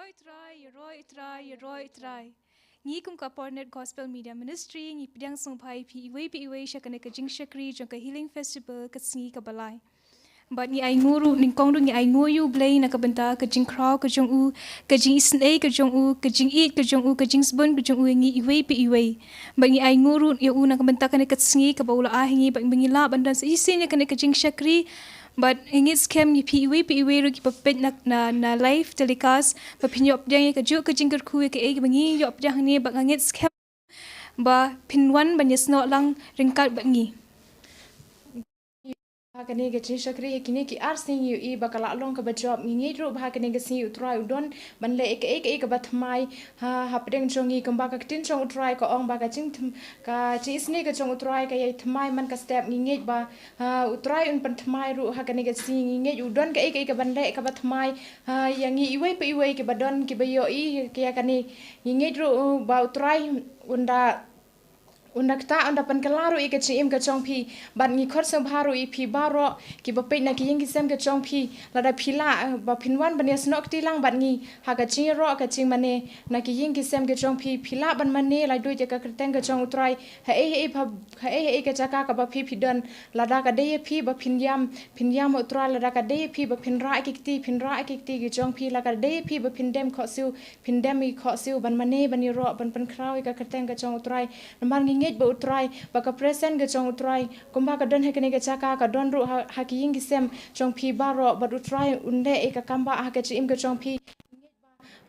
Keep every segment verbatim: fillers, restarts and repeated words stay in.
Trai, ïaroh Trai, ïaroh Trai. Ngi kum ka Pornet Gospel Media Ministry ngi pdiang sngewbha ïa phi iwei pa iwei sha kane ka jingshakri jong ka Healing Festival ka sngi kaba lai. Bad ngi ainguh ruh, nyngkong ruh ngi ainguh ïa U Blei na ka bynta ka jingkhraw ka jong u, ka jingisynei ka jong u, ka jingïeit ka jong u, ka jingsbun ka jong u ïa ngi iwei pa iwei. Bad ngi ainguh ruh ïa u na ka bynta kane ka sngi kaba u la ai ha ngi bad ba ngi lah ban don sa shisien ïa kane ka jingshakri. Bad ngi ngeit skhem ïa phi iwei pa iwei ruh kiba peit na, na, na live telecast ba phin ïoh pdiang ïa kajuh ka jingkyrkhu ïa kaei kaba ngi ïoh pdiang hangne, bad nga ngeit skhem ba phin wan ban ïasnoh lang ryngkat bad ngi. Ha kane ka jingshakri ha kine ki ar sngi ngi ïohi ba ka la long kaba jop. Ngi ngeit ruh ba ha kane ka sngi U Trai u don ban leh ïa kaei kaei kaba thymmai ha, hapdeng jong ngi, kumba ka ktien jong U Trai ka ong ba ka jingthm-, ka jingisynei ka jong U Trai ka ïai thymmai man ka step. Ngi ngeit ba, ha, U Trai un pynthymmai ruh ha kane ka sngi. Ngi ngeit u don kaei kaei kaban leh kaba thymmai, ha, ïa ngi iwei pa iwei kiba don kiba ïohi ïa kane. Ngi ngeit ruh, uh, ba U Trai un da, un da ktah, un da pynkylla ruh ïa ka jingim ka jong phi. Bad ngi khot sngewbha ruh ïa phi baroh kiba peit na ki ïing ki sem ka jong phi, lada phi lah, eh, ba phin wan ban ïasnoh kti lang bad ngi ha ka jingïaroh ka jingmane na ki ïing ki sem ka jong phi. Phi lah ban mane laitluid ïa ka kyrteng ka jong U Trai haei haei ba, haei haei ka jaka kaba phi phi don. Lada ka dei ïa phi ba phin ïam, phin ïam ha U Trai. Lada ka dei ïa phi ba phin rah ki kti, phin rah ki kti ki jong phi. Lada ka dei ïa phi ba phin dem khohsiew, phin dem ïa khohsiew ban mane, ban ïaroh, ban pynkhraw ïa ka kyrteng ka jong U Trai. Namar ngi ngeit ba U Trai, ba ka presence ka jong U Trai kumba ka don ha kane ka jaka, ka don ruh ha, ha ki ïing ki sem jong phi baroh. Bad U Trai un leh ïa ka kambah ha ka jingim ka jong phi.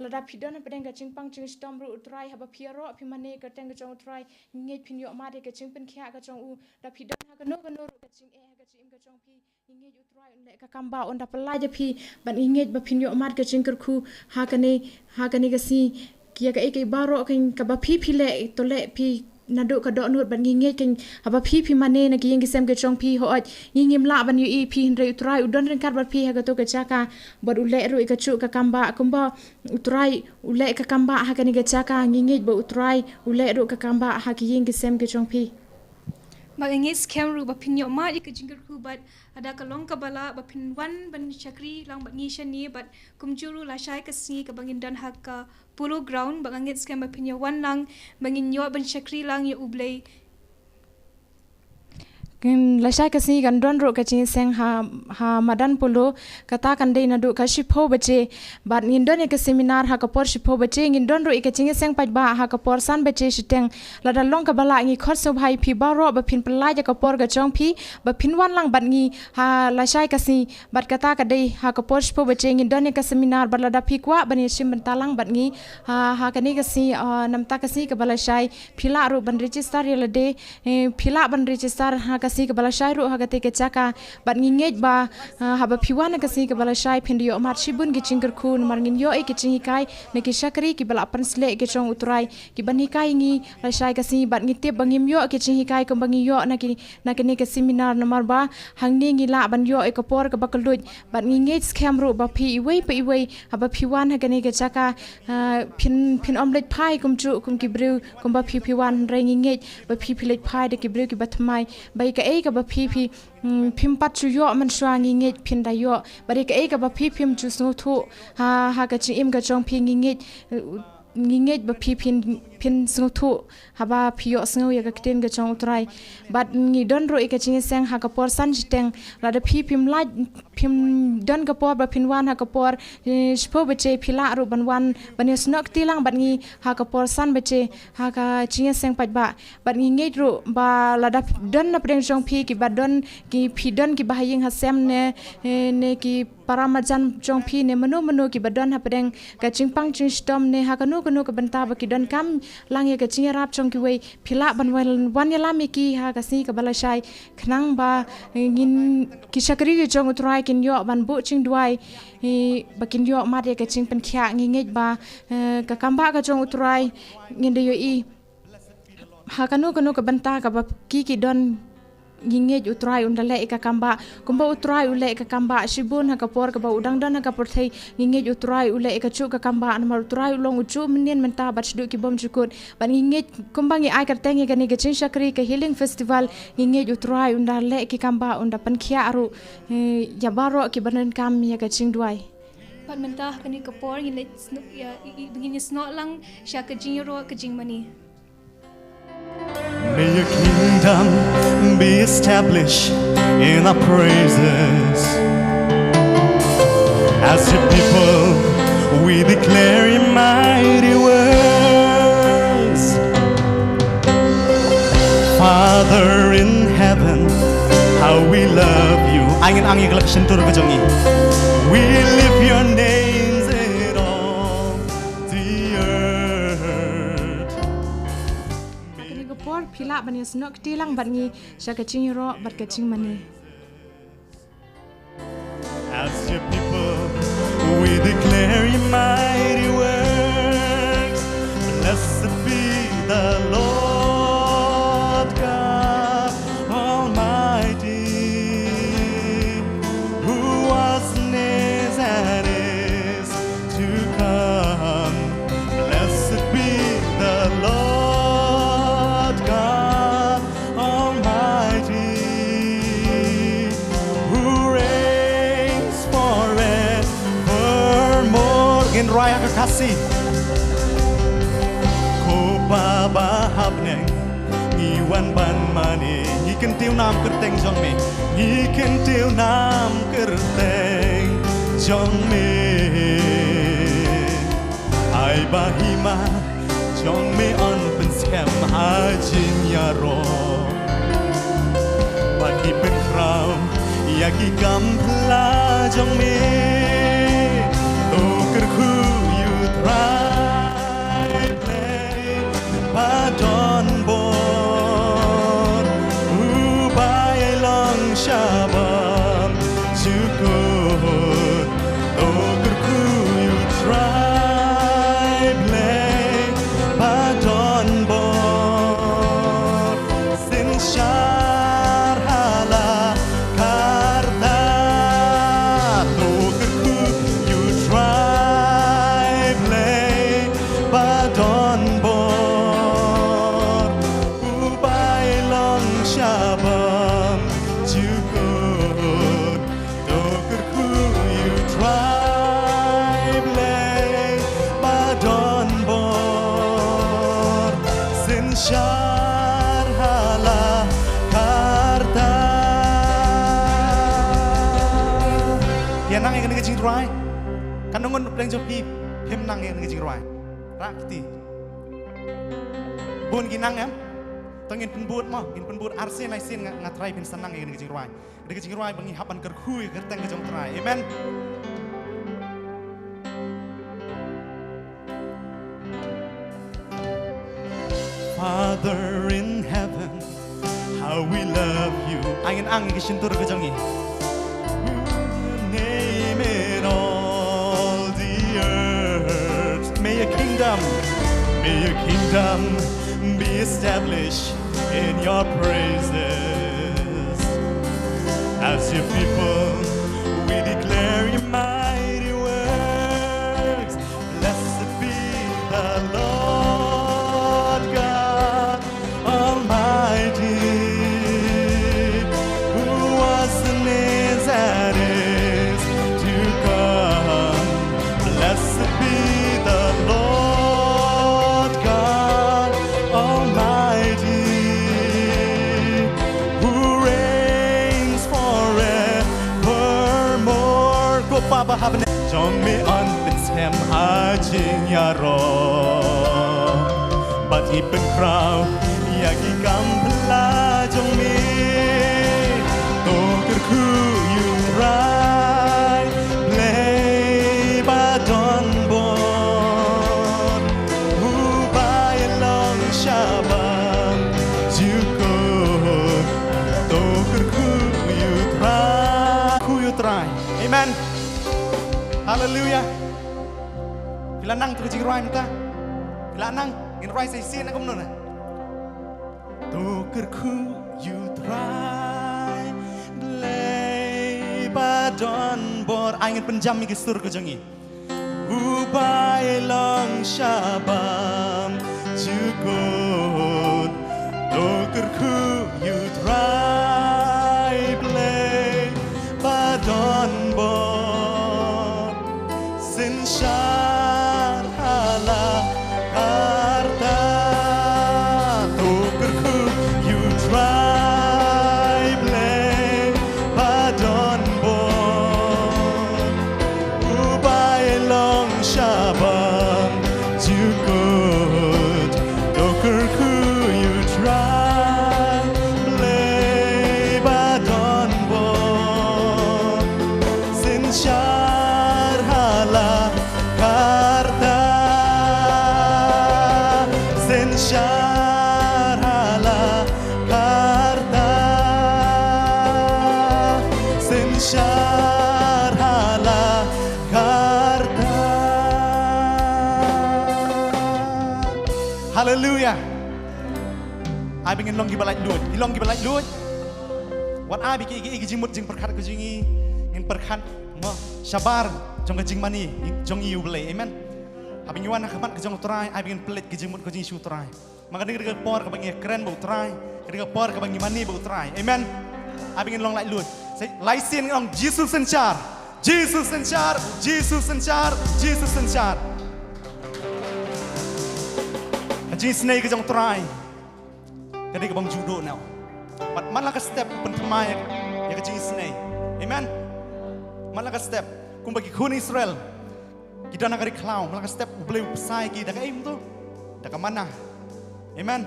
Lada phi don hapdeng ka jingpang jingshitom ruh, U Trai, haba phi ïaroh phi mane ïa ka kyrteng ka jong U Trai, ngi ngeit phin ïoh mad ïa ka jingpynkhiah ka jong u. Da phi don ha kano kano ruh ka jingeh ha ka jingim ka jong phi, ngi ngeit U Trai un leh ka kambah, un da pynlait ïa phi. Bad ngi ngeit ba phin ïoh mad ka jingkyrkhu ha kane, ha kane ka sngi. Ki ïa kaei kaei baroh kaba phi phi leh, to leh phi naduh ka dohnud. Bad ngi ngeit kane, haba phi phi mane na ki ïing ki sem ka jong phi, hooid, ngi ngim lah ban ïohi phi, hynrei U Trai u don ryngkat bad phi ha kato ka jaka. Bad u leh ruh ïa kajuh ka kambah, kumba U Trai u leh ka kambah ha kane ka jaka, ngi ngeit ba U Trai u leh ruh ka kambah ha ki ïing ki sem ka jong phi. Bad ngi ngeit skhem ruh ba phin ïoh mad ïa ka jingkyrkhu, bad lada ka long kaba lah ba phin wan ban shakri lang bad ngi shane, bad kumjuh ruh lashai ka sngi kaba ngin don ha ka Polo Ground, bad nga ngeit skhem ba phin ïa wan lang, ba ngin ïoh ban shakri lang ïa U Blei. Kin lashai ka sngi kan don ruh ka jingïaseng ha, ha madan Polo, kata kan dei naduh ka shiphew baje. Bad ngin don ïa ka seminar ha ka por shiphew baje, ngin don ruh ïa ka jingïaseng paidbah ha ka por san baje shiteng. Lada long kaba lah, ngi khot sngewbha ïa phi baroh ba phin pynlait ïa ka por ka jong phi ba phin wan lang bad ngi ha lashai ka sngi. Bad kata ka dei ha ka por shiphew baje ngin don ïa ka seminar, bad lada phi kwah ban ïashim bynta lang bad ngi ha, ha kane ka sngi, ah, namta ka sngi kaba lashai, phi lah ruh ban register ïa lade, eh, phi lah ban register ha ka sngi kaba lashai ruh ha katei ka jaka. Bad ngi ngeit ba, ah, haba phi wan ha ka sngi kaba lashai phin da ïoh mad shibun ki jingkyrkhu, namar ngin ïoh ïa ki jinghikai na ki shakri kiba la pynsleh ki jong U Trai, kiban hikai ngi lashai ka sngi. Bad ngi tip ba ngim ïoh ki jinghikai kumba ngi ïoh na ki, na kane ka seminar, namar ba hangne ngi lah ban ïoh ïa ka por kaba kylluid. Bad ngi ngeit skhem ruh ba phi iwei pa iwei, haba phi wan ha kane ka jaka, ah, phin, phin ym leit phai kumjuh kum ki briew kumba phi phi wan, hynrei ngi ngeit ba phi phi leit phai da ki briew kiba thymmai. Ba ïa kaei kaba phi phi, hmm, phim pat shu ïoh mynshuwa, ngi ngeit phin da ïoh. Bad ïa kaei kaba phi phim shu sngewthuh ha, ha ka jingim ka jong phi, ngi ngeit, eh, ngi ngeit ba phi phin, phin sngewthuh haba phi ïohsngew ïa ka ktien ka jong U Trai. Bad ngi don ruh ïa ka jingïaseng ha ka por san shiteng. Lada phi phim lait, phim don ka por ba phin wan ha ka por, eh, shiphew baje, phi lah ruh ban wan ban ïasnoh kti lang bad ngi ha ka por san baje ha ka jingïaseng paidbah. Bad ngi ngeit ruh ba lada don napdeng jong phi kiba don, ki phi don kiba ha ïing ha sem ne, eh, ne ki para marjan jong phi ne mano mano kiba don hapdeng ka jingpang jingshitom ne ha kano kano ka bynta ba ki donkam lang ïa ka jingïarap jong kiwei, phi lah ban wan, wan ïalam ïa ki ha ka sngi kaba lashai, khnang ba, eh, ngin, ki shakri ki jong U Trai kin ïoh ban buh jingduwai, eh, ba kin ïoh mad ïa ka jingpynkhiah. Ngi ngeit ba, eh, ka kambah ka jong U Trai ngin da ïohi ha kano kano ka bynta kaba ki ki don. Ngi ngeit U Trai un da leh ïa ka kambah. Kumba U Trai u leh ïa ka kambah shibun ha ka por kaba u dang don ha ka pyrthei, ngi ngeit U Trai u leh ïa kajuh ka kambah, namar U Trai u long ujuh mynnin mynta bad shaduh ki bymjukut. Bad ngi ngeit kumba ngi ai kyrteng ïa kane ka jingshakri ka Healing Festival, ngi ngeit U Trai un da leh ïa ki kambah, un da pynkhiah ruh, eh, ïa baroh kiba donkam ïa ka jingduwai. Pat mynta ha kane ka por ngin leit snoh, ïa, i, i, ngin ïa snoh lang sha ka jingïaroh ka jingmane. May your kingdom be established in our praises. As your people, we declare your mighty works. Father in heaven, how we love you. Ai ngin ang ïa ka lak shyntur ka jong ngi. We lift your names in all the earth. Ha kane ka por phi lah ban ïa snoh kti lang bad ngi sha ka jingïaroh bad ka jingmane. As your people, we declare your mighty works. Blessed be the Lord God Almighty, who was and is and is to come. Blessed be the Lord God Almighty, who reigns forevermore. Ngin rwai ha ka Khasi. Ko Pa ba ha bneng, ngi wan ban mane, ngi kyntiew nam kyrteng jong me, ngi kyntiew nam kyrteng jong me. Ai ba hima jong me yn pynskhem ha jingïaroh. Bad ki pynkhraw ïa ki kam pla jong me. To kyrkhu ïa u Trai Blei ba don bor, uba ïai long sha bymjukut. To kyrkhu ïa u Trai Blei ba don bor, synshar ha la karta. To kyrkhu ïa u Trai Blei ba don bor, uba ïai long sha bymjukut. To kyrkhu ïa u Trai Blei ba don bor, synshar ha la karta. Ïa nang ïa kane ka jingrwai. Kan nang ngun pdeng jong phi, phim nang ïa kane ka jingrwai. Rah kti. Bun ki nang em. To ngin pynbud mo, ngin pynbud arsien laisien nga, nga trai phin sa nang ïa kane ka jingrwai. Kane ka jingrwai ba ngi hap ban kyrkhu ïa ka kyrteng ka jong u Trai. Amen. Father in heaven, how we love you. Ai ngin ang ïa ka shyntur ka jong ngi. Your name in all the earth. May your kingdom, may your kingdom be established in your praises. As your people, we declare your mighty works. Blessed be the Lord God Almighty, who was and is and is to come. Blessed be the Lord God Almighty, who reigns forevermore. Ko Pa ba ha bneng, jong me yn pynskhem ha jingïaroh. Bad ngi pynkhraw ïa ki kam pla jong me. To kyrkhu ïa u Trai Blei ba don bor, uba ïai long sha bymjukut. To kyrkhu ïa u Trai. Kyrkhu ïa u Trai. Amen. Haleluya. Phi la nang ïa ka jingrwai mynta? Phi la nang? Ngin rwai sa shisien na kumno na. To kyrkhu ïa u Trai Blei ba don bor. Ai ngin pynjam ïa ki sur ka jong ngi. Uba ïai long sha bymjukut. To kyrkhu ïa u Trai Blei ba don bor, Synshar ha la karta, synshar ha la karta. Haleluia. Ai ba ngin long kiba laitluid, ngin long kiba laitluid. Wat ai ba ki, ki, ki jingmut jingpyrkhat ka jong ngi ngin pyrkhat mo shabar jong ka jingmane jong ngi ïa U Blei. Amen. Haba ngi wan ha khmat ka jong U Trai, ai ba ngin pynleit ka jingmut ka jong ngi sha U Trai. Ma ka dei ka por kaba ngi kren bad U Trai, ka dei ka por kaba ngi mane bad U Trai. Amen. Ai ba ngin long laitluid. Sa, lai sien ngin ong Jisu synshar. Jisu synshar, Jisu synshar, Jisu synshar. Ka jingisynei ka jong U Trai ka dei kaba ym ju duh noh. Bad man la ka step u pynthymmai ïa ka jingisynei. Amen. Man la ka step kumba ki khun Israel ki don ha ka ri khlaw, man la ka step U Blei u pynshai ïa ki da kaei mynta? Da ka manna. Amen.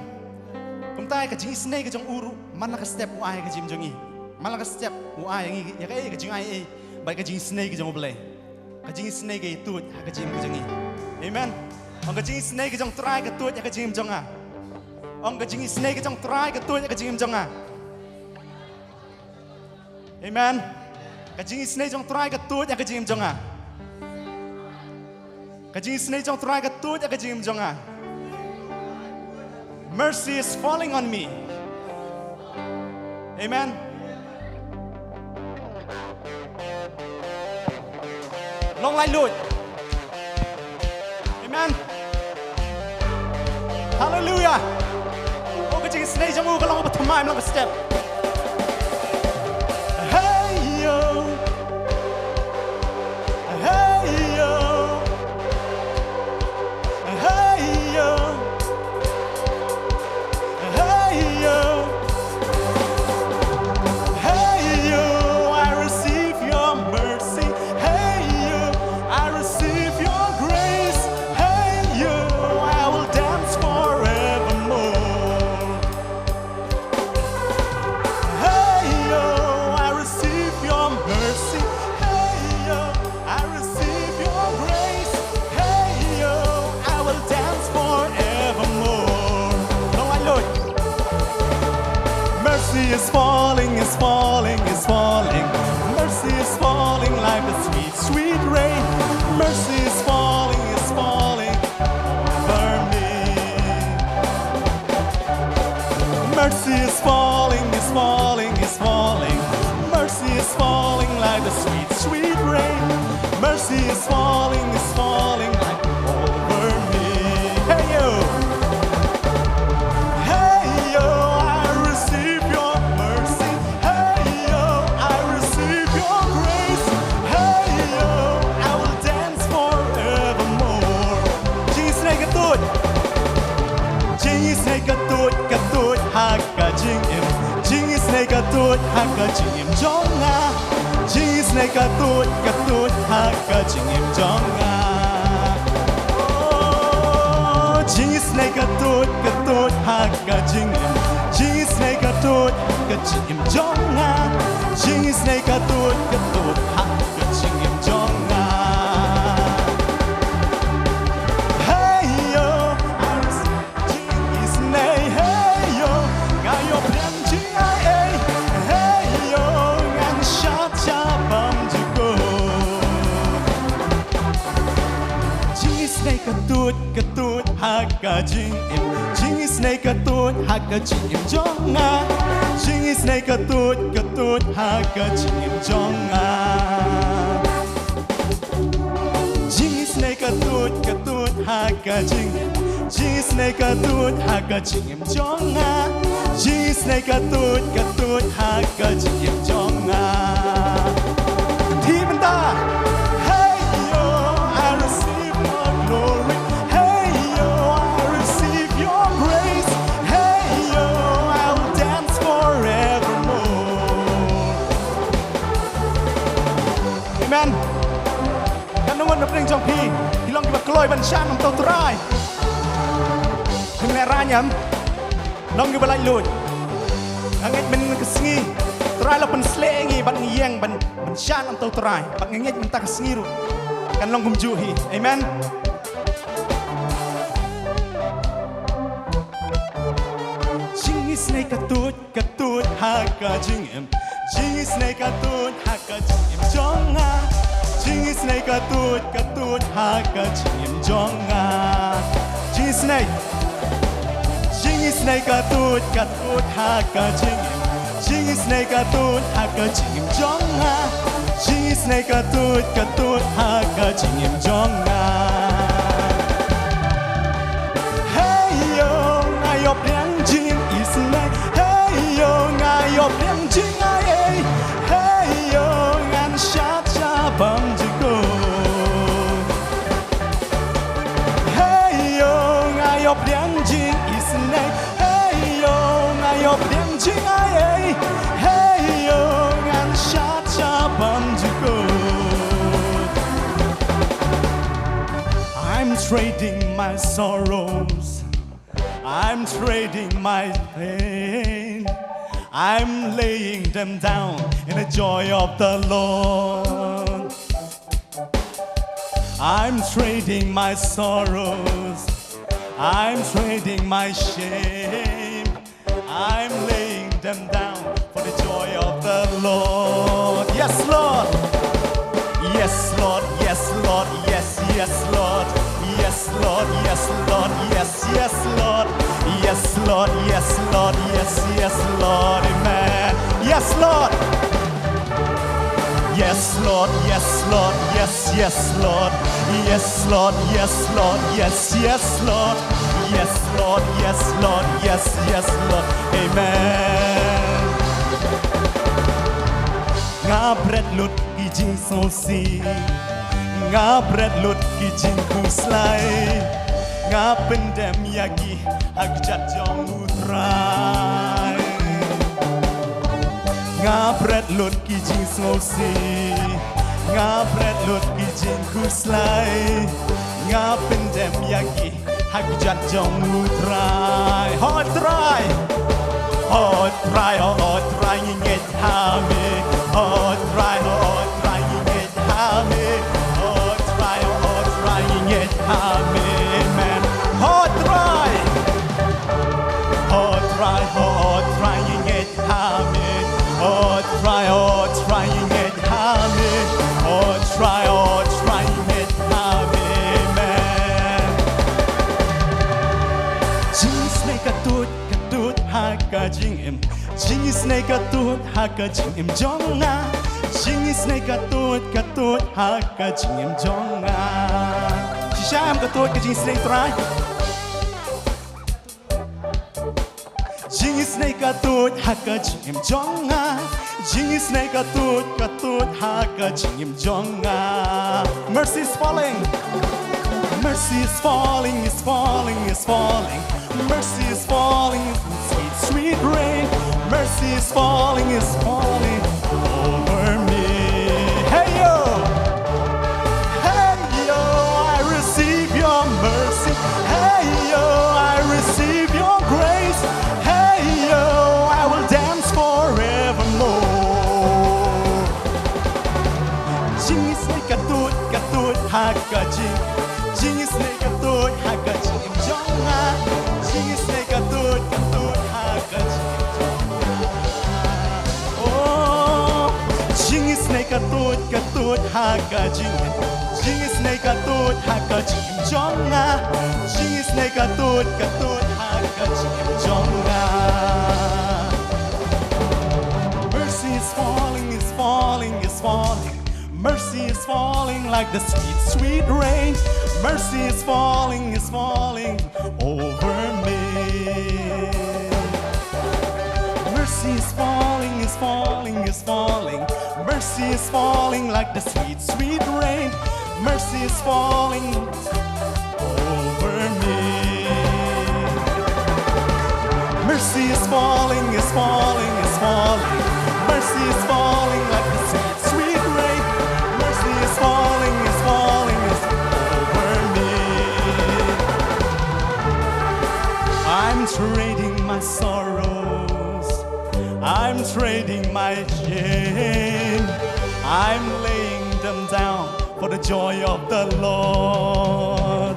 Kumta ka jingisynei ka jong u ruh man la ka step u ai ïa ka jingim jong ngi. Man la ka step u ai ïa ngi ïa kaei? Ka jingai ei bad ka jingisynei ka jong U Blei. Ka jingisynei ka ïa tuid ha ka jingim ka jong ngi. Amen. Ong ka jingisynei ka jong U Trai ka tuid ha ka jingim jong nga. Ong ka jingisynei ka jong U Trai ka tuid ha ka jingim jong nga. Amen. Ka jingisynei jong U Trai ka tuid ha ka jingim jong nga. Ka jingisynei jong U Trai ka tuid ha ka jingim jong nga. Mercy is falling on me. Amen. Long laitluid. Amen. Haleluia. Oh, ka jingisynei jong u ka long ba thymmai man la ka step. Hey yo. Hey yo. Hey yo. Hey yo. Hey yo, I receive your mercy. Hey yo, I receive your grace. Hey yo, I will dance forevermore. Hey yo, I receive your mercy. Hey yo, I receive your grace. Hey yo, I will dance forevermore. Long laitluid. Mercy is falling, is falling, is falling. Mercy is falling like a sweet, sweet rain. Mercy is falling, is falling over me. Mercy is falling, is falling, is falling. Mercy is falling like the sweet, sweet rain. Mercy is falling, is falling like over me. Hey yo. Hey yo, I receive your mercy. Hey yo, I receive your grace. Hey yo, I will dance forevermore. Jingisynei ka tuid. Jingisynei ka tuid, ka tuid ha ka jingim. Jingisynei ka tuid ha ka jingim jong nga. Jingisynei ka tuid, ka tuid ha ka jingim jong nga. Oh, jingisynei ka tuid, ka tuid ha ka jingim. Jingisynei ka tuid ha ka jingim jong nga. Jingisynei ka tuid, ka tuid ha ka jingim jong nga. Hey yo, I receive jingisynei, hey yo, nga ïoh pdiang jingai ei, hey yo, ngan shad sha bam jukut. Jingisynei ka tuid, ka tuid ha ka jingim. Jingisynei ka tuid ha ka jingim jong nga. Jingisynei ka tuid, ka tuid ha ka jingim jong nga. Jingisynei ka tuid, ka tuid ha ka jingim. Jingisynei ka tuid ha ka jingim jong nga. Jingisynei ka tuid, ka tuid ha ka jingim jong nga. Hi mynta. Hey yo, I receive your glory. Hey yo, I receive your grace. Hey yo, I will dance forevermore. Amen. Kan nang wan na pdeng jong phi, phi long kiba kloi ban shah na u Trai. Phi mane ranyam, long kiba laitluid. Nga ngeit mynta ka sngi Trai la pynsleh ïa ngi ban ïeng ban, ban shah na u Trai. Bad nga ngeit mynta ka sngi ruh kan long kumjuh hi. Amen. Jingisynei ka tuid, ka tuid ha ka jingim. Jingisynei ka tuid ha ka jingim jong nga. Jingisynei ka tuid, ka tuid ha ka jingim jong nga. Jingisynei. Jingisynei ka tuid, ka tuid ha ka jingim. Jingisynei ka tuid ha ka jingim jong nga. Jingisynei ka tuid, ka tuid ha ka jingim jong nga. Hey yo, nga ïoh pdiang jingisynei. Hey yo, nga ïoh pdiang jingai ei. Hey yo, ngan shad sha bam jingkut. Hey yo, nga ïoh pdiang jingisynei. Hey yo, nga ïoh pdiang jingai ei. Hey yo, ngan shad sha bam jingkut. I'm trading my sorrows. I'm trading my pain. I'm laying them down in the joy of the Lord. I'm trading my sorrows. I'm trading my shame. I'm laying them down for the joy of the Lord. Yes, Lord. Yes, Lord. Yes, Lord. Yes, yes, Lord. Yes, Lord. Yes, Lord. Yes, yes, Lord. Yes, Lord. Yes, Lord. Yes, yes, Lord. Amen. Yes, Lord. Yes, Lord, yes, Lord, yes, yes, Lord. Yes, Lord, yes, Lord, yes, yes, Lord. Yes, Lord, yes, Lord, yes, yes, Lord. Amen. Nga bret lut ki jingsngewsih. Nga bret lut ki jingkhuslai. Nga pyndem ïa ki ha kjat jong U Trai. Nga bret lut ki jingsngewsih. Nga bret lut ki jingkhuslai. Nga pyndem ïa ki ha kjat jong U Trai. Ho Trai. Ho Trai, ho, ho Trai, ngi ngeit ha me. Ho Trai, ho, ho Trai, ngi ngeit ha me. Ho Trai, ho, ho Trai, ngi ngeit ha me. Amen. Ho Trai. Ho Trai, ho, ho Trai, ngi ngeit ha me. Ho Trai, ho Trai, ngi ngeit ha me. Ho Trai, ho Trai, ngi ngeit ha me. Amen. Jingisynei ka tuid, ka tuid ha ka jingim. Jingisynei ka tuid ha ka jingim jong nga. Jingisynei ka tuid, ka tuid ha ka jingim jong nga. Shisha em ka tuid ka jingisynei Trai. Jingisynei ka tuid ha ka jingim jong nga. Jingisynei ka tuid, ka tuid ha ka jingim jong nga. Mercy is falling. Mercy is falling, is falling, is falling. Mercy is falling, sweet, sweet rain. Mercy is falling, is falling over me. Hey yo! Hey yo, I receive your mercy. Hey yo, I receive your grace. Hey yo, I will dance forevermore. Jingisynei ka tuid, ka tuid ha ka jing. Jingisynei ka tuid ha ka jingim jong nga. Jingisynei ka tuid, ka tuid ha ka jingim jong nga. Oh, jingisynei ka tuid, ka tuid ha ka jingim. Jingisynei ka tuid ha ka jingim jong nga. Jingisynei ka tuid, ka tuid ha ka jingim jong nga. Mercy is falling, is falling, is falling. Mercy is falling like the sweet, sweet rain. Mercy is falling, is falling over me. Mercy is falling, is falling, is falling. Mercy is falling like the sweet, sweet rain. Mercy is falling over me. Mercy is falling, is falling, is falling. Mercy is falling like the sweet, sweet rain. Mercy is falling, is falling, is over me. I'm trading my sorrows. I'm trading my shame. I'm laying them down for the joy of the Lord.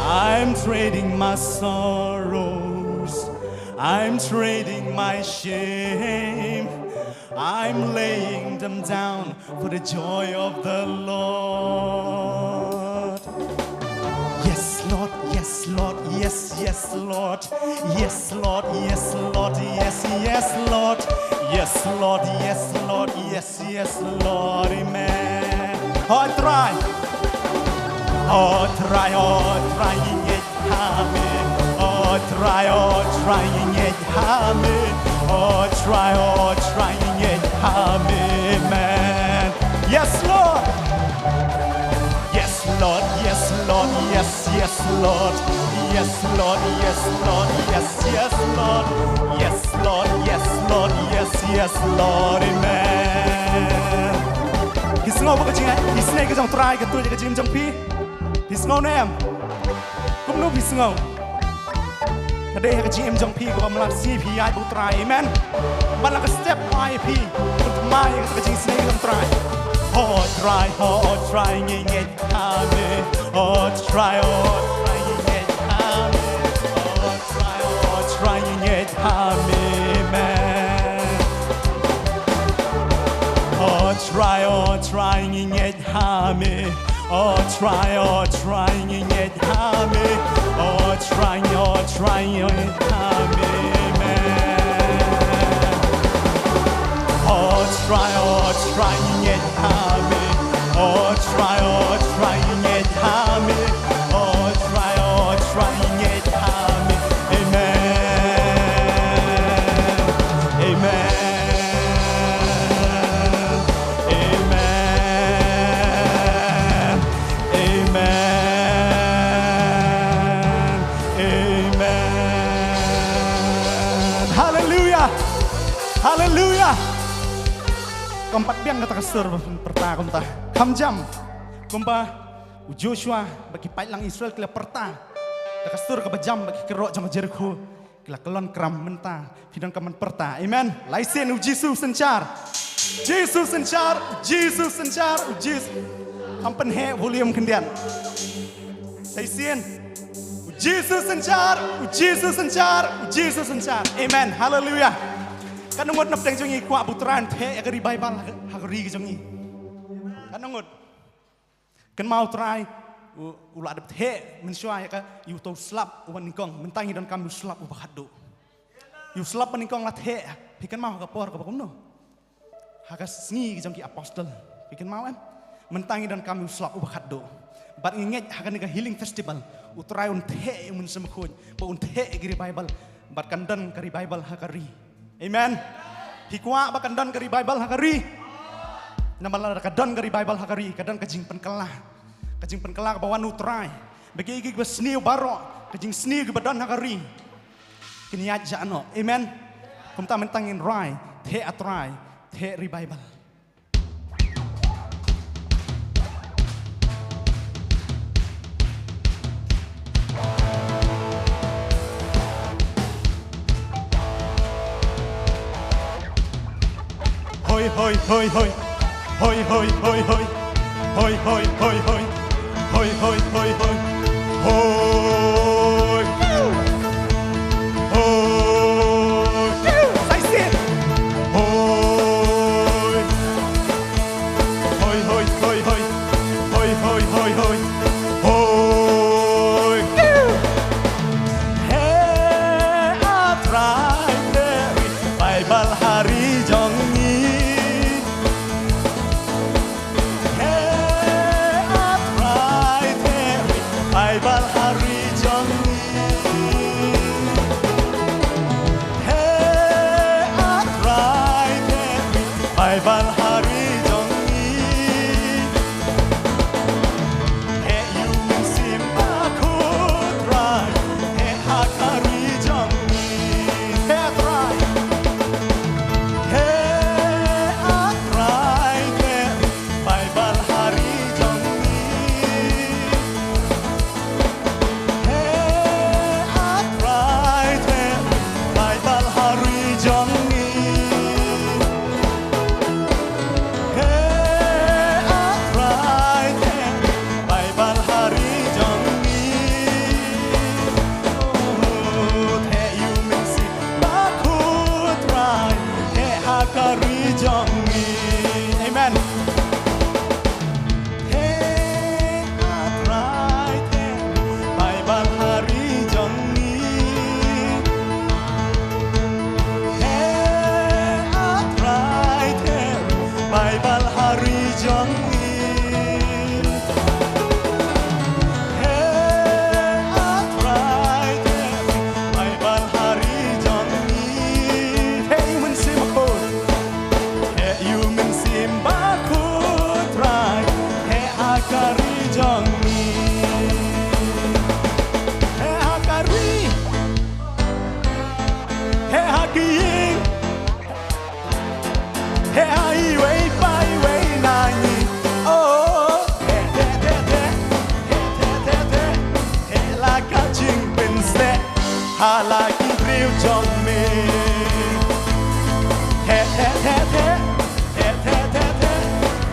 I'm trading my sorrows. I'm trading my shame. I'm laying them down for the joy of the Lord. Yes, Lord, yes, Lord, yes, yes, Lord. Yes, Lord, yes, Lord, yes, yes, Lord. Yes, Lord, yes, Lord, yes, yes, Lord. Amen. Hoi Trai. Hoi Trai, Hoi Trai, ngeit ha me. Hoi Trai, Hoi Trai, ngeit ha me. Hoi Trai, Hoi Trai, ngeit ha me. Amen. Yes, Lord. Yes, Lord, yes, Lord, yes, yes, Lord. Yes, Lord, yes, Lord, yes, yes, Lord. Yes, Lord, yes, Lord, yes, yes, Lord. Amen. Phi sngew ba ka jing, phi sngew ka jong Trai ka tuid ka jingim jong phi? Phi sngew ne em? Kumno phi sngew? Ka dei ha ka jingim jong phi kaba ym lah sngi phi ïaid bad u Trai. Amen. Ba la ka step ïa phi. Kumta ma ïa ka jingsngew jong u Trai. Hoi Trai, Hoi Trai, ngeit ha me. Hoi Trai, Hoi Trai, ngeit ha me. Hoi Trai, Hoi Trai, ngeit ha me. Amen. Hoi Trai, Hoi Trai, ngeit ha me. Hoi Trai, Hoi Trai, ngeit ha me. Hoi Trai, Hoi Trai, ngeit ha me. Amen. Hoi Trai, Hoi Trai, ngeit ha me. Hoi Trai, Hoi Trai, ngeit ha me. Hoi Trai, Hoi Trai, ngeit ha me. Amen. Amen. Amen. Amen. Amen. Haleluia. Haleluia. Kam pat biang kata ka sur ba pyrta kumta. Kham jam. Kumba u Joshua bad ki paidlang Israel ki la pyrta da ka sur kaba jam bad ki kyrwoh jong Jerikho. Ki la kyllon kram mynta. Phi donkam ban pyrta. Amen. Lai sien u Jisu synshar. Jisu synshar. U Jisu synshar. U Jisu. Kham pynheh volume khyndiat. Lai sien. U Jisu synshar. U Jisu synshar. U Jisu synshar. Amen. Haleluia. Katno ngut na pdeng jong ngi kwah ba u Trai un theh ïa ka revival ha ka, ha ka ri ka jong ngi? Katno ngut? Kynmaw u Trai, u, u la dep theh mynshuwa ïa ka, ïa uto u slap uba nyngkong, mynta ngi donkam ïa u slap uba khatduh. Ïa u slap ba nyngkong la theh, phi kynmaw ha ka por kaba kumno? Ha ka sngi jong ki apostol, phi kynmaw em? Mynta ngi donkam ïa u slap uba khatduh. Bad ngi ngeit ha kane ka healing festival, u Trai un theh ïa u Mynsiem Bakhuid, bad un theh ïa ki revival, bad kan don ka revival ha ka ri. Amen. Phi kwah ba kan don ka revival ha ka ri? Namar lada ka don ka revival ha ka ri, ka don ka jingpynkylla. Ka jingpynkylla kaba wan u Trai. Ba ki, ki, kiba sniew baroh, ka jingsniew kiba don ha ka ri, kin ïaid noh. Amen. Kumta mynta ngin rai, theh ah Trai, theh revival. Hoi, hoi, hoi, hoi. Hoi, hoi, hoi, hoi. Hoi, hoi, hoi, hoi. Hoi, hoi, hoi, hoi. Hoi. Hoi. Sai sien. Hoi. Hoi, hoi, hoi, hoi. Hoi, hoi, hoi, hoi. Hoi. Theh ah Trai, theh revival ha ri jong ngi. Theh ah Trai, theh revival ha ri jong ngi. Theh ah Trai, theh revival ha ri jong ngi. Theh ïa u Mynsiem Bakhuid Trai, theh ha ka ri jong ngi. Theh ah Trai. Theh ah Trai, theh revival ha ri jong ngi. Theh ah Trai, theh revival ha ri jong ngi. Theh ah Trai, theh revival ha ri jong ngi. Pynsleh ha la ki briew jong me. Heh, heh, heh, heh. Heh, heh, heh, heh.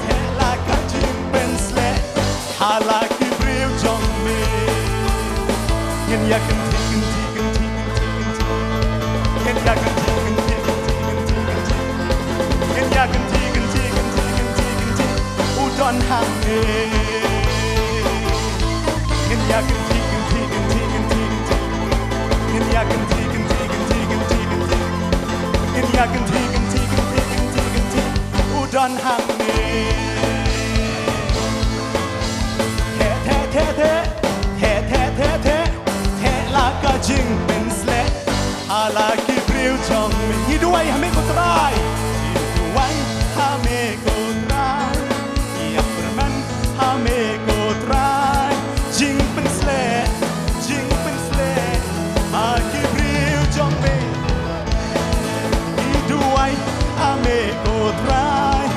Heh la ka jingpynsleh ha la ki briew jong me. Ngin ïa kynti, kynti, kynti, kynti, kynti. Ngin ïa kynti, kynti, kynti, kynti, kynti. Ngin ïa kynti, kynti, kynti, kynti, kynti. U don hangne. Ngin ïa kynti, kynti, kynti, kynti, kynti. Ngin ïa kynti, kynti, kynti, kynti, kynti. Ngin ïa kynti, kynti, kynti, kynti, kynti. U don hangne. Heh, heh, heh, heh. Heh, heh, heh, heh. Heh la ka jingpynsleh ha la ki briew jong me. Ngi duwai ha me ko Trai. Ngi duwai ha me ko Trai. Ïa kyrmen ha me ko Trai. Jingpynsleh, jingpynsleh ha ki briew jong me. Ngi duwai ha me ko Trai.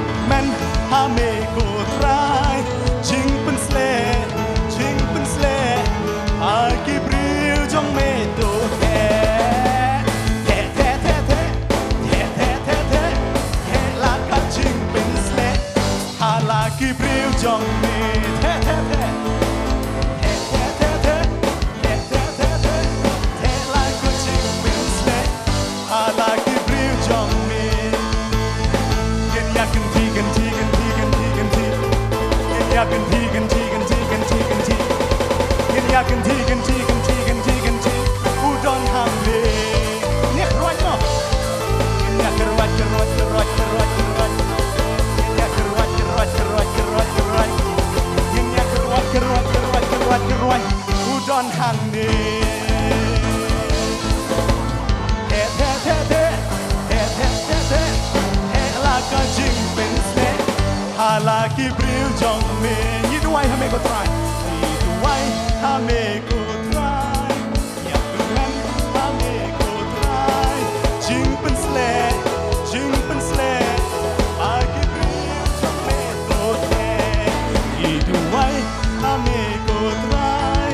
Kyrmen ha me ko Trai. Jingpynsleh, jingpynsleh ha ki briew jong me to heh. Heh, heh, heh, heh. Heh, heh, heh, heh. Heh la ka jingpynsleh ha la ki briew jong me. Heh, heh, heh. Heh, heh, heh, heh. Heh, heh, heh, heh. Heh la ka jingpynsleh ha la ki briew jong me. Ngin ïa kynti, kynti, kynti, kynti, kynti. Ngin ïa kynti, kynti, kynti, kynti, kynti. Ngin ïa kynti, kynti, kynti, kynti, kynti. U don hangne. Ngin ïa kyrwat noh. Ngin ïa kyrwat, kyrwat, kyrwat, kyrwat, kyrwat. Ngin ïa kyrwat, kyrwat, kyrwat, kyrwat, kyrwat. Ngin ïa kyrwat, kyrwat, kyrwat, kyrwat, kyrwat. U don hangne. Heh, heh, heh, heh. Heh, heh, heh, heh. Heh la ka jingpynsleh ha la ki briew jong me. Ngi duwai ha me ko Trai. Ngi duwai ha me ko Trai. Ïa kyrmen ha me ko Trai. Jingpynsleh, jingpynsleh ha ki briew jong me to heh. Ngi duwai ha me ko Trai.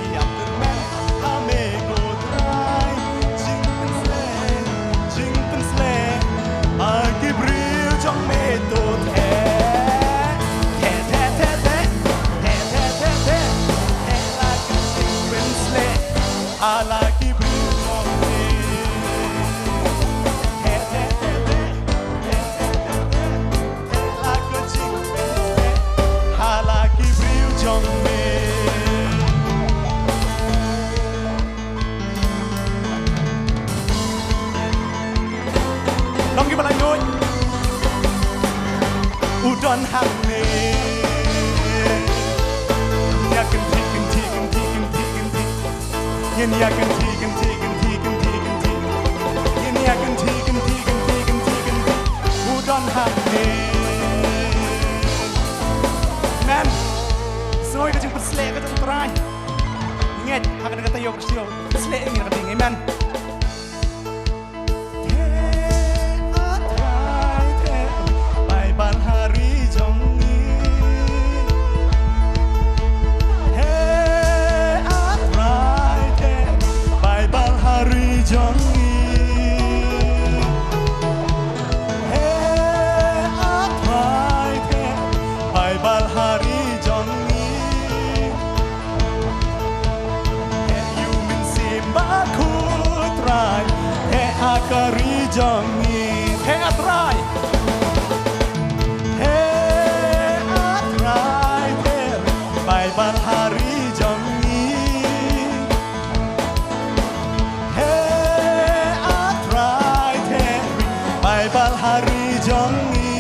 Ïa kyrmen ha me ko Trai. Jingpynsleh, jingpynsleh ha ki briew jong me to heh. Heh, heh, heh, heh. Heh, heh, heh, heh. Heh la ka jingpynsleh ha la ki briew jong me. Heh, heh, heh, heh. Heh, heh, heh, heh. Heh la ka jingpynsleh ha la ki briew jong me. Long kiba la ïoh. U don hangne. Ïa kynti, kynti, kynti, kynti, kynti. Ngin ïa kynti, kynti, kynti, kynti, kynti. Ngin ïa kynti, kynti, kynti, kynti, kynti. U don hangne. Amen. Sngew ïa ka jingpynsleh ka jong U Trai. Ngeit ha kane ka taïew ka shnong. Pynsleh ïa ngi ha ka ding. Amen. Heh, A Trai, heh, Baibl ha ri jong ngi. Heh, A Trai, heh, Baibl ha ri jong ngi. Heh, A Trai, heh, Baibl ha ri jong ngi. Heh ïa u Mynsiem Bakhuid Trai, heh ha ka ri jong ngi. Heh A Trai. Heh A Trai, heh Baibl ha ri jong ngi. Heh A Trai, heh Baibl ha ri jong ngi.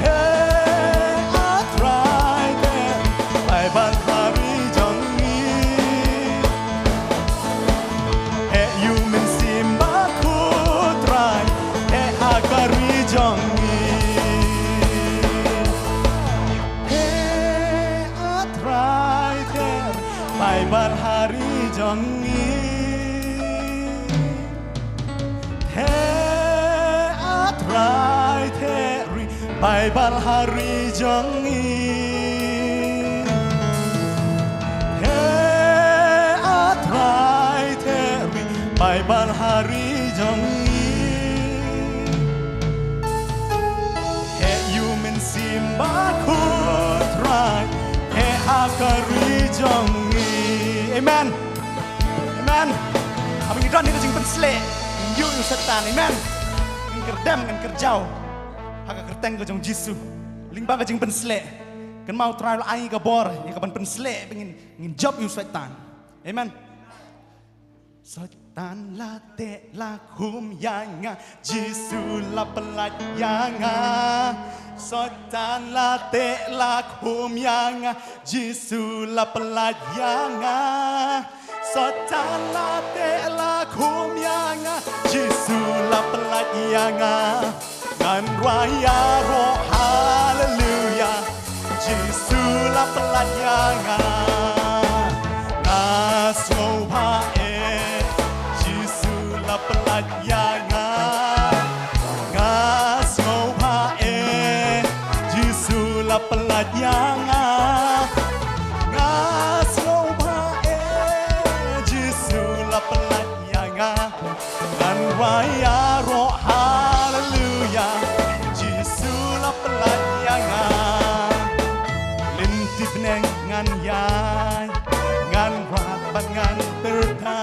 Heh A Trai, heh Baibl ha ri jong ngi. Heh ïa u Mynsiem Bakhuid Trai, heh ha ka ri jong ngi. Heh A Trai, heh Baibl ha ri jong ngi. Heh A Trai, heh ri Baibl ha ri jong ngi. jong ngi. Heh ïa u Mynsiem Bakhuid Trai, heh ha ka ri jong ngi. Amen. Amen. Haba ngi don ha ka jingpynshlur, ngin ïoh ïa u Soitan. Amen. Ngin kyrdem, ngin kyrjaw ha ka kyrteng ka jong Jisu. Lyngba ka jingpynshlur, kynmaw u Trai u la ai ka bor ïa ka ban pynshlur ba ngin, ngin jop ïa u Soitan. Amen. Soitan la teh la khum ïa nga, Jisu la pyllait ïa nga. Soitan la teh la khum ïa nga, Jisu la pyllait ïa nga. Soitan la teh la khum ïa nga, Jisu la pyllait ïa nga. Ngan rwai ïaroh, haleluya, Jisu la pyllait ïa nga. Nga sngewbha eh, Jisu la pyllait ïa nga. Nga sngewbha eh, Jisu la pyllait ïa nga. Nga sngewbha eh, Jisu la pyllait ïa nga. Ngan rwai ïaroh, haleluya, Jisu la pyllait ïa nga. Lynti bneng ngan ïaid, ngan wad bad ngan pyrta.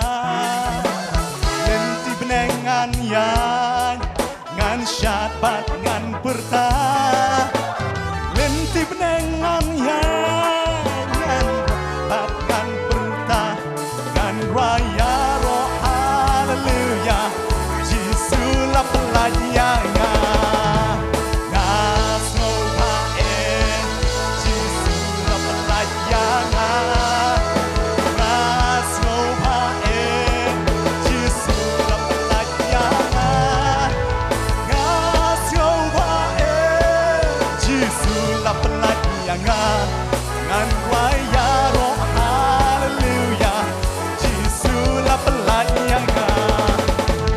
Lynti bneng ngan ïaid, ngan shad bad ngan pyrta. Lynti bneng ngan ïaid, ngan wad bad ngan pyrta. Ngan rwai ïaroh, haleluya, Jisu la pyllait ïa nga. Nga sngewbha eh, Jisu la pyllait ïa nga. Nga sngewbha eh, Jisu la pyllait ïa nga. Nga sngewbha eh, Jisu la pyllait ïa nga. Ngan rwai ïaroh, haleluya, Jisu la pyllait ïa nga.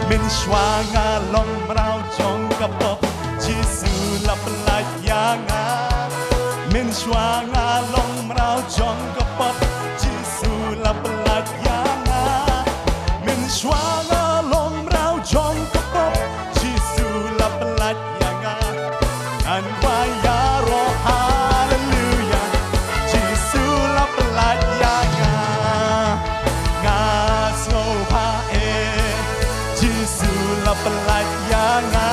Mynshuwa nga long mraw jong ka pop, Jisu la pyllait ïa nga. Mynshuwa nga long mraw jong ka pop, Jisu la pyllait ïa nga. Mynshuwa nga long mraw jong ka pop, Jisu la pyllait ïa nga. Ngan rwai ïaroh, haleluya, Jisu la pyllait ïa nga. Nga sngewbha eh, Jisu la pyllait ïa nga.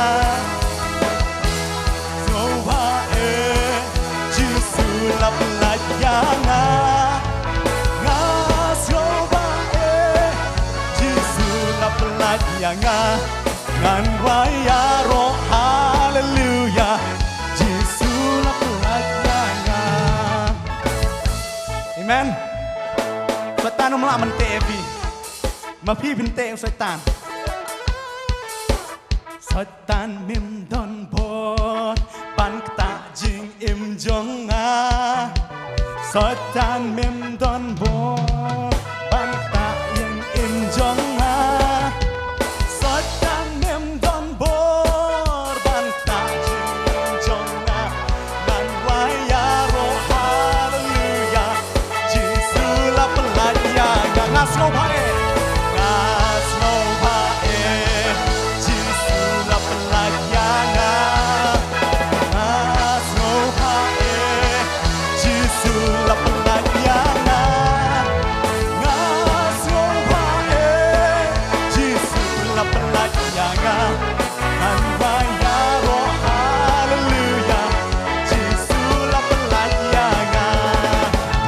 Sngewbha eh, Jisu la pyllait ïa nga. Nga sngewbha eh, Jisu la pyllait ïa nga. Ngan rwai ïaroh, haleluya, Jisu la pyllait ïa nga. Amen. Soitan um lah ban teh ïa phi. Ma phi phin teh ïa u Soitan. Soitan mem don bor ban ktah jingim jong nga. Soitan mem don bor ban ktah jingim jong nga. Soitan mem don bor ban ktah jingim jong nga. Ngan rwai ïaroh, haleluya, Jisu la pyllait ïa nga. Nga sngewbha eh, nga sngewbha eh, Jisu la pyllait ïa nga. Nga sngewbha eh, Jisu la pyllait ïa nga. Nga sngewbha eh, Jisu la pyllait ïa nga. Ngan rwai ïaroh, haleluya, Jisu la pyllait ïa nga.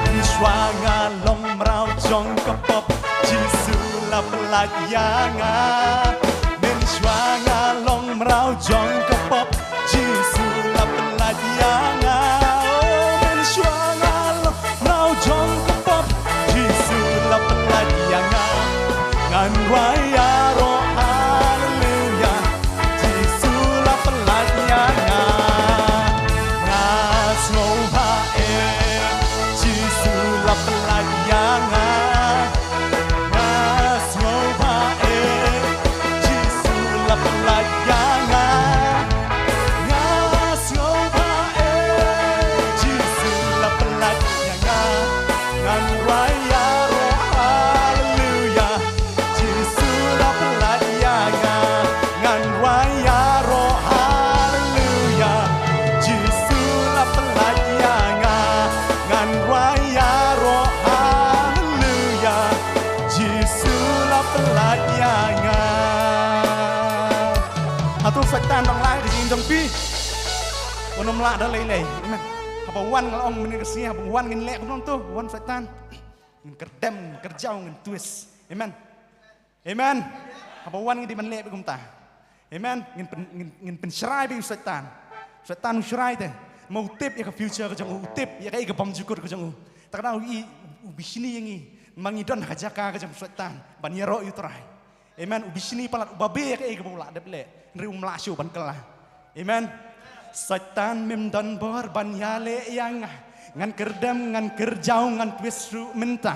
Mynshuwa nga long mraw jong ka pop, Jisu la pyllait ïa nga. Mynshuwa nga long mraw jong ka pop, Jisu la pyllait ïa nga. Oh, mynshuwa nga long mraw jong ka pop, Jisu la pyllait ïa nga. Ngan rwai ïaroh, haleluya, Jisu la pyllait ïa nga. Nga sngewbha eh, Jisu la pyllait ïa nga. Nga sngewbha eh, Jisu la pyllait ïa nga. Nga sngewbha eh, Jisu la pyllait ïa nga. Ngan rwai ïaroh, haleluya, Jisu la pyllait ïa nga. Satan dang lai ka jingim jong phi. Wan ym lah da lei lei. Amen. Haba wan nga la ong mynne ka sngi, haba wan ngin leh kumno to, wan Satan. Ngin kyrdem, ngin kyrjaw, ngin twist. Amen. Amen. Haba wan ngin dei ban leh beit kumta. Amen. Ngin pyn, ngin, ngin pynshrai beit ïa u Satan. Satan u shrai te. Ma u tip ïa ka future ka jong u, u tip ïa kaei ka bymjukut ka jong u. Te ka dang u i, u bishni ïa ngi. Ma ngi don ha ka jaka ka jong u Satan ban ïaroh ïa u Trai. Amen. U bishni palat, u babe ïa kaei kaba u lah dep leh. Hynrei um lah shuh ban kylla. Amen. Satan, mem don bor ban ïaleh ïa nga. Ngan kyrdem, ngan kyrjaw, ngan twist ruh mynta.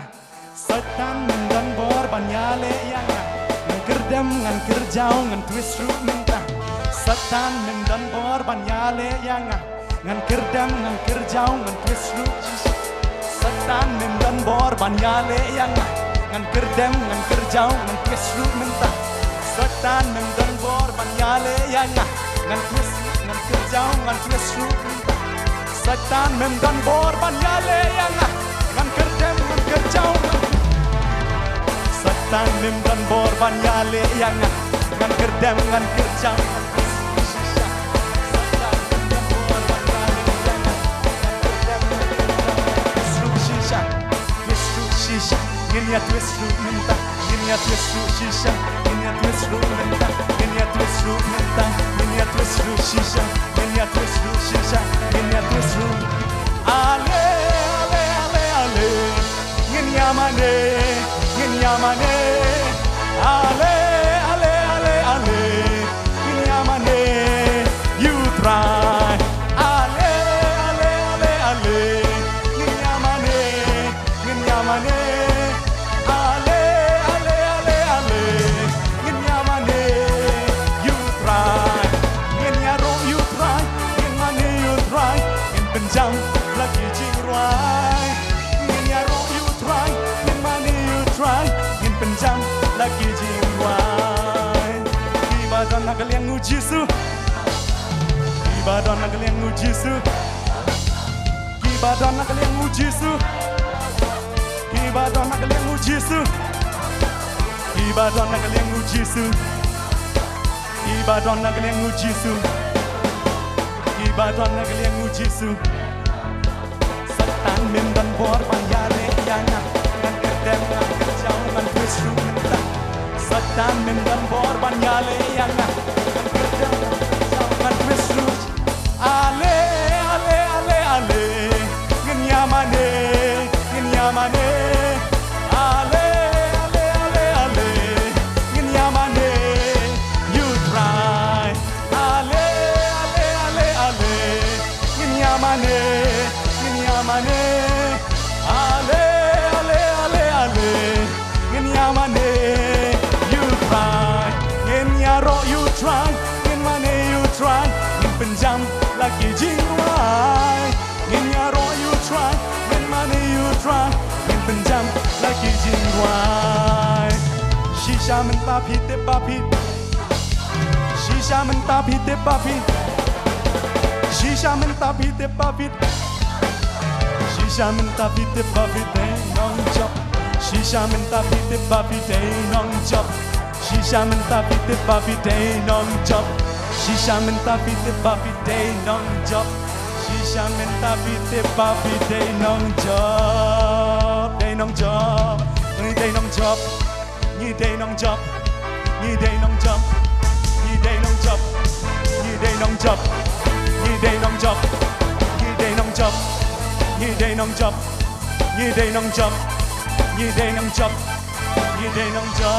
Satan, mem don bor ban ïaleh ïa nga. Ngan kyrdem, ngan kyrjaw, ngan twist ruh mynta. Satan, mem don bor ban ïaleh ïa nga. Ngan kyrdem, ngan kyrjaw, ngan twist ruh. Satan, mem don bor ban ïaleh ïa nga. Ngan kyrdem, ngan kyrjaw, ngan twist ruh mynta. Satan, mem don bor ban ïaleh ïa nga. Ngan twist, ngan kyrjaw, ngan twist ruh mynta. Satan, mem don bor ban ïaleh ïa nga. Ngan kyrdem, ngan kyrjaw, ngan, Satan, mem don bor ban ïaleh ïa nga. Ngan kyrdem, ngan kyrjaw, ngan twist ruh shisha. Satan, mem don bor ban ïaleh ïa nga. Ngan kyrdem, ngan kyrjaw, ngan twist ruh shisha. Twist ruh shisha. Ngin ïa twist ruh mynta. Ngin ïa twist ruh shisha. Ngin ïa twist ruh mynta. Ngin ïa twist ruh mynta. Ngin ïa twist ruh shisha. Ngin ïa twist ruh shisha. Ngin ïa twist ruh. Ale, ale, ale, ale. Ngin ïa mane. Ngin ïa mane. Ale, ale, ale, ale. Ngin ïa mane ïa u Trai. Ale, ale, ale, ale. Ngin ïa mane, ngin ïa mane. Ale, ale, ale, ale. Ngin ïa mane ïa u Trai. Ngin ïaroh ïa u Trai, ngin mane ïa u Trai. Ngin pynjam la ki jingrwai. Ngin ïaroh ïa u Trai, ngin mane ïa u Trai. Ngin pynjam la ki jingrwai. Kiba don ha ka liang u Jisu. Kiba don ha ka liang u Jisu. Kiba don ha ka liang u Jisu. Kiba don ha ka liang u Jisu. Kiba don ha ka liang u Jisu. Kiba don ha ka liang u Jisu. Kiba don ha ka liang u Jisu. Satan, mem don bor ban ïaleh ïa nga. Ngan kyrdem, ngan kyrjaw, ngan twist ruh mynta. Satan, mem don bor ban ïaleh ïa nga. Ngan kyrdem, ngan kyrjaw, ngan twist ruh. Ale, ale, ale, ale. Ngin ïa mane, ngin ïa mane. Ale, ale, ale, ale. Ngin ïa mane ïa u Trai. Ale, ale, ale, ale. Ngin ïa mane, ngin ïa mane. Ale, ale, ale, ale. Ngin ïa mane ïa u Trai. Ngin ïaroh ïa u Trai. Ngin mane ïa u Trai. Ngin pynjam la ki jingrwai. Ngin ïaroh ïa u Trai. Ngin mane ïa u Trai. Ngin pynjam la ki jingrwai. Shisha mynta phi tip ba phi Shisha mynta phi tip ba phi. Shisha mynta phi tip ba phi. Shisha mynta phi tip ba phi dei nongjop. Shisha mynta phi tip ba phi dei nongjop. Shisha mynta phi tip ba phi dei nongjop. Shisha mynta phi tip ba phi dei nongjop. Shisha mynta phi tip ba phi dei nongjop. Dei nongjop. Ngi dei nongjop. Ngi dei nongjop. Ngi dei nongjop. Ngi dei nongjop. Ngi dei nongjop. Ngi dei nongjop. Ngi dei nongjop. Ngi dei nongjop. Ngi dei nongjop. Ngi dei nongjop. Ngi dei nongjop.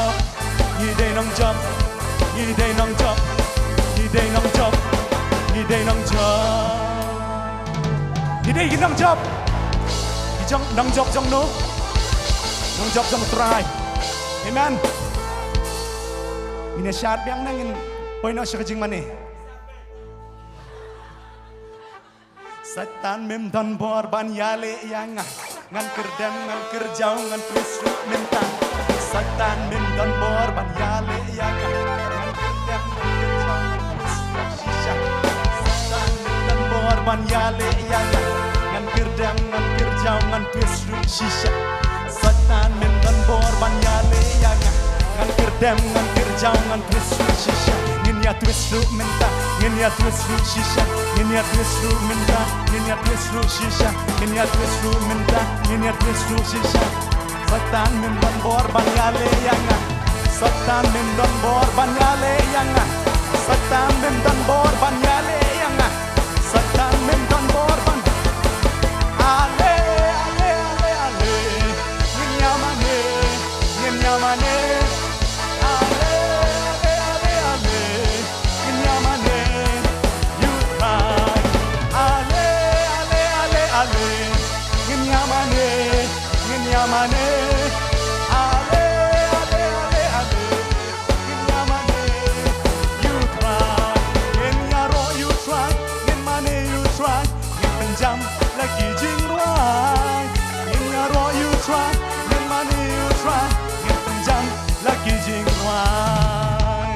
Ngi dei nongjop. Ngi dei nongjop. Ngi dei nongjop. Ngi dei nongjop. Ngi dei ki nongjop. Ki jong nongjop jong no. Nongjop jong Trai. Amen. Ngin ïa shad biang, ngin poi noh sha ka jingmane. Satan, mem don bor ban ïaleh ïa nga. Ngan kyrdem, ngan kyrjaw, ngan twist ruh mynta. Satan, mem don bor ban ïaleh ïa nga. Ngan kyrdem, ngan kyrjaw, ngan twist ruh shisha. Satan, mem don bor ban ïaleh ïa nga. Ngan kyrdem, ngan kyrjaw, ngan twist ruh shisha. Satan, mem don bor ban ïaleh ïa nga. Ngan kyrdem, ngan kyrjaw, ngan twist ruh shisha. Ngin Ïa twist ruh mynta, ngin ïa twist ruh shisha. Ngin ïa twist ruh mynta, ngin ïa twist ruh shisha. Ngin ïa twist ruh mynta, ngin ïa twist ruh shisha. Satan mem don bor ban ïaleh ïa nga. Satan mem don bor ban ïaleh ïa nga. Satan mem don bor ban ïaleh ïa nga. Satan mem don bor ban. Ale, ale, ale, ale. Ngin ïa mane, ngin ïa mane. Ale, ale, ale, ale. Ngin ïa mane, ïa U Trai. Ale, ale, ale, ale. Ngin ïa mane, ngin ïa mane. Ale, ale, ale, ale. Ngin ïa mane, ïa U Trai. Ngin ïaroh ïa U Trai. Ngin mane ïa U Trai. Ngin pynjam la ki jingrwai. Ngin ïaroh ïa U Trai. Ngin mane ïa U Trai. Ngin pynjam la ki jingrwai.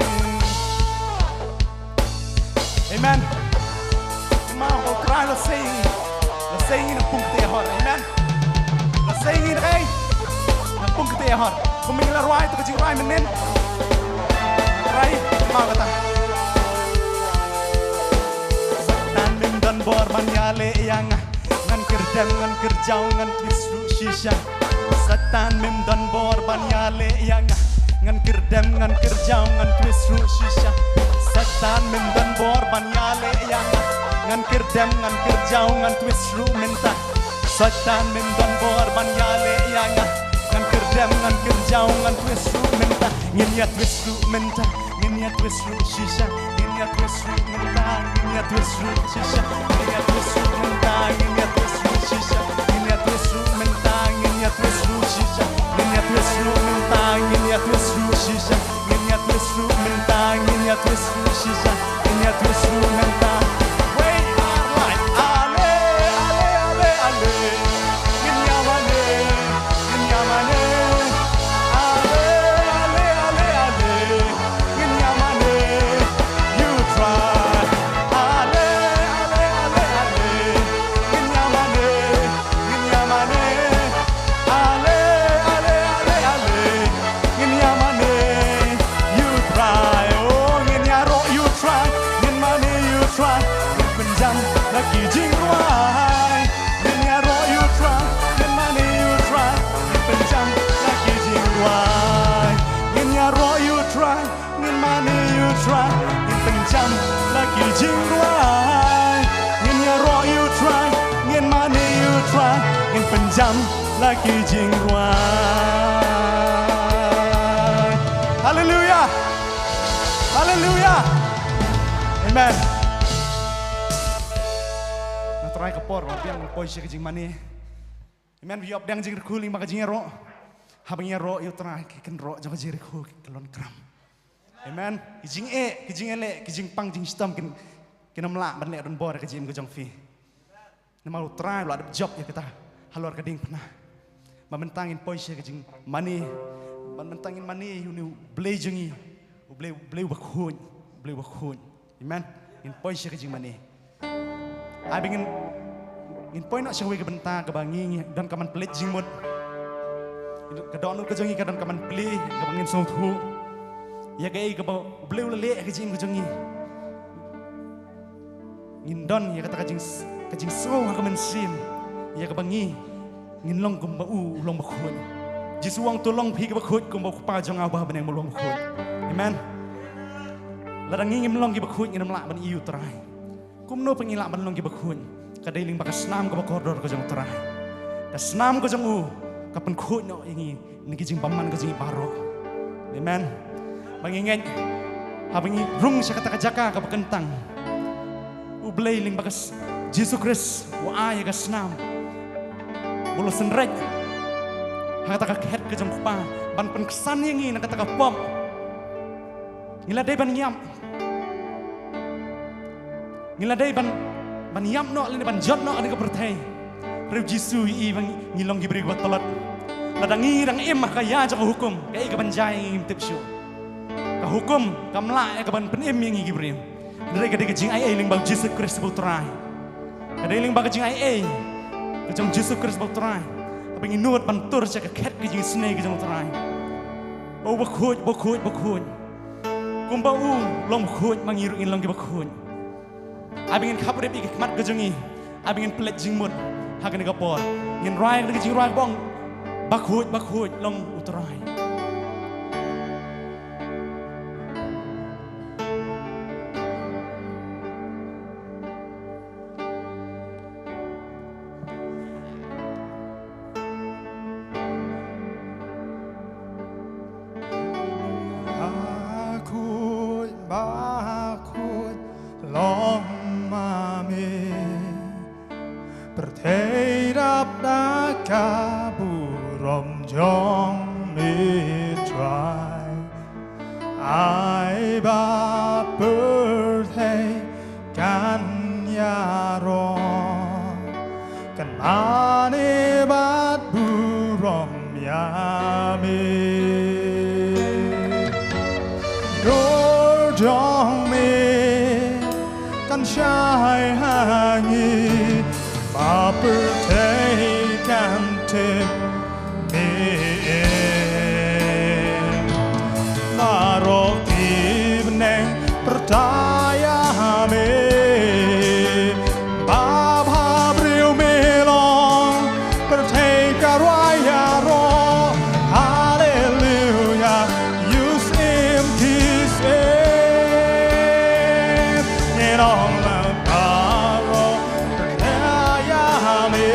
Amen. Kynmaw ba U Trai la sei ïa ngi. La sei ïa ngi na pung kti hor. Amen. La sei ïa ngi na ei? Na pung kti hor. Kumba ngi la rwai to ka jingrwai mynnin. Trai, kynmaw kata. Satan mem don bor ban ïaleh ïa nga. Ngan kyrdem, ngan kyrjaw, ngan twist ruh shisha. Satan mem don bor ban ïaleh ïa nga. Ngan kyrdem, ngan kyrjaw, ngan twist ruh shisha. Satan mem don bor ban ïaleh ïa nga. Ngan kyrdem, ngan kyrjaw, ngan twist ruh mynta. Satan mem don bor ban ïaleh ïa nga. Ngan kyrdem, ngan kyrjaw, ngan twist ruh mynta. Ngin ïa twist ruh mynta. Ngin ïa twist ruh shisha. Ngin ïa twist ruh mynta. Ngin ïa twist ruh shisha. Ngin ïa twist ruh mynta. Ngin ïa twist ruh shisha. Ngin ïa twist ruh mynta. Ngin ïa twist ruh shisha. Ngin ïa twist ruh mynta. Ngin ïa twist ruh shisha. Ngin ïa twist ruh mynta. Ngin ïa twist ruh shisha. Ngin ïa twist ruh mynta. Wei ar lai. Ale, ale, ale, ale. Ngin ïa mane. Ngin ïa mane. Ale, ale, ale, ale. Ngin ïa mane, ïa U Trai. Ale, ale, ale, ale. Ngin ïa mane, ngin ïa mane. Ale, ale, ale, ale. Ngin ïa mane, ïa U Trai. Oh, ngin ïaroh ïa U Trai. Ngin mane ïa U Trai. Ngin pynjam la ki jingrwai. Ngin ïaroh ïa U Trai. Ngin mane ïa U Trai. Ngin pynjam la ki jingrwai. Ngin ïaroh ïa U Trai. Ngin mane ïa U Trai, ngin pynjam la ki jingrwai. Ngin ïaroh ïa U Trai, ngin mane ïa U Trai, ngin pynjam la ki jingrwai. Haleluya. Haleluya. Amen. Nga trai ka por, ba biang poi sha ka jingmane. Amen. Ba ïoh pdiang jingkyrkhu lyngba ka jingïaroh. Haba ngi ïaroh ïa U Trai, ki kynroh jong ka jingkyrkhu ki kyllon kram. Amen. Ki jingeh, ki jingeh leh, ki jingpang jingshitom kin, kin ym lah ban leh donbor ïa ka jingim ka jong phi. Namar U Trai u la dep jop ïa kata halor ka diengphna. Ba mynta ngin poi sha ka jingmane. Ba mynta ngin mane ïa une U Blei jong ngi. U Blei, U Blei uba khuid, U Blei uba khuid. Amen. Ngin poi sha ka jingmane. Ai ba ngin, ngin poi noh sha kawei ka bynta kaba ngi, ngi donkam ban pynleit jingmut. Ka dohnud ka jong ngi ka donkam ban plie, kaba ngin sngewthuh ïa kaei kaba U Blei u la leh ha ka jingim ka jong ngi. Ngin don ïa kata ka jing, ka jingsngew ha ka mynsiem ïa kaba ngi, ngin long kumba u, u long bakhuid. Jisu u ong, to long phi kiba khuid kumba U Kpa jong nga uba ha bneng u long bakhuid. Amen. Lada ngi ngim long kiba khuid, ngin ym lah ban ïohi ïa U Trai. Kumno pat ngi lah ban long kiba khuid? Ka dei lyngba ka snam kaba kordor ka jong U Trai. Ka snam ka jong u ka pynkhuid noh ïa ngi na ki jingbymman ka jong ngi baroh. Amen. Ba ngi ngeit haba ngi rung sha kata ka jaka kaba kyntang, U Blei lyngba ka s-, Jisu Khrist u ai ïa ka snam ba u la synreit ha kata ka khet ka jong U Kpa ban pynksan ïa ngi na kata ka pop. Ngi la dei ban ïap. Ngi la dei ban, ban ïap noh lane ban jot noh ha kane ka pyrthei. Hynrei U Jisu u ïohi ba ngi, ngi long ki briew kiba tlot. Lada ngi dang im ha ka ïa jong ka hukum, kaei kaban jia ïa ngi ngim tip shuh. Ka hukum kam lah ïa ka ban pynim ïa ngi ki briew. Hynrei ka dei ka jingaiei lyngba U Jisu Khrist uba U Trai. Ka dei lyngba ka jingaiei ka jong U Jisu Khrist uba U Trai. Haba ngi nud ban tur sha ka khet ka jingisynei ka jong U Trai. O bakhuid, bakhuid, bakhuid. Kumba u long khuid, ma ngi ruh ngin long kiba khuid. Ai ba ngin khap rip ïa ka khmat ka jong ngi. Ai ba ngin pynleit jingmut ha kane ka por. Ngin rwai da ka jingrwai ba ong, ba khuid, ba khuid long U Trai. Ba khuid, ba khuid long ma me. Pyrthei dap da ka burom jong me, Trai. Ai ba pyrthei kan ïaroh, kan mane bad burom ïa me. Dur jong me kan shai ha ngi, ba pyrthei kan tip me. Baroh ki bneng pyrta ïa me. Ba bhabriew me long, pyrthei ka rwai ïaroh. Haleluya, ïohsngew ki sngewsih. Ngi ong la baroh pyrta ïa me.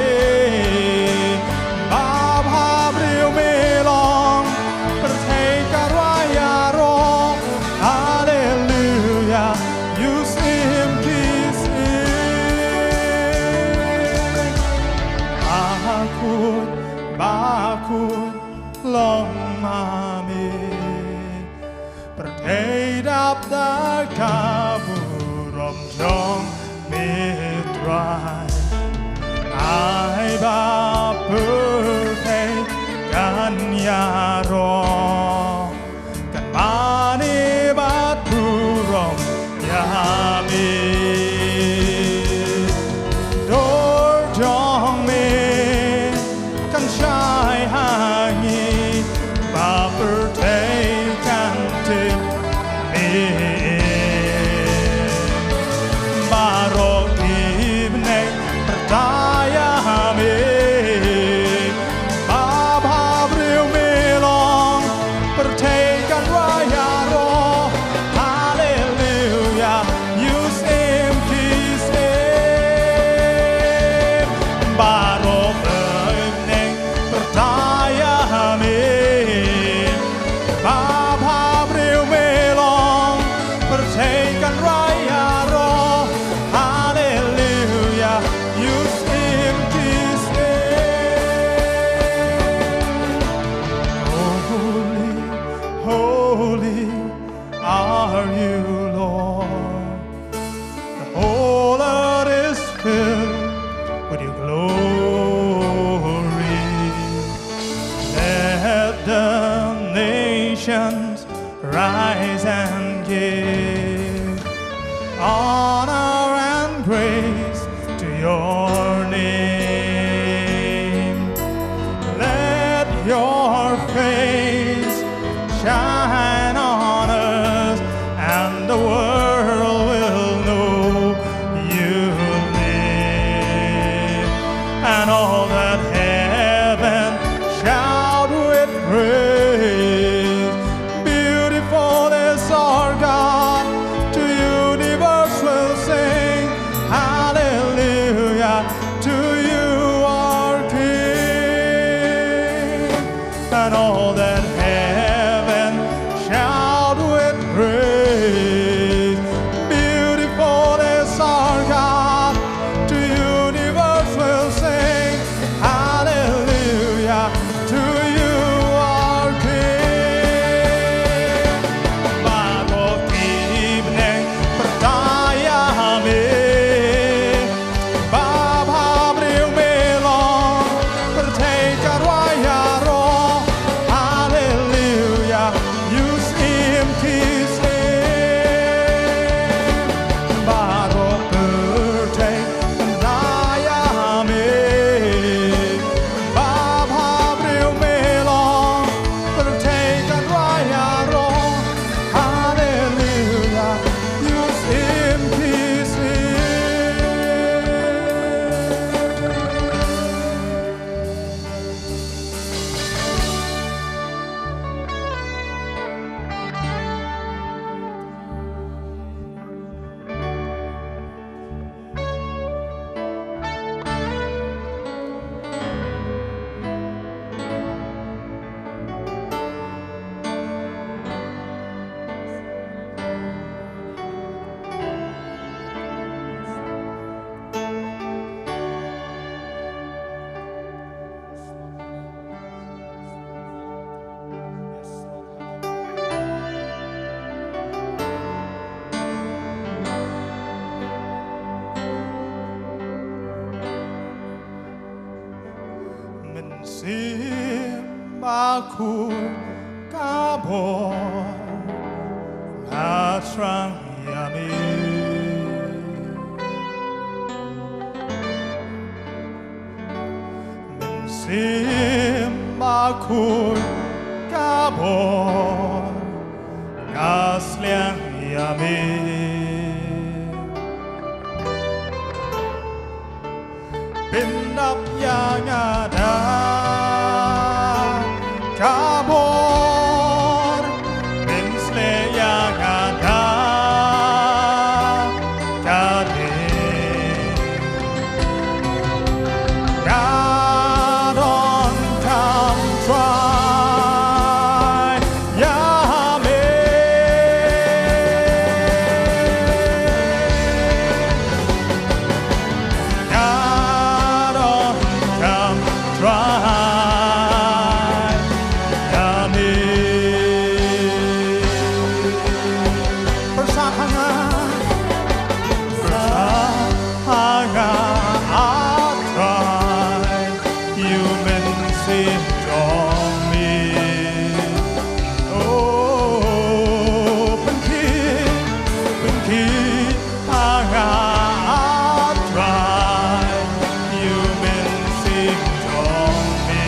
Ba bhabriew me long, pyrthei ka rwai ïaroh. Haleluya, ïohsngew ki sngewsih. Ba khuid, ba khuid long ma me. Pyrthei dap da ka burom jong me, Trai. Ai ba pyrthei kan ïaroh, kan mane bad burom ïa me. Dur jong me kan shai ha ngi, ba pyrthei kan tip me. Baroh ki bneng pyrta ïa me. Ba bhabriew me long, pyrthei kan rwai ïaroh. Haleluya, ïohsngew ki sngewsih. Baroh ki bneng pyrta ïa me. Ba bhabriew me long, pyrthei kan rwai ïaroh. Haleluya, ïohsngew ki sngewsih. Holy, holy are you, Lord. The whole earth is filled with your glory. Let the nations rise and give honor and praise to your name. Let your face shine on us, and the world will know you live. And all that heaven shout with praise. Beautiful is our God, to universe will sing, hallelujah, to you, our King. And all that heaven shout with praise. Beautiful is our God, to universe will sing, hallelujah, to you, our King. Baroh ki bneng pyrta ïa me. Ba bhabriew me long, pyrthei ka rwai ïaroh. Khuid ka bor nga thrang ïa me. Mynsiem Bakhuid ka bor nga sliang ïa me. Pyndap ïa nga da ka bor, pynsleh ïa nga da ka dei. Nga donkam Trai ïa me. Nga donkam Trai ïa me. Pyrsad ha nga, pyrsad ha nga, ah Trai, ïa u Mynsiem jong me. Oh, pynkhih, pynkhih ha nga, ah Trai, ïa u Mynsiem jong me.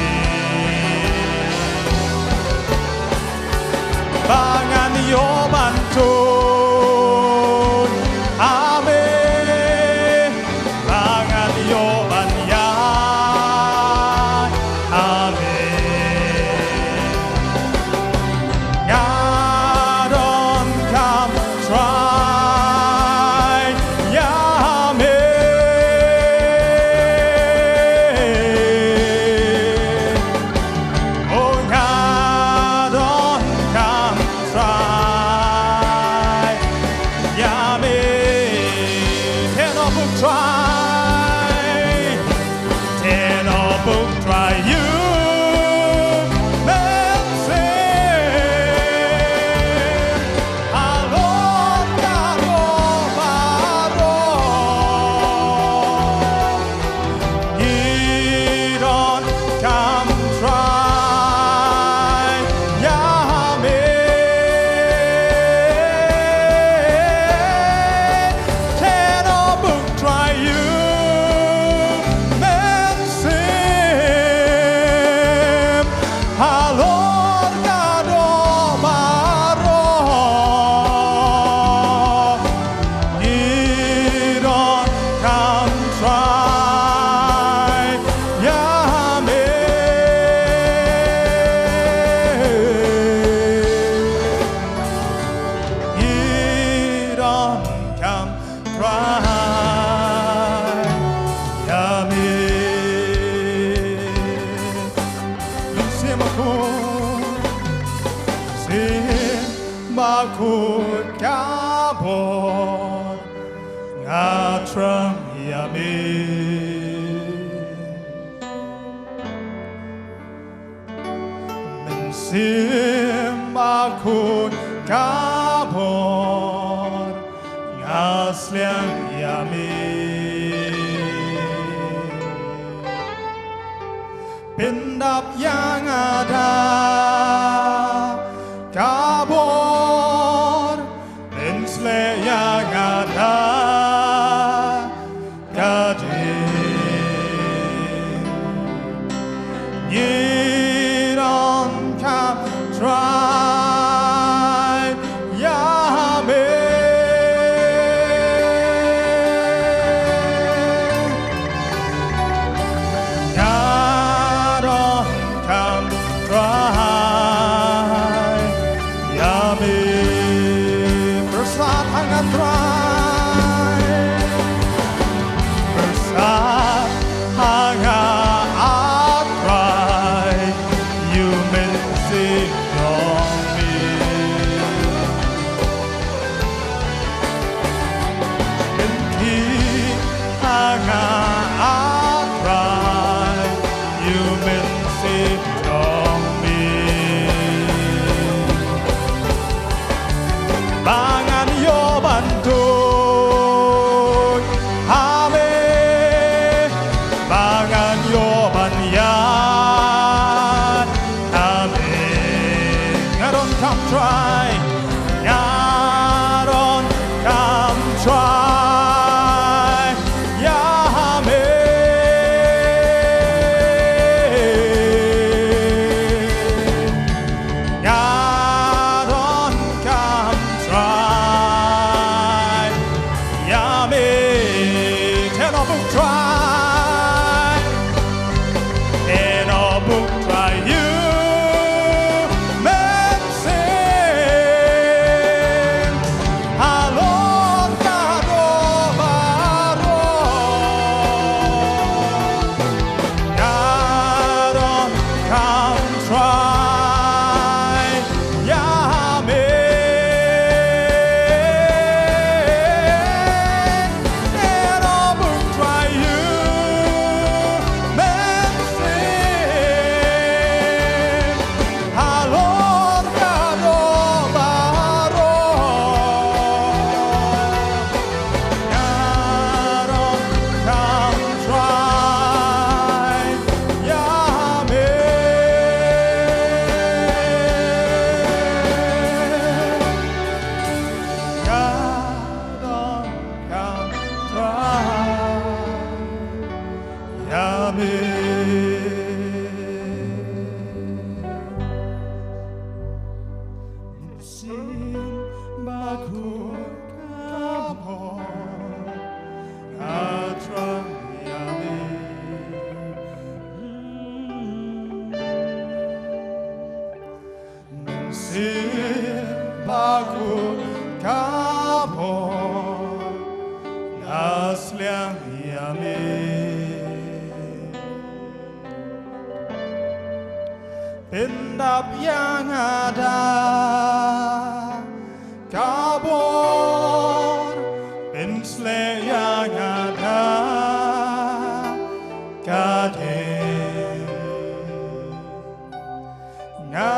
Ba ngan ïoh ban tuid ha me, ba ngan ïoh ban ïaid ha me. Nga donkam Trai ïa me. Oh, nga donkam Trai ïa me. Te nopuk Trai, te nopuk Trai ïa u Mynsiem. Halor ka doh baroh. Ngi donkam Trai ïa me. Te nopuk Trai ïa u Mynsiem. Halor ka doh baroh. Ngi donkam Trai ïa me. Ngi donkam Trai ïa me. Mynsiem Bakhuid, Mynsiem Bakhuid ka bor nga thrang ïa me. Mynsiem Bakhuid ka bor nga sliang ïa me. Pyndap ïa nga da ka bor, pynsleh ïa nga da ka dei. Ngi donkam Trai ïa me. Nga donkam Trai ïa me. Pyrsad ha nga Trai. Pyrsad ha nga, ah Trai, ïa u Mynsiem jong me. Pynkhih ha nga, ah Trai, ïa u Mynsiem jong me. Ba ngan ïoh ban tuid ha me, ba ngan ïoh ban ïaid ha me. Come try. Nga don kam try ïa me. Nga don kam try ïa me. Te no buk try. Te no buk try ïa me. Halor ka doh baroh. Nga don kam try ïa me. Te no buk try ïa me. Halor ka doh baroh. Nga don kam try ïa me. Nga don kam try ïa me. Mynsiem Bakhuid ka bor, nga try ïa me. Mynsiem Bakhuid ka bor, nga sliang ïa me. Pyndap ïa nga da ka bor, pynsleh ïa nga da ka dei. Nga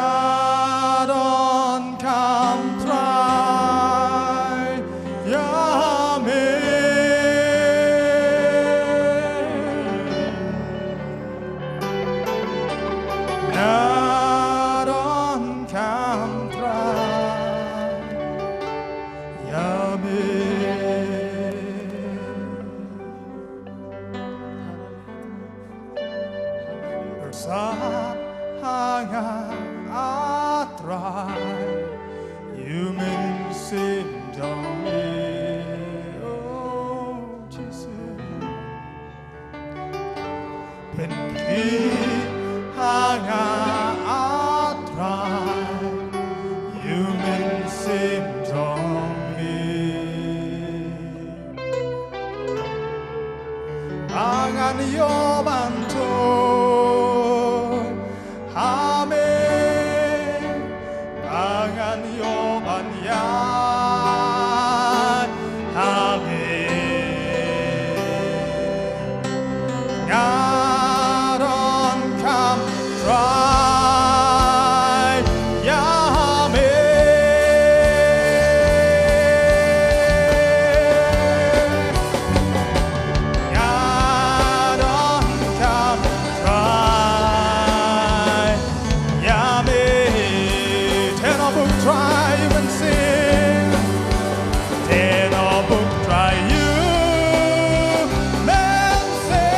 don kam try ïa me. Nga don kam try ïa me. Sa ha nga, A Trai, ïa u mynsiem jong me. Oh, Jesus. Pynkhih ha nga, A Trai, ïa u mynsiem jong me. Ba ngan ïoh ban tur ha me, ba ngan ïoh ban ïaid ha me. Nga don kam try ïa me. Nga don kam try ïa me. Te no buk try mynsiem. Te no buk try ïa u mynsiem.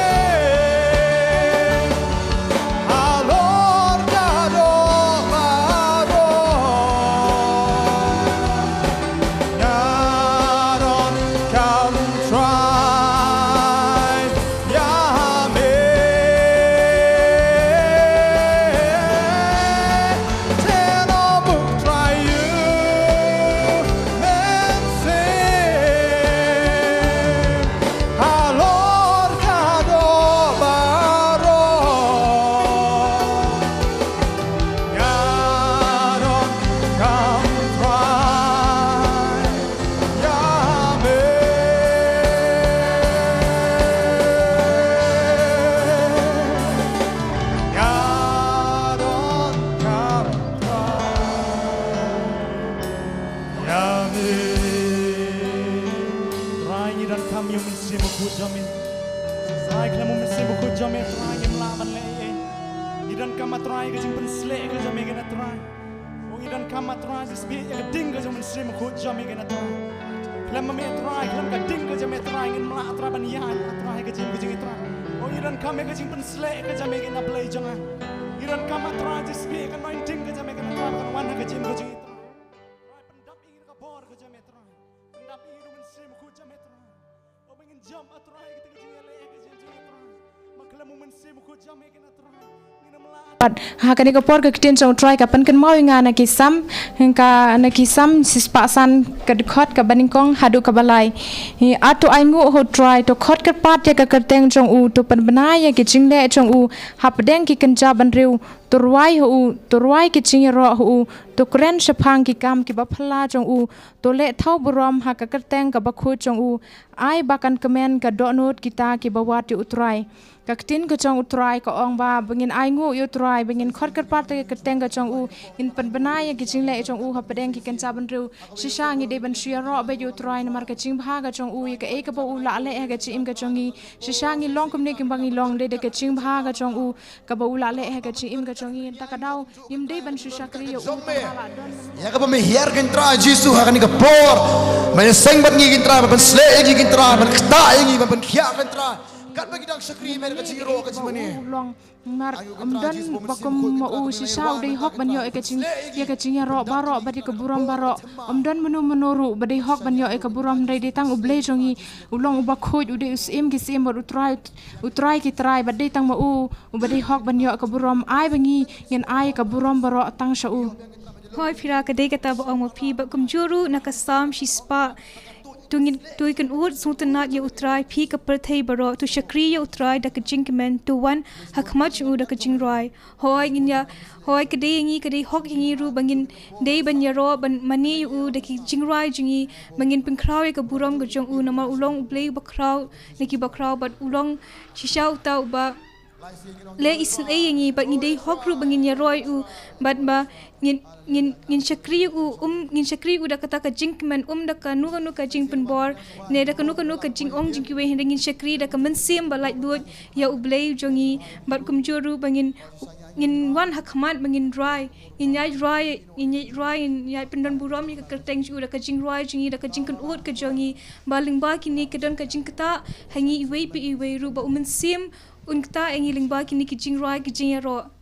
Halor ka doh baroh. Nga don kam try ïa me. Te no buk try ïa u mynsiem. Halor ka doh baroh. Nga don kam try ïa me. Nga don kam try ïa me. Trai, ngi donkam ïa u Mynsiem Bakhuid jong me. Sa ai khlem u Mynsiem Bakhuid jong me, Trai, ngim lah ban leh ei ei. Ngi donkam, A Trai, ka jingpynsleh ka jong me keiñ, A Trai. O Ngi donkam, ah Trai Jisu, ïa ka ding ka jong u Mynsiem Bakhuid jam ïa ngi, ah Trai. Khlem ma me, ah Trai, khlem ka ding ka jong me, ah Trai, ngim lah, ah Trai, ban ïaid, ah Trai, ha ka jingim ka jong ngi, ah Trai. Oh, ngi donkam ïa ka jingpynshlur ka jong me, ah Blei jong nga. Ngi donkam, ah Trai Jisu, ïa ka anointing ka jong me, ah Trai, kan wan ha ka jingim ka jong ngi, ah Trai. Trai, pyndap ïa ngi da ka bor ka jong me, ah Trai. Pyndap ïa ngi da u Mynsiem Bakhuid jong me, ah Trai. Pat ha kane ka por ka ktien jong u Trai ka pynkynmaw ïa nga na ki Salm, ka na ki Salm shispah san, ka dkhot kaba nyngkong haduh kaba lai. Hi, ah, to ainguh ha u Trai, to khot kyrpad ïa ka kyrteng jong u, to pynbna ïa ki jingleh jong u hapdeng ki kynja bynriew, to rwai ha u, to rwai ki jingïaroh ha u, to kren shaphang ki kam kiba phylla jong u, to leh thaw burom ha ka kyrteng kaba khuid jong u. Ai ba kan kmen ka dohnud kita kiba wad ïa u Trai. Ka ktien ka jong u Trai ka ong ba, ba ngin ainguh ïa u Trai, ba ngin khot kyrpad ïa ka kyrteng ka jong u, ngin pynbna ïa ki jingleh jong u hapdeng ki kynja bynriew. Shisha ngi dei ban shu ïaroh beit ïa u Trai namar ka jingbha ka jong u, ïa kaei kaba u la leh ha ka jingim ka jong ngi. Shisha ngi long kumne kumba ngi long, dei da ka jingbha ka jong u kaba u la leh ha ka jingim ka jong ngi. Ta ka daw ngim dei ban shu shakri ïa u tang ba la don. Ïa kaba me hiar, ko Trai Jisu, ha kane ka por, me seng bad ngi, ko Trai, ban pynshlur ïa ngi, ko Trai, ban ktah ïa ngi, ban pynkhiah, ko Trai. Katba ngi dang shakri me da ka jingïaroh, ka jingmane. U long mar, ym don ba kum ma u. Shisha u dei hok ban ïoh ïa ka jing, ïa ka jingïaroh baroh bad ïa ka burom baroh. Ym don mano mano ruh ba dei hok ban ïoh ïa ka burom, hynrei dei tang u Blei jong ngi. U long uba khuid, u dei u Syiem ki syiem bad u Trai, u Trai ki trai, bad dei tang ma u uba dei hok ban ïoh ka burom. Ai ba ngi ngin ai ka burom baroh tang sha u. Hooid, phi ïa ka dei kata ba ong ma phi, bad kumjuh ruh na ka Salm shispah. To ngin, to ngin ud sngewtynnad ïa u Trai, phi ka pyrthei baroh, to shakri ïa u Trai da ka jingkmen, to wan ha khmat jong u da ka jingrwai. Hooid, ngin ïa, hooid, ka dei ïa ngi, ka dei hok ïa ngi ruh ba ngin dei ban ïaroh, ban mane ïa u da ki jingrwai jong ngi, ba ngin pynkhraw ïa ka burom ka jong u, namar u long u Blei uba khraw na kiba khraw, bad u long shisha uta uba leh isynei ïa ngi, bad ngi dei hok ruh ba ngin ïaroh ïa u, bad ba ngin, ngin, ngin shakri ïa u, um, ngin shakri ïa u da kata ka jingkmen, um da kano kano ka jingpynbor ne da kano kano ka jingong jingkiwei, hynrei ngin shakri da ka mynsiem ba laitluid ïa u Blei jong ngi, bad kumjuh ruh ba ngin, ngin wan ha khmat ba ngin rwai, ngin ïaid rwai, ngin ïaid rwai, ngin ïaid pyndon burom ïa ka kyrteng jong u da ka jingrwai jong ngi, da ka jingkynnoh ka jong ngi, ba lyngba kine ki don ka jingktah ha ngi iwei pa iwei ruh, ba u Mynsiem un ktah ïa ngi lyngba kine ki jingrwai ki jingïaroh.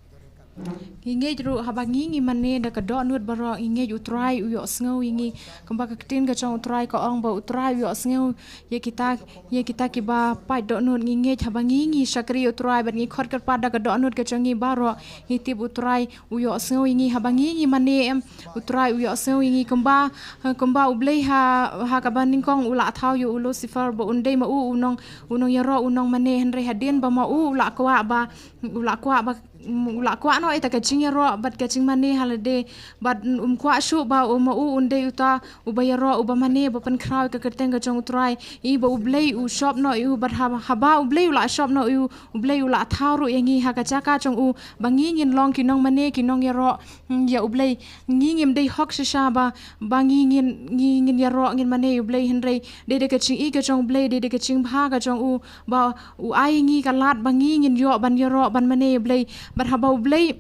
Ngi ngeit ruh haba ngi, ngi mane da ka dohnud baroh, ngi ngeit u Trai u ïohsngew ïa ngi. Kumba ka ktien ka jong u Trai ka ong ba u Trai u ïohsngew ïa kita, ïa kita kiba pait dohnud. Ngi ngeit haba ngi, ngi shakri u Trai bad ngi khot kyrpad da ka dohnud ka jong ngi baroh, ngi tip u Trai u ïohsngew ïa ngi haba ngi, ngi mane, em. U Trai u ïohsngew ïa ngi kumba, kumba u Blei ha, ha kaba nyngkong u la thaw ïa u Lucifer ba un dei ma u u nong, u nongïaroh, u nongmane, hynrei hadien ba ma u u la kwah ba, u la kwah ba, u la kwah noh ïa ta ka jingïaroh bad ka jingmane ha lade, bad um kwah shuh ba u, ma u un dei uta uba ïaroh, uba mane, ba pynkhraw ïa ka kyrteng ka jong u Trai, ïa ba u Blei u shop noh ïa u, bad ha, haba u Blei u la shop noh ïa u, u Blei u la thaw ruh ïa ngi ha ka jaka jong u, ba ngi ngin long ki nongmane, ki nongïaroh, mm, ïa u Blei. Ngi ngim dei hok shisha ba, ba ngi ngin, ngi ngin ïaroh, ngin mane ïa u Blei, hynrei dei da ka jingïeit ka jong u Blei, dei da ka jingbha ka jong u, ba u ai ngi ka lad ba ngi ngin ïoh ban ïaroh, ban mane ïa u Blei. Bad haba u Blei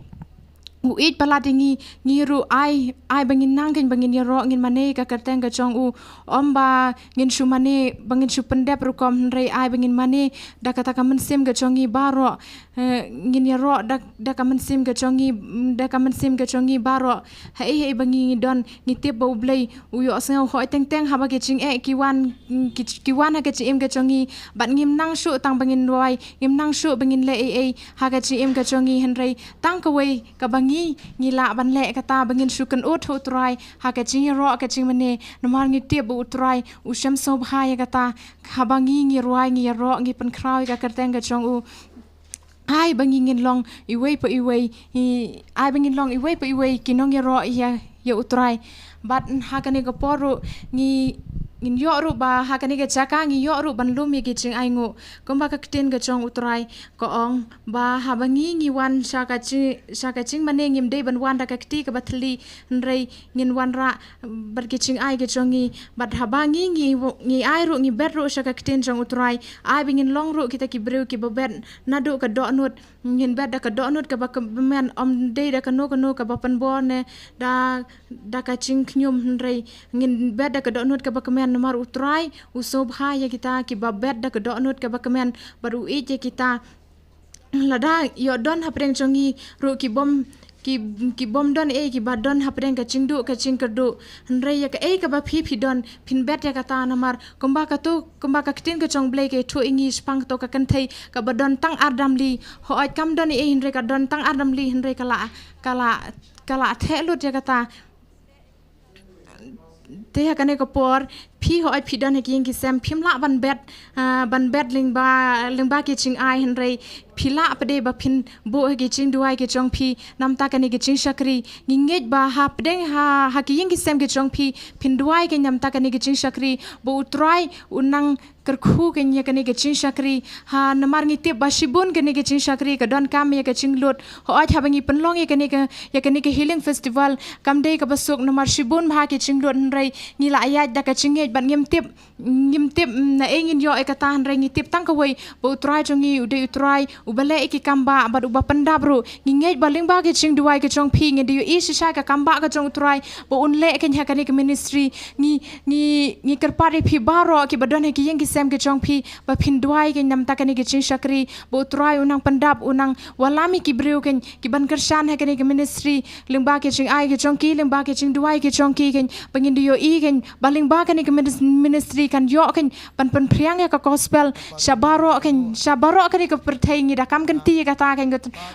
u ïeit palat ïa ngi, ngi ruh ai, ai ba ngin nang keiñ ba ngin ïaroh, ngin mane ïa ka kyrteng ka jong u. Ym ba ngin shu mane, ba ngin shu pyndep rukom, hynrei ai ba ngin mane da kata ka mynsiem ka jong ngi baroh. Eh, ngin ïaroh da, da ka mynsiem ka jong ngi, mm, da ka mynsiem ka jong ngi baroh. Haei haei ba ngi don, ngi tip ba u Blei u ïohsngew. Hooid, teng teng haba ki jingeh ki wan, mm, ki, ki wan ha ka jingim ka jong ngi, bad ngim nang shuh tang ba ngin rwai, ngim nang shuh ba ngin leh ei ei ha ka jingim ka jong ngi, hynrei tang kawei kaba ngi, ngi lah ban leh, kata ba ngin shu kynnoh ha u Trai ha ka jingïaroh, ka jingmane, namar ngi tip ba u Trai u shem sngewbha ïa kata. Haba ngi, ngi rwai, ngi ïaroh, ngi pynkhraw ïa ka kyrteng ka jong u, ai ba ngi ngin long iwei pa iwei, i, ai ba ngin long iwei pa iwei ki nongïaroh ïa, ïa u Trai. Bad ha kane ka por ruh ngi, Ngin ïoh ruh ba ha kane ka jaka ngi ïoh ruh ban lum ïa ki jingainguh. Kumba ka ktien ka jong U Trai ka ong ba haba ngi ngi wan sha ka jing, sha ka jingmane ngim dei ban wan da ka kti kaba thylli, hynrei ngin wanrah bad ki jingai ka jong ngi. Bad haba ngi ngi, ngi ai ruh, ngi bet ruh sha ka ktien jong U Trai, ai ba ngin long ruh kita ki briew kiba bet naduh ka dohnud. Ngin bet da ka dohnud kaba kmen, ym dei da kano kano kaba pynbor ne da, da ka jingkhñium, hynrei ngin bet da ka dohnud kaba kmen, namar U Trai u sngewbha ïa kita kiba bet da ka dohnud kaba kmen bad u ïeit ïa kita. Lada ïoh don hapdeng jong ngi ruh ki bym, ki, ki bym don ei kiba don hapdeng ka jingduh ka jingkyrduh, hynrei ïa kaei kaba phi phi don phin bet ïa kata, namar kumba kato, kumba ka ktien ka jong U Blei ka ïathuh ïa ngi shaphang kato ka kynthei kaba don tang ar damli. Hooid kam don ei hynrei ka don tang ar damli, hynrei ka la, ka la, ka la theh lut ïa kata. Te ha kane ka por phi, hooid phi don ha ki ïing ki sem, phim lah ban bet, ah, ban bet lyngba, lyngba ki jingai, hynrei phi lah pat de ba phin buh ha ki jingduwai ki jong phi namar kane ka jingshakri. Ngi ngeit ba hapdeng ha, ha ki ïing ki sem ki jong phi phin duwai kein namar kane ka jingshakri, ba U Trai un nang kyrkhu kein ïa kane ka jingshakri. Ha, namar ngi tip ba shibun kane ka jingshakri ka donkam ïa ka jinglut. Hooid haba ngi pynlong ïa kane ka, ïa kane ka healing festival kam dei kaba suk, namar shibun bha ki jinglut, hynrei ngi la ïaid da ka jingngeit bad ngim tip, ngim tip, mm, naei ngin ïoh ïa kata, hynrei ngi tip tang kawei ba U Trai jong ngi u dei U Trai uba leh ïa ki kam bah bad uba pyndap ruh. Ngi ngeit ba lyngba ki jingduwai ki jong phi ngin da ïohi shisha ka kam bah ka jong U Trai ba un leh kein ha kane ka ministry. Ngi, ngi, ngi kyrpad ïa phi baroh kiba don ha ki ïing ki sem ki jong phi ba phin duwai kein namar kane ka jingshakri, ba U Trai un nang pyndap, un nang wallam ïa ki briew kein kiban kyrshan ha kane ka ministry, lyngba ki jingai ki jong ki, lyngba ki jingduwai ki jong ki kein, ba ngin da ïohi kein ba lyngba kane ka minis-, ministry kan ïoh kein ban pynphriang ïa ka gospel sha baroh kein, sha baroh kane ka pyrthei. Ngi da kam kynti ïa kata kein,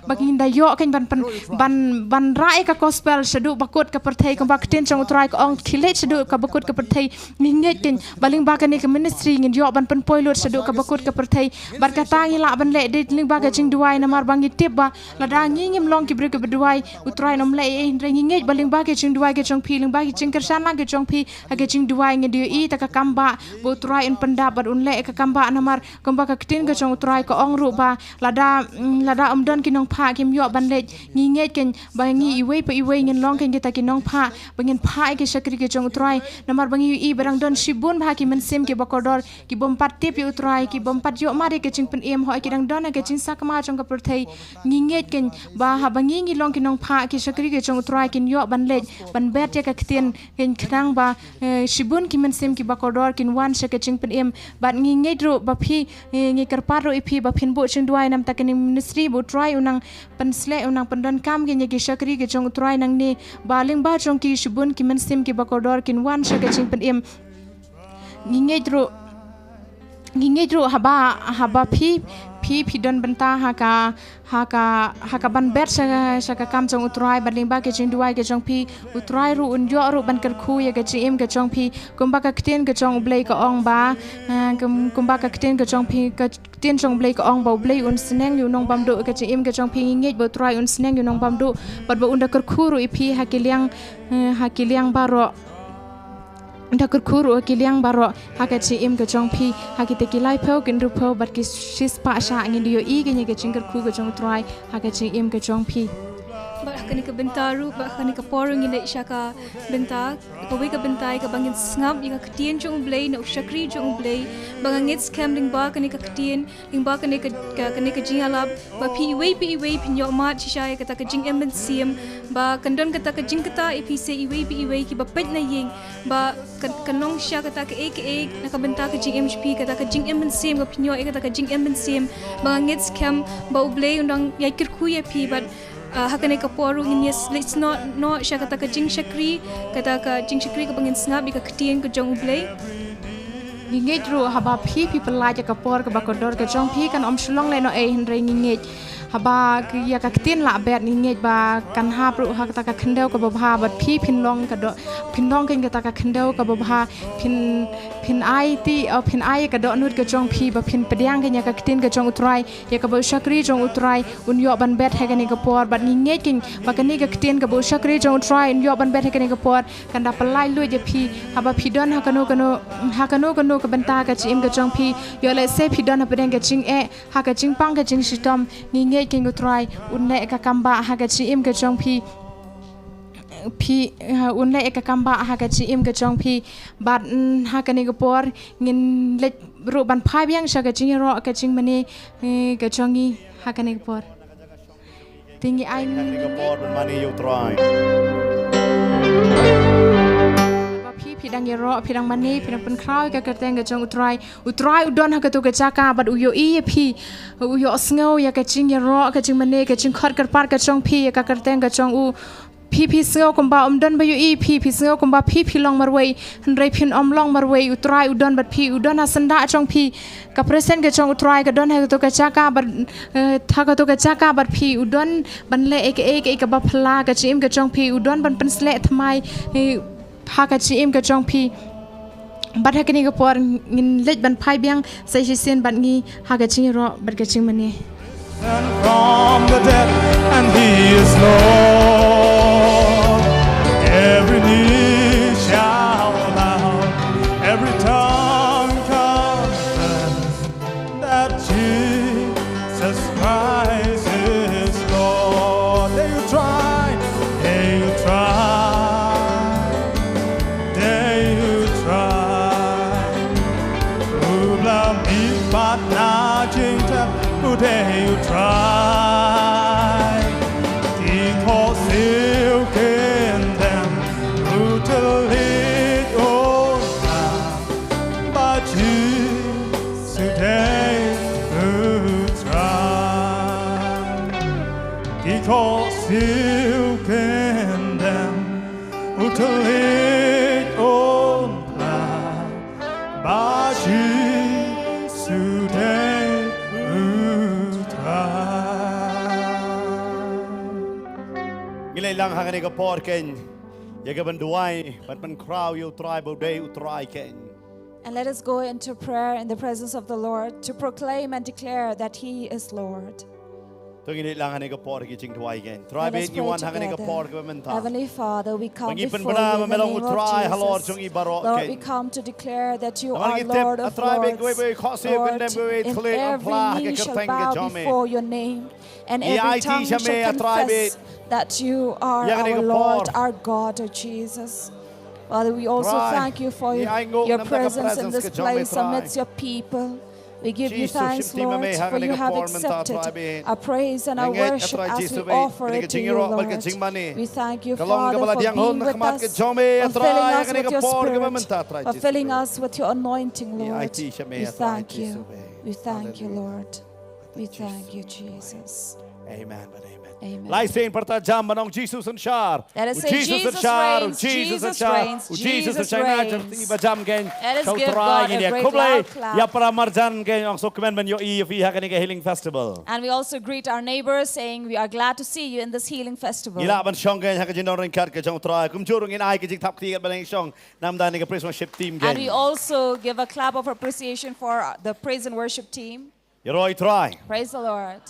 ba ngin da ïoh kein ban pyn, ban, ban rah ïa ka gospel shaduh bakut ka pyrthei, kumba ka ktien jong U Trai ka ong, khie leit shaduh ka bakut ka pyrthei. Ngi ngeit kein ba lyngba kane ka ministry ngin ïoh ban pynpoi lut shaduh ka bakut ka pyrthei. Bad kata ngi lah ban leh dei lyngba ka jingduwai, namar ba ngi tip ba lada ngi ngim long ki briew kiba duwai, U Trai un ym leh ei, hynrei ngi ngeit ba lyngba ki jingduwai ki jong phi, lyngba ki jingkyrshan lang ki jong phi ha ki jingduwai, ngin da ïohi ta ka kam bah ba U Trai un pyndap bad un leh ka kam bah, namar kumba ka ktien ka jong U Trai ka ong ruh ba lada, mm, lada ym don ki nongphah kim ïoh ban leit. Ngi ngeit kein ba ngi iwei pa iwei ngin long kein kita ki nongphah ba ngin phah ïa ki shakri ki jong U Trai, namar ba ngi ïohi ba dang don shibun bha ki mynsiem kiba kordor ki bym pat tip ïa U Trai, ki bym pat ïohmad ïa ka jingpynim, hooid ki dang don ha ka jingsakma jong ka pyrthei. Ngi ngeit kein ba haba ngi ngi long ki nongphah, ki shakri ki jong U Trai kin ïoh ban leit ban bet ïa ka ktien kein, khnang ba, eh, shibun ki mynsiem kiba kordor kin wan sha ka jingpynim. Bad ngi ngeit ruh ba phi, eh, ngi kyrpad ruh ïa phi ba phin buh jingduwai namar kane ka ministry, ba U Trai un nang pynsleh, un nang pyndonkam kein ïa ki shakri ki jong U Trai nangne, ba lyngba jong ki shibun ki mynsiem kiba kordor kin wan sha ka jingpynim. Ngi ngeit ruh, ngi ngeit ruh haba, haba phi, phi, phi don bynta ha ka, ha ka, ha ka ban bet sha, sha ka kam jong U Trai, bad lyngba ki jingduwai ki jong phi, U Trai ruh un ïoh ruh ban kyrkhu ïa ka jingim ka jong phi, kumba ka ktien ka jong U Blei ka ong ba, eh, kum-, kumba ka ktien ka jong phi, ka ktien jong U Blei ka ong ba U Blei un sneng ïa u nongbamduh. Ka jingim ka jong phi ngi ngeit ba U Trai un sneng ïa u nongbamduh, bad ba un da kyrkhu ruh ïa phi ha ki liang, eh, ha ki liang baroh. Da kyrkhu ruh ha ki liang baroh ha ka jingim ka jong phi, ha kita ki laiphew, ki hynriewphew bad ki shispah shah, ngin da ïohi kein ïa ka jingkyrkhu ka jong U Trai ha ka jingim ka jong phi. Bad ha kane ka bynta ruh, bad ha kane ka por ruh ngin leit sha ka bynta, kawei ka bynta ïa kaba ngin sngap ïa ka ktien jong U Blei na u shakri jong U Blei. Ba nga ngeit skhem lyngba kane ka ktien, lyngba kane ka, ka, kane ka jingïalap, ba phi iwei pa iwei phin ïohmad shisha ïa kata ka jingim mynsiem, ba kan don kata ka jingktah ïa phi sha iwei pa iwei kiba peit na ïing, ba kan, kan long shisha kata kaei kaei na ka bynta ka jingim jong phi, kata ka jingim mynsiem, ka phin ïoh ïa kata ka jingim mynsiem. Ba nga ngeit skhem ba U Blei un dang ïai kyrkhu ïa phi, bad, ah, ha kane ka por ruh ngin ïa leit snoh noh sha kata ka jingshakri, kata ka jingshakri kaba ngin sngap ïa ka ktien ka jong U Blei. Ngi ngeit ruh haba phi, phi pyllait ïa ka por kaba kordor ka jong phi, kan ym shu long lehnohei, hynrei ngi ngeit Haba ki ïa ka ktien lah bet ngi ngeit ba kan hap ruh ha kata ka khyndew kaba bha bad phi phin long ka doh, phin long kein kata ka khyndew kaba bha, phin, phin ai ti, oh, phin ai ka dohnud ka jong phi ba phin pdiang kein ïa ka ktien ka jong U Trai, ïa kaba u shakri jong U Trai un ïoh ban bet ha kane ka por. Bad ngi ngeit kein ba kane ka ktien kaba u shakri jong U Trai un ïoh ban bet ha kane ka por kan da pynlait luid ïa phi haba phi don ha kano kano, ha kano kano ka bynta ka jingim ka jong phi. Ïoh lehse phi don hapdeng ka jingeh, ha ka jingpang ka jingshitom, ngi ngeit kein U Trai un leh ka kam ba ha ka jingim ka jong phi. Phi, ha, un leh ka kam ba ha ka jingim ka jong phi. Bad, mm, ha kane ka por ngin leit ruh ban phai biang sha ka jingïaroh ka jingmane, eh, ka jong ngi ha kane ka por. Te ngi ai ha kane ka por ban mane ïa U Trai. Ba phi, phi dang ïaroh, phi dang mane, phi dang pynkhraw ïa ka kyrteng ka jong U Trai. U Trai u don ha kato ka jaka bad u ïohi ïa phi. U ïohsngew ïa ka jingïaroh, ka jingmane, ka jingkhot kyrpad ka jong phi ïa ka kyrteng ka jong u. Phi, phi sngew kumba um don ba ïohi ïa phi, phi sngew kumba phi, phi long marwei, hynrei phin ym long marwei. U Trai u don bad phi, u don ha syndah jong phi. Ka presence ka jong U Trai ka don ha kato ka jaka bad, eh, ha kato ka jaka bad phi, u don ban leh ïa kaei kaei kaba phylla ka jingim ka jong phi, u don ban pynsleh thymmai, eh, ha ka jingim ka jong phi. Bad ha kane ka por ngin leit ban phai biang sa shisien bad ngi ha ka jingïaroh bad ka jingmane. And from the dead, and he is Lord. Every knee shall bow, every tongue confess that Jesus Christ is Lord. Dare you try, dare you try, dare you try. U bla mi pat na jingtep, u dei u trai. Ti ko siu kin dem, u telit u trai. Ba Jisu dei u trai. Ki ko siu kin dem, u telit u trai. Ba Jisu dei u trai. Ngi leit lang ha kane ka por kein ïa ka ban duwai, ban pynkhraw ïa U Trai ba u dei u Trai kein. And let us go into prayer in the presence of the Lord to proclaim and declare that He is Lord. To ngin ïa lang ha kane ka por ki jingduwai kein. Trai, ngi wan ha kane ka por kaba mynta. Heavenly Father, we come before you in the name of Jesus. Lord, we come to declare that you are Lord of Lords. Lord, in every knee shall bow before your name, and every tongue shall confess that you are our Lord, our God, O Jesus. Father, we also thank you for your presence in this place amidst your people. We give you thanks, Lord, for you have accepted our praise and our worship as we offer it to you, Lord. We thank you, Father, for being with us, for filling us with your Spirit, for filling us with your anointing, Lord. We thank you. We thank you, Lord. We thank you, Jesus. Amen. Amen. Lai sien pyrta jam ban ong Jisu synshar. Let us say, Jesus reigns, Jesus reigns, Jesus reigns. Let us give God a great loud clap. Ïa para marjan kein ong sngewkmen ban ïohi ïa phi ha kane ka Healing Festival. And we also greet our neighbors saying we are glad to see you in this Healing Festival. Ngi lah ban shong kein ha ka jingdon ryngkat ka jong U Trai. Kumjuh ruh ngin ai ka jingthap kti kat ba dang shong namar kane ka praise worship team kein. And we also give a clap of appreciation for the praise and worship team. Ïaroh ïa U Trai. Praise the Lord.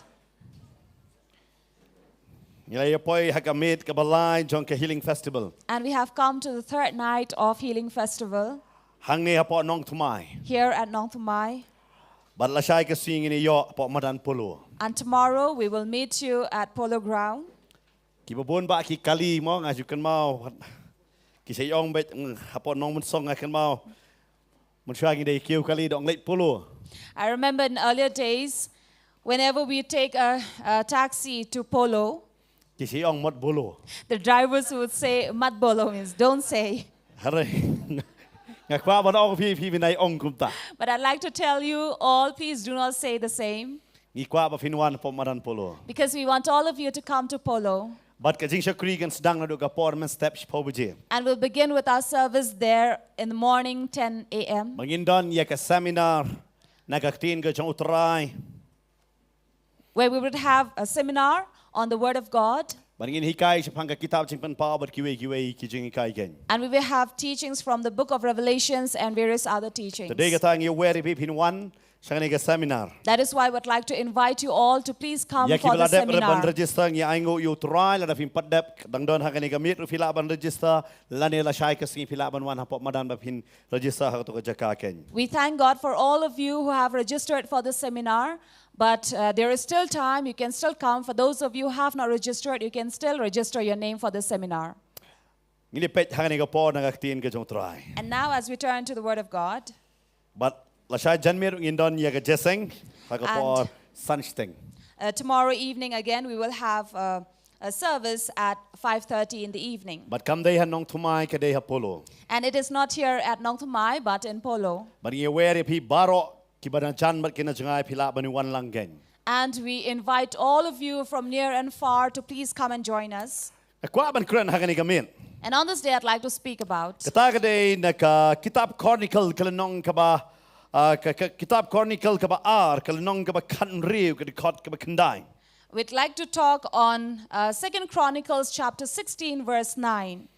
Ngi la ïa poi ha ka miet kaba lai jong ka Healing Festival. And we have come to the third night of Healing Festival. Hangne hapoh Nongthymmai. Here at Nongthymmai. Bad lashai ka sngi ngin ïoh hapoh madan Polo. And tomorrow we will meet you at Polo Ground. Kiba bun bah ki kali mo, nga ju kynmaw. Ki sa ong beit, mm, hapoh Nongmynsong nga kynmaw. Mynshuwa ngi dei kiew kali dang leit Polo. I remember in earlier days, whenever we take a, a taxi to Polo, ki sa ong mat bolo. The drivers would say, "Mat bolo," means don't say. Hare. Nga kwah ban ong phi, phi phin ong kumta. But I'd like to tell you all, please do not say the same. Ngi kwah ba phin wan hapoh madan Polo. Because we want all of you to come to Polo. Bad ka jingshakri kan sdang naduh ka por mynstep shiphew baje. And we'll begin with our service there in the morning, ten a m. Ba ngin don ïa ka seminar na ka ktien ka jong U Trai. where we would have a seminar on the Word of God. Bad ngin hikai shaphang ka kitab Jingpynpaw bad kiwei kiwei ki jinghikai kein. And we will have teachings from the book of Revelations and various other teachings. Te dei kata ngi wer ïa phi phin wan sha kane ka seminar. That is why I would like to invite you all to please come Ïa for kiba the la dep ruh ban seminar. Register ngi ainguh ïa U Trai, lada phim pat dep dang don ha kane ka miet ruh phi lah ban register, lane lashai ka sngi phi lah ban wan hapoh madan ba phin register ha kato ka jaka kein. We thank God for all of you who have registered for the seminar. But uh, there is still time. You can still come. For those of you who have not registered, you can still register your name for the seminar. Ngin ïa peit ha kane ka por na ka ktien ka jong U Trai. And now, as we turn to the Word of God, Bad lashai janmiet ngin don ïa ka jingïaseng ha ka And- por san shiteng. uh, tomorrow evening again, we will have uh, a service at five thirty in the evening. Bad kam dei ha Nongthymmai, ka dei ha Polo. And it is not here at Nongthymmai, but in Polo. Bad ngi wer ïa phi baroh kiba na jan bad ki na jngai, phi lah ban wan lang kein. And we invite all of you from near and far to please come and join us. Nga kwah ban kren ha kane ka miet. And on this day, I'd like to speak about. Kata ka dei na ka kitab Chronicle ka lynnong kaba, ah, ka, ka kitab Chronicle kaba ar, ka lynnong kaba khathynriew, ka dkhot kaba khyndai. We'd like to talk on uh, Second Chronicles chapter sixteen, verse nine.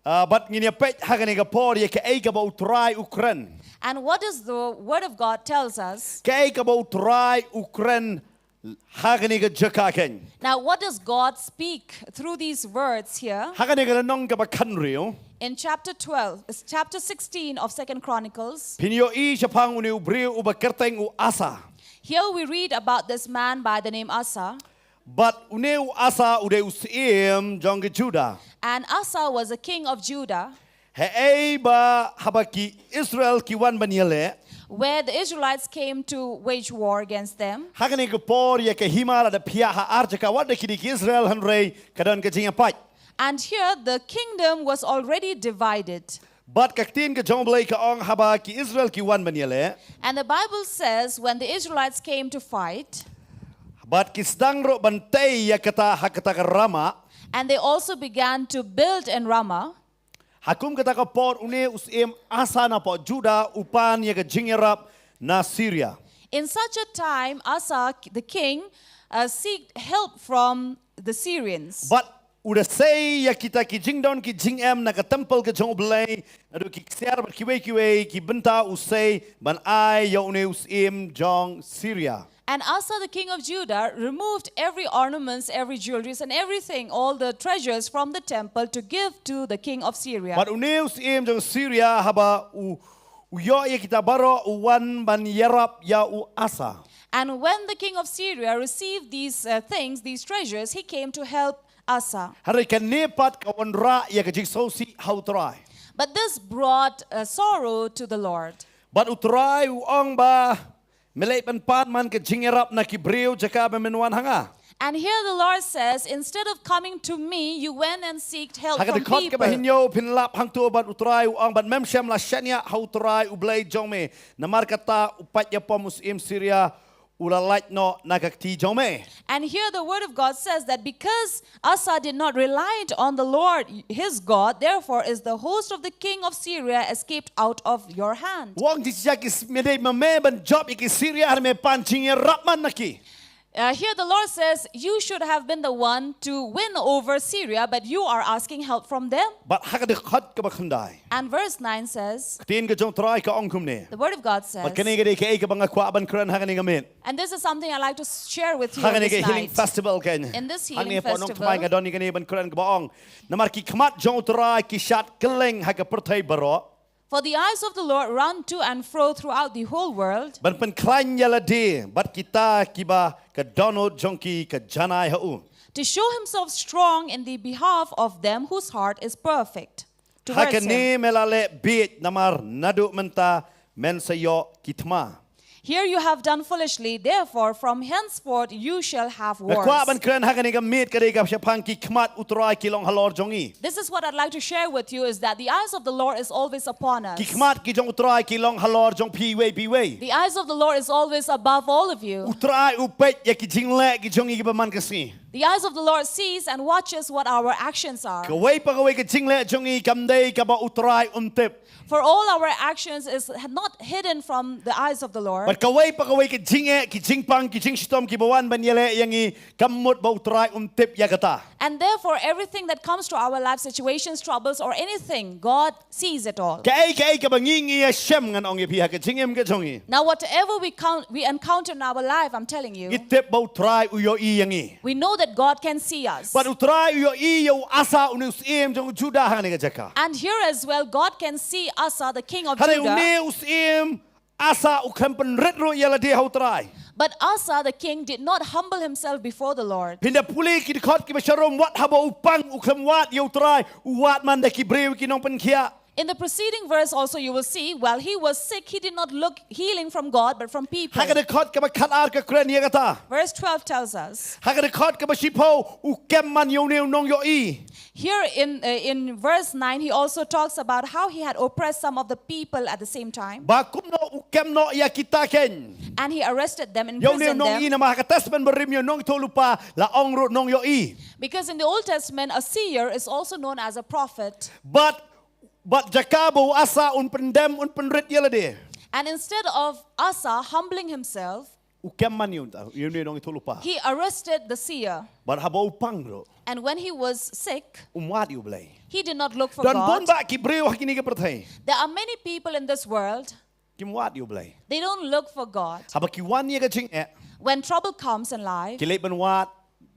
Ah, bad ngin ïa peit ha kane ka por ïa kaei kaba U Trai u kren. And what does the Word of God tells us? Kaei kaba U Trai u kren ha kane ka jaka kein. Now, what does God speak through these words here? Ha kane ka lynnong kaba khathynriew. In chapter twelve, uh, chapter sixteen of Second Chronicles, Phin ïohi shaphang une u briew uba kyrteng u Asa. Here we read about this man by the name Asa. Bad une u Asa u dei u syiem jong ka Judah. And Asa was a king of Judah, Hynrei ba haba ki Israel ki wan ban ïaleh. Where the Israelites came to wage war against them. Ha kane ka por ïa ka hima la da phiah ha ar jaka, wat da ki dei ki Israel hynrei ka don ka jingïapait. And here the kingdom was already divided. Bad ka ktien ka jong U Blei ka ong haba ki Israel ki wan ban ïaleh. And the Bible says when the Israelites came to fight, Bad ki sdang ruh ban tei ïa kata ha kata ka Rama. And they also began to build in Ramah. Ha kum kata ka por une u syiem Asa napoh Judah u pan ïa ka jingïarap na Syria. In such a time, Asa the king uh, seeked help from the Syrians. Bad u da sei ïa kita ki jingdon ki jingem na ka temple ka jong U Blei, naduh ki ksiar bad kiwei kiwei ki bynta u sei ban ai ïa une u syiem jong Syria. And Asa the king of Judah removed every ornaments, every jewelries, and everything, all the treasures from the temple to give to the king of Syria. Bad une u syiem jong Syria haba u, u ïoh ïa kita baroh u wan ban ïarap ïa u Asa. And when the king of Syria received these uh, things, these treasures, he came to help Asa. Hynrei kane pat ka wanrah ïa ka jingsngewsih ha U Trai. But this brought uh, sorrow to the Lord. Bad U Trai u ong ba, me leit ban pan man ka jingïarap na ki briew jaka ba men wan ha nga. And here the Lord says, instead of coming to me, you went and seeked help Ha ka from dkhot kaba people. hynñiew phin lap hangto, bad U Trai u ong, bad mem shym la shaniah ha U Trai U Blei jong me. Namar kata u paid ïapom u syiem Syria u la lait noh na ka kti jong me. And here the word of God says that because Asa did not rely on the Lord his God, therefore is the host of the king of Syria escaped out of your hand. U ong, jingshisha ki s-, me dei ma me ban jop ïa ki Syria, hynrei me pan jingïarap man na ki. Uh, here the Lord says, you should have been the one to win over Syria, but you are asking help from them. Bad ha ka dkhot kaba khyndai, And verse nine says, ka ktien ka jong U Trai ka ong kumne. The word of God says, Bad kane ka dei kaei kaba nga kwah ban kren ha kane ka miet. And this is something I like to share with you Ha on kane this ka healing night. Festival kein. In this Hangne healing hapoh Nongthymmai festival. Nga don ïa kane ban kren kaba ong, namar ki khmat jong U Trai ki shad kylleng ha ka pyrthei baroh. For the eyes of the Lord run to and fro throughout the whole world, Ban pynkhlaiñ ïa lade bad kita kiba ka dohnud jong ki ka janai ha u. to show himself strong in the behalf of them whose heart is perfect. Ha Towards kane him. me la leh bieit, namar naduh mynta men sa ïoh ki thma. Here you have done foolishly, therefore from henceforth you shall have Nga kwah wars. ban kren ha kane ka miet ka dei ka shaphang ki khmat U Trai ki long halor jong ngi. This is what I'd like to share with you, is that the eyes of the Lord is always upon us. Ki khmat ki jong U Trai ki long halor jong phi iwei pa iwei. The eyes of the Lord is always above all of you. U Trai u peit ïa ki jingleh ki jong ngi kiba man ka sngi. The eyes of the Lord sees and watches what our actions are. Kawei pa kawei ka jingleh jong ngi kam dei kaba U Trai um tip. For all our actions is not hidden from the eyes of the Lord. Bad kawei pa kawei ka jingeh, ki jingpang, ki jingshitom kiba wan ban ïaleh ïa ngi, kam mut ba U Trai um tip ïa kata. And therefore, everything that comes to our life, situations, troubles, or anything, God sees it all. Kaei kaei kaba ngi ngi ïashem, ngan ong ïa phi ha ka jingim ka jong ngi, Now, whatever we count, we encounter in our life, I'm telling you, ngi tip ba U Trai u ïohi ïa ngi. We know that God can see us. Bad U Trai u ïohi ïa u Asa, une u syiem jong u Judah, ha kane ka jaka. And here as well, God can see Asa, the king of Hynrei Judah. Une u syiem Asa u khlem pynrit ruh ïa lade ha U Trai. But Asa, the king, did not humble himself before the Lord. Phin da pule ki dkhot kiba sharum, wat haba u pang u khlem wad ïa U Trai, u wad man da ki briew, ki nongpynkhiah. In the preceding verse also you will see, while he was sick, he did not look healing from God, but from people. Ha ka dkhot kaba khatar ka kren ïa kata. Verse twelve tells us. Ha ka dkhot kaba shiphew, u kem man ïa une u nongïohi. Here in, uh, in verse nine, he also talks about how he had oppressed some of the people at the same time. Ba kumno u kem noh ïa kita ken. And he arrested them, Ïa une u imprisoned nongïohi, them. Namar ha ka Testament Barim ïa u nongïathuhlypa la ong ruh nongïohi. Because in the Old Testament, a seer is also known as a prophet. Bad, bad jaka ba u Asa un pyndem, un pynrit ïa lade, And instead of Asa humbling himself, u kem man ïa u, ïa une u nongïathuhlypa. He arrested the seer. Bad haba u pang ruh, And when he was sick, um wad ïa U Blei. He did not look for Don bun God. Bah ki briew ha kine ki pyrthei, There are many people in this world, kim wad ïa U Blei. They don't look for God. Haba ki wan ïa ka jingeh, When trouble comes in life, ki leit ban wad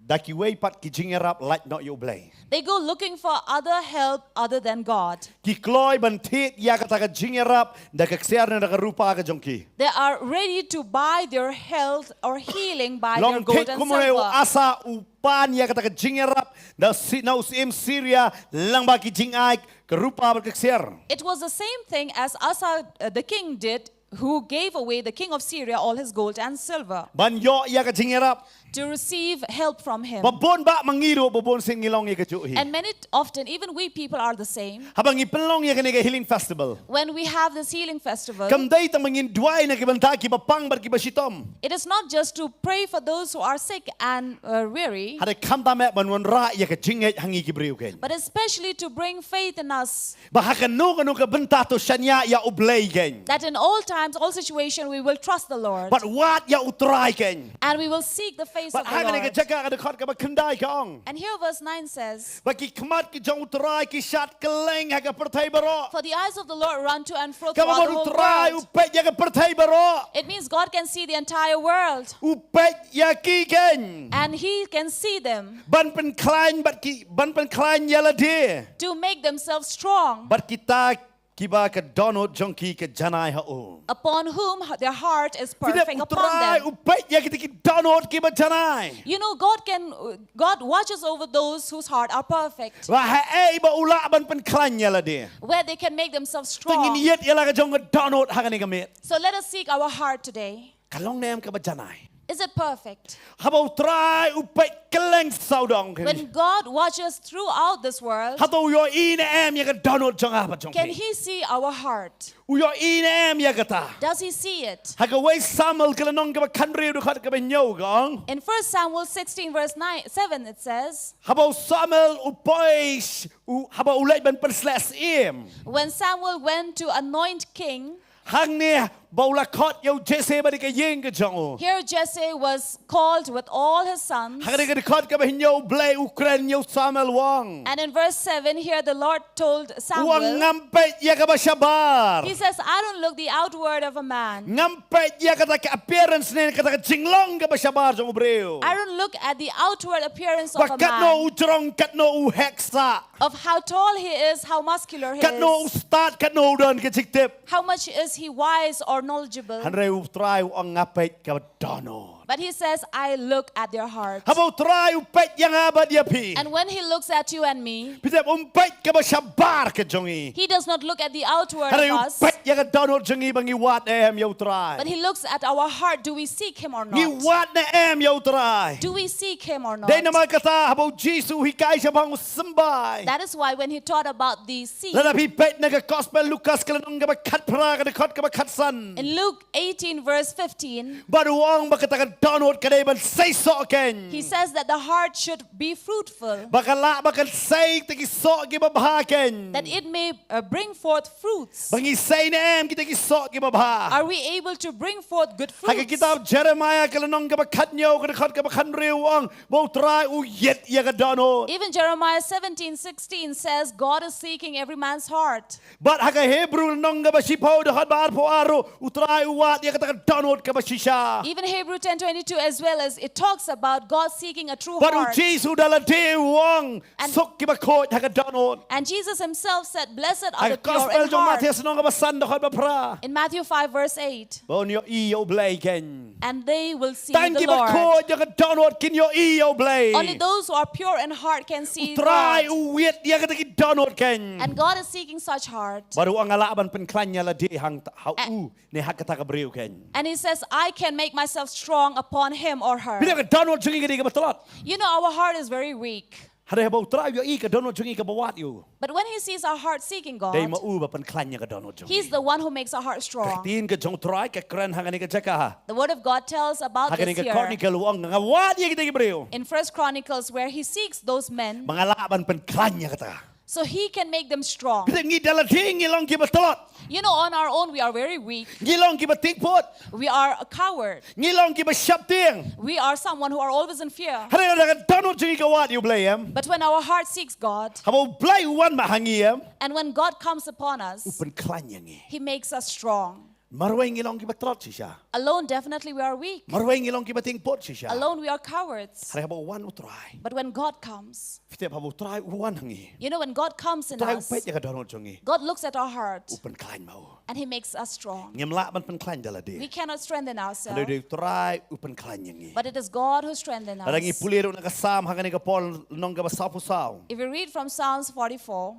da kiwei pat ki jingïarap lait noh ïa U Blei. They go looking for other help other than God. Ki kloi ban thied ïa kata ka jingïarap da ka ksiar ne da ka rupa ka jong ki. They are ready to buy their health or healing by their Long gold thik and kumne u silver. Asa u pan ïa kata ka jingïarap da u sy-, na u syiem Syria lyngba ki jingaid ka rupa bad ka ksiar. It was the same thing as Asa, uh, the king, did, who gave away the king of Syria all his gold and silver Ban ïoh ïa ka jingïarap. to receive help from him. Ba bun bah ma ngi ruh, ba bun sien ngi long ïa kajuh hi. And many t-, often, even we people are the same. Haba ngi pynlong ïa kane ka healing festival, When we have this healing festival, kam dei tang ba ngin duwai na ki bynta kiba pang bad kiba shitom. It is not just to pray for those who are sick and, uh, weary, Hynrei khamtam eh ban wanrah ïa ka jingngeit ha ngi ki briew ken. But especially to bring faith in us. Ba ha kano kano ka bynta to shaniah ïa U Blei ken. That in all times, all situation, we will trust the Lord. Bad wad ïa U Trai ken. And we will seek the face Bad of the ha kane ka Lord. jaka ka dkhot kaba khyndai ka ong. And here verse nine says, Ba ki khmat ki jong U Trai ki shad kylleng ha ka pyrthei baroh. For the eyes of the Lord run to and fro Kaba throughout mut the U whole Trai u world. peit ïa ka pyrthei baroh. It means God can see the entire world. U peit ïa ki ken. And he can see them. Ban pynkhlaiñ bad ki, ban pynkhlaiñ ïa lade. To make themselves strong. Bad kita kiba ka dohnud jong ki ka janai ha u. Upon whom their heart is Phi dep, perfect U upon Trai them. u peit ïa kita ki dohnud kiba janai. You know, God can, God watches over those whose heart are perfect. Ba haei ba u lah ban pynkhlaiñ ïa lade. Where they can make themselves Te ngin strong. ïeit ïa la ka jong ka dohnud ha kane ka miet. So let us seek our heart today. Ka long ne em kaba janai? Is it perfect? Haba U Trai u peit kylleng sawdong ken. When God watches throughout this world, Hato u ïohi ne em ïa ka dohnud jong nga bad jong phi? Can he see our heart? U ïohi ne em ïa kata? Does he see it? Ha kawei Samuel ka lynnong kaba khathynriew dkhot kaba hynñiew ka ong. In First Samuel sixteen verse nine, seven it says, Haba u Samuel u poi sh-, u, haba u leit ban pynsleh syiem. When Samuel went to anoint king, Hangne ba u la khot ïa u Jesse bad ka ïing ka jong u. Here Jesse was called with all his sons. Hangne ka dkhot kaba hynñiew U Blei u kren ïa u Samuel u ong. And in verse seven, here the Lord told U ong Samuel, ngam peit ïa kaba shabar. He says, "I don't look the outward of a man. Ngam peit ïa kata ka appearance ne kata ka jinglong kaba shabar jong u briew. I don't look at the outward appearance Ba of a katno man, u jrong, katno u heh sah. Of how tall he is, how muscular he Katno u is, stad, katno u don ka jingtip. How much is he wise or knowledgeable." Hynrei U Trai u ong nga peit ka dohnud. But he says, "I look at their heart." Haba U Trai u peit ïa nga bad ïa phi. And when he looks at you and me, Phi tip um peit kaba shabar ka jong ngi. He does not look at the outward Hynrei of u us, peit ïa ka dohnud jong ngi ba ngi wad ne em ïa U Trai. But he looks at our heart. Do we seek him or Ngi not? wad ne em ïa U Trai. Do we seek him or not? Dei namar kata haba u Jisu u hikai shaphang u symbai. That is why when he taught about the seed, Lada phi peit na ka Gospel Lukas ka lynnong kaba khatphra ka dkhot kaba khatsan. In Luke eighteen verse fifteen, Bad u ong ba kata ka dohnud ka dei ban sei soh kein. He says that the heart should be fruitful, Ba ka lah ba kan sei ïa kita ki soh kiba bha kein. that it may uh, bring forth fruits. Ba ngi sei ne em kita ki soh kiba bha. Are we able to bring forth good Ha ka fruits? kitab Jeremiah ka lynnong kaba khathynñiew ka dkhot kaba khathynriew u ong ba U Trai u ïit ïa ka dohnud. Even Jeremiah seventeen sixteen says God is seeking every man's heart. Bad ha ka Hebru lynnong kaba shiphew dkhot ba arphew ar ruh U Trai u wad ïa kata ka dohnud kaba shisha. Even Hebrew ten twenty-two as well, as it talks about God seeking a true Bad U heart. Jisu da lade u ong And- suk kiba khuid ha ka dohnud. And Jesus himself said, "Blessed are Ha the ka pure Gospel in jong heart." Mathaios lynnong kaba san dkhot ba phra. In Matthew five verse eight, Ba un ïohi ïa U Blei kein. "And they will see Tang the kiba Lord." khuid ïa ka dohnud kin ïohi ïa U Blei. Only those who are pure in heart can see U Trai God. u ïit ïa kita ki dohnud kein. And God is seeking such heart. Bad u ong nga lah ban pynkhlaiñ ïalade hang ha A- u ne ha kata ka briew kein. And he says, "I can make myself strong upon him or her." Phi tip ka dohnud jong ngi ka dei kaba tlot. You know, our heart is very weak. Hynrei haba U Trai u ïohi ka dohnud jong ngi kaba wad ïa u. But when he sees our heart seeking God, Dei ma u ba pynkhlaiñ ïa ka dohnud jong ngi. he's the one who makes our heart Ka strong. ktien ka jong U Trai ka kren ha kane ka jaka ha. The word of God tells about Ha kane this ka here. Chronicle u ong nga wad ïa kita ki briew. In First Chronicles, where he seeks those men, Ba nga lah ban pynkhlaiñ ïa kata. so he can make them strong. Phi tip ngi da lade ngi long kiba tlot. You know, on our own, we are very weak. Ngi long kiba tieng pud. We are a coward. Ngi long kiba sheptieng. We are someone who are always in fear. Hynrei lada ka dohnud jong ngi ka wad ïa U Blei em. But when our heart seeks God, Haba U Blei u wan ma ha ngi em. and when God comes upon U us, pynkhlaiñ ïa ngi. he makes us strong. Marwei ngi long kiba tlot shisha. Alone, definitely, we are weak. Marwei ngi long kiba tieng pud shisha. Alone, we are cowards. Hynrei haba u wan U Trai. But when God comes, Phi tip haba U Trai u wan ha ngi. you know, when God comes in U Trai u us, peit ïa ka dohnud jong ngi. God looks at our heart U pynkhlaiñ ma u. and he makes us strong. Ngim lah ban pynkhlaiñ da lade. We cannot strengthen Hynrei ourselves. U Trai u pynkhlaiñ ïa ngi. But it is God who strengthens Lada ngi us. pule ruh na ka Salm ha kane ka por lynnong kaba sawphew saw. If we read from Psalms forty-four,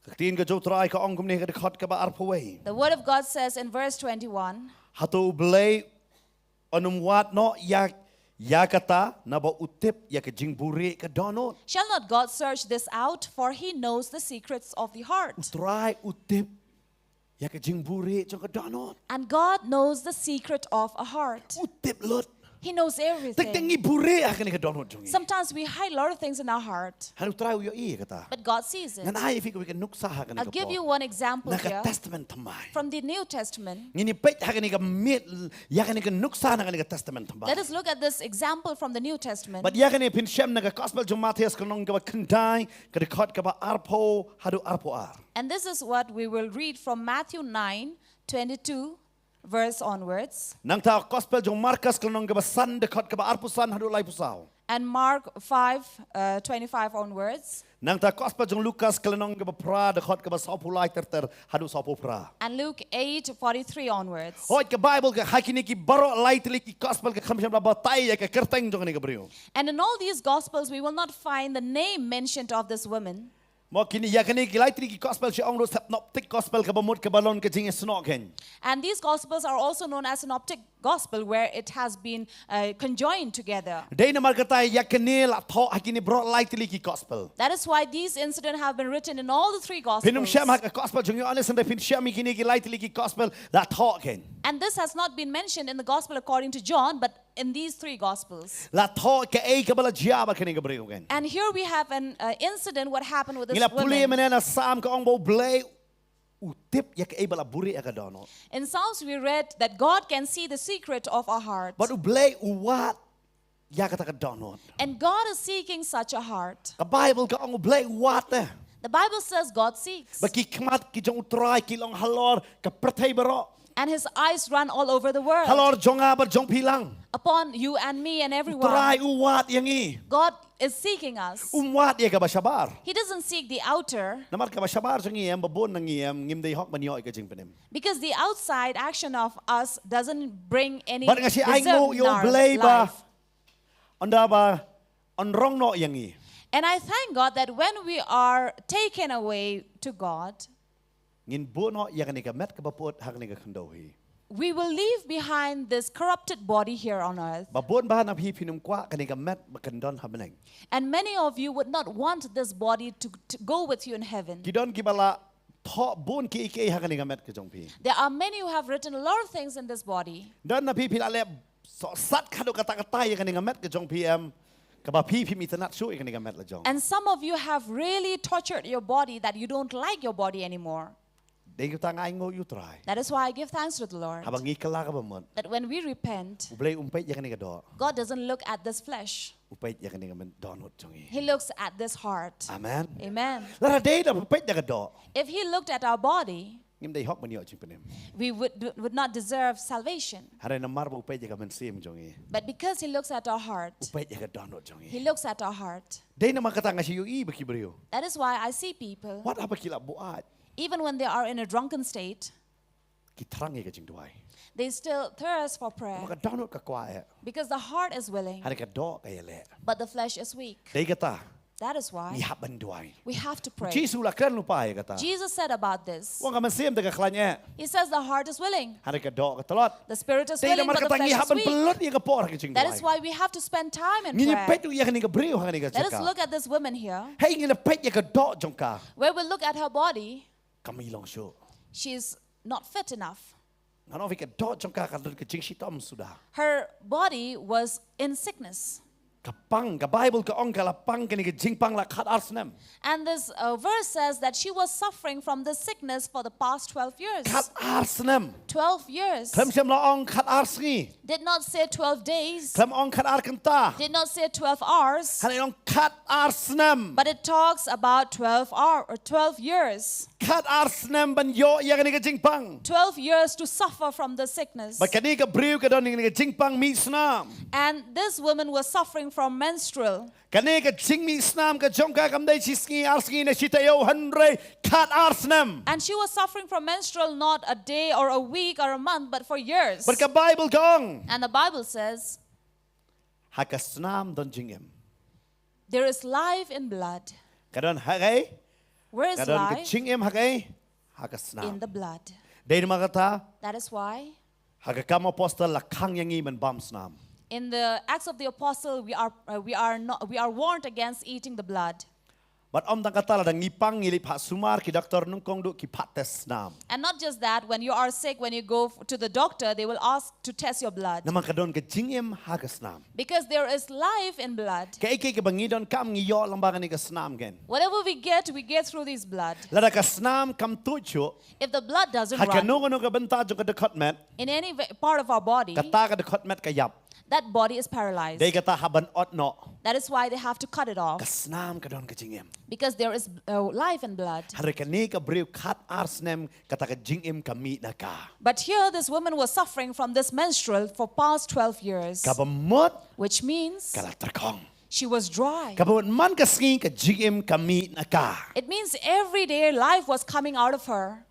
Ka ktien ka jong U Trai ka ong kumne ha ka dkhot kaba arphew wei. the word of God says in verse twenty-one, Hato U Blei un ym wad noh ïa, ïa kata naba u tip ïa ka jingbuhrieh ka dohnud. "Shall not God search this out? For he knows the secrets of the U heart." Trai u tip ïa ka jingbuhrieh jong ka dohnud. And God knows the secret of a heart. U tip lut. He knows Teng teng everything. Ngi buhrieh ha kane ka dohnud jong ngi. Sometimes we hide a lot of things in our heart. Hynrei U Trai u ïohi ïa kata. But God sees it. Ngan ai ïa phi kawei ka nuksa ha kane I'll ka give you por. One example Na ka here Testament Thymmai. From the New Testament. Ngin ïa peit ha kane ka miet, ïa kane ka nuksa na kane ka Testament Thymmai. Let us look at this example from the New Testament. Bad ïa kane phin shem na ka Gospel jong u Mathaios ka lynnong kaba khyndai, ka dkhot kaba arphew haduh arphew ar. And this is what we will read from Matthew nine twenty-two, verse onwards. Nangta Gospel jong u Markos ka lynnong kaba san, dkhot kaba arphew san haduh laiphew saw. And Mark five, uh, twenty-five onwards. Nangta Gospel jong u Lukas ka lynnong kaba phra, dkhot kaba sawphew lai ter ter haduh sawphew phra. And Luke eight forty-three onwards. Hooid, ka Baibl ka ha kine ki baroh lai tylli ki Gospel ka kham shym la batai ïa ka kyrteng jong kane ka briew. And in all these Gospels, we will not find the name mentioned of this woman. Mo kine, ïa kine ki lai tylli ki Gospel, shi ong ruh synoptic Gospel, kaba mut kaba long ka jingïasnoh kein. And these Gospels are also known as synoptic Gospel, where it has been uh, conjoined together. Dei namar kata ïa kine la thoh ha kine baroh lai tylli ki Gospel. That is why these incidents have been written in all the three Phin ym shem ha Gospels. ka Gospel jong u Ïoannis, hynrei phin shem ïa kine ki lai tylli ki Gospel la thoh kein. And this has not been mentioned in the Gospel according to John, but in these three Gospels. La thoh kaei kaba la jia bad kane ka briew kein. And here we have an uh, incident, what happened with Ngi this la pule woman. mynne na Salm ka ong ba U Blei u tip ïa kaei ba la buhrieh ïa ka dohnud. In Psalms, we read that God can see the secret of our heart. Bad U Blei u wad ïa kata ka dohnud. And God is seeking such a heart. Ka Baibl ka ong U Blei u wad te. The Bible says God seeks. Ba ki khmat ki jong U Trai ki long halor ka pyrthei baroh. And his eyes run all over the world. Halor jong nga bad jong phi lang. Upon you and me and U everyone. Trai u wad ïa ngi. God is seeking us. Um wad ïa kaba shabar. He doesn't seek the outer. Namar kaba shabar jong ngi em, ba bun na ngi em, ngim dei hok ban ïoh ïa ka jingpynim. Because the outside action of us doesn't bring any Bad nga shi ai result nguh in ïa U our Blei ba life. ynda ba un rong noh ïa ngi. And I thank God that when we are taken away to God, Ngin buh noh ïa kane ka met kaba pud ha kane ka khyndew hi. we will leave behind this corrupted body here on earth. Ba bun bah na phi phin ym kwah kane ka met ba kan don ha bneng. And many of you would not want this body to, to go with you in heaven. Ki don kiba la thoh bun kiei kiei ha kane ka met ka jong phi. There are many who have written a lot of things in this body. Don na phi phi la leh sohsat haduh katta katta ïa kane ka met ka jong phi em, kaba phi phim itynnad shuh ïa kane ka met la jong. And some of you have really tortured your body that you don't like your body anymore. Dei kata nga ainguh ïa U Trai. That is why I give thanks to the Lord. Haba ngi kylla kaba mut, That when we repent, U Blei um peit ïa kane ka doh. God doesn't look at this flesh. U peit ïa kane ka met dohnud jong ngi. He looks at this heart. Amen. Amen. Lada dei da u peit ïa ka doh, If he looked at our body, ngim dei hok ban ïoh jingpynim. We would, would not deserve salvation. Hynrei namar ba u peit ïa ka mynsiem jong ngi, But because he looks at our heart, u peit ïa ka dohnud jong he ngi. Looks at our heart. Dei namar kata nga shu ïohi ba ki briew, That is why I see people, wat haba ki la buaid, even when they are in a drunken state, ki thrang ïa ka jingduwai. They still thirst for prayer. Namar ka dohnud ka kwah eh, Because the heart is willing, hynrei ka doh ka ïaleh. But the flesh is weak. Dei kata, That is why ngi hap ban duwai. We have to pray. Jisu u la kren lypa ïa kata. Jesus said about this. U ong ka mynsiem te ka khlaiñ eh, He says the heart is willing. Hynrei ka doh ka tlot. The spirit is Dei willing, namar but the kata ngi flesh hap is ban weak. Pynlut ïa ka por ha ka jingduwai. That is why we have to spend time in Ngi ngi prayer. Peit ïa kane ka briew ha kane ka jaka. Let us look at this woman here. Hei ngi la peit ïa ka doh jong ka. Where we look at her body, Kam long shuh. She's not fit enough. Ngan ong ïa ka doh jong ka ka don ka jingshitom suda. Her body was in sickness. Ka pang, ka Bible ka ong ka la pang kane ka jingpang la khat ar snem. And this uh, verse says that she was suffering from this sickness for the past twelve years. Khat ar snem. Twelve years. Khlem shym la ong khat ar sngi. Did not say twelve days. Khlem ong khat ar kynta. Did not say twelve hours. Hynrei ong khat ar snem. But it talks about twelve hour, or twelve years. Khat ar snem ban ïoh ïa kane ka jingpang. Twelve years to suffer from the sickness. Bad kane ka briew ka don ïa kane ka jingpang mih snam. And this woman was suffering from menstrual. Kane ka jingmih snam ka jong ka kam dei shi sngi ar sngi ne shi taïew hynrei khat ar snem. And she was suffering from menstrual not a day or a week or a month, but for years. Bad ka Bible ka ong. And the Bible says, Ha ka snam don jingim. There is life in blood. Ka don ha kaei? Where is Ka don ka life? Jingim ha kaei? Ha ka snam. In the blood. Dei namar kata. That is why. Ha ka Kam Apostol la khang ïa ngi ban bam snam. In the Acts of the Apostle, we are, uh, we are, not, we are warned against eating the blood. Bad ym tang kata, lada ngi pang ngi leit phah sumar, ki doktor nyngkong duh ki phah test snam. And not just that, when you are sick, when you go f- to the doctor, they will ask to test your blood. Namar ka don ka jingim ha ka snam. Because there is life in blood. Kaei kaei kaba ngi donkam ngi ïoh lyngba kane ka snam kein. Whatever we get, we get through this blood. Lada ka snam kam tuid shuh. If the blood doesn't Ha run kano kano ka bynta jong ka dkhot met. In any way, part of our body, Kata ka dkhot met ka ïap. That body is paralyzed. Dei kata haba ot noh. That is why they have to cut it off. Ka snam ka don ka jingim. Because there is uh, life in blood. Hynrei kane ka briew khat ar snem kata ka jingim ka mih na ka. But here, this woman was suffering from this menstrual for past twelve years. Kaba mut. Which means Ka la tyrkhong. She was dry. Kaba mut man ka sngi ka jingim ka mih na ka. It means every day life was coming out of her.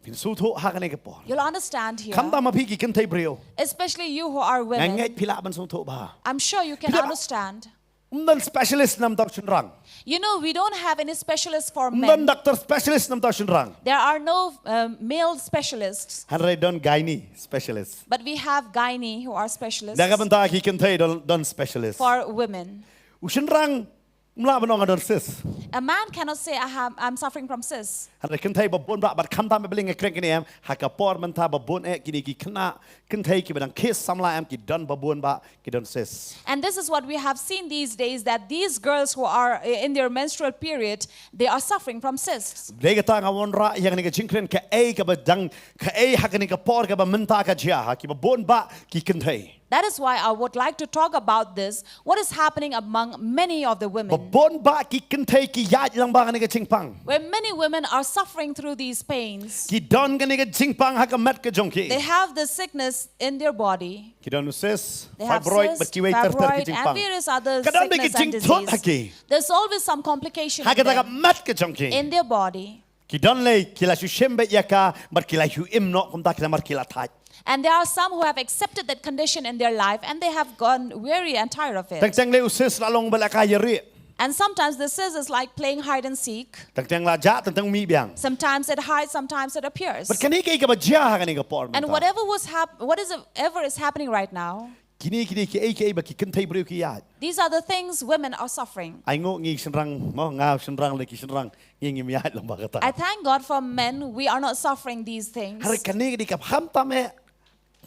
Phin sngewthuh ha kane ka por. You'll understand here. Khamtam ma phi ki kynthei briew. Especially you who are Nga women. ngeit phi lah ban sngewthuh bha. I'm sure you can Phi lah- understand. Ym don specialist namar u shynrang. You know, we don't have any specialists for Ym don men. Doctor specialist namar u shynrang. There are no um, male specialists. Hynrei don gynae specialist. But we have gynae who are specialists. Na ka bynta ki kynthei don, don specialist. For women. U shynrang ym lah ban ong nga don cyst. A man cannot say, I have, I'm suffering from cysts. Hynrei kynthei ba bun ba, bad khamtam ba bling nga kren kine em, ha ka por mynta ba bun eh kine ki khynnah, kynthei kiba dang khynnah samla em ki don ba bun ba, ki don cyst. And this is what we have seen these days, that these girls who are uh, in their menstrual period, they are suffering from cysts. Dei kata nga wanrah ïa kane ka jingkren kaei kaba dang, kaei ha kane ka por kaba mynta ka jia ha kiba bun ba ki kynthei. That is why I would like to talk about this, what is happening among many of the Ba women. bun ba ki kynthei ki ïaid lyngba kane ka jingpang. Where many women are suffering through these pains. Ki don kane ka jingpang ha ka met ka jong ki. They have this sickness in their body. Ki don u cyst, They have fibroid, cyst, bad ki wei ter ter ki fibroid, and jingpang. Various other Ka don bad ki sickness and jingthut ha disease. Ki. There's always some complication Ha in, kata ka them, met ka jong ki. In their body. Ki don lei ki la shu shim beit ïa ka, bad ki la shu im noh kumta ki la mar ki la thait. And there are some who have accepted that condition in their life and they have gone weary and tired of it. Teng teng lei u cyst la long ba la ka ïa ri. And sometimes the cyst is like playing hide and seek. Teng teng la jah, teng teng mih biang. Sometimes it hides, sometimes it appears. Bad kane kaei kaba jia ha kane ka por. And whatever was hap- what is ever is happening right now, Kine kine ki ei ki ei ba ki kynthei briew ki ïaid. These are the things women are suffering. Ai nguh ngi shynrang mo nga shynrang le ki shynrang ngi ngim ïaid lang ba kata. I thank God for men, we are not suffering these things. Hare kane ka dei ka pham tam eh.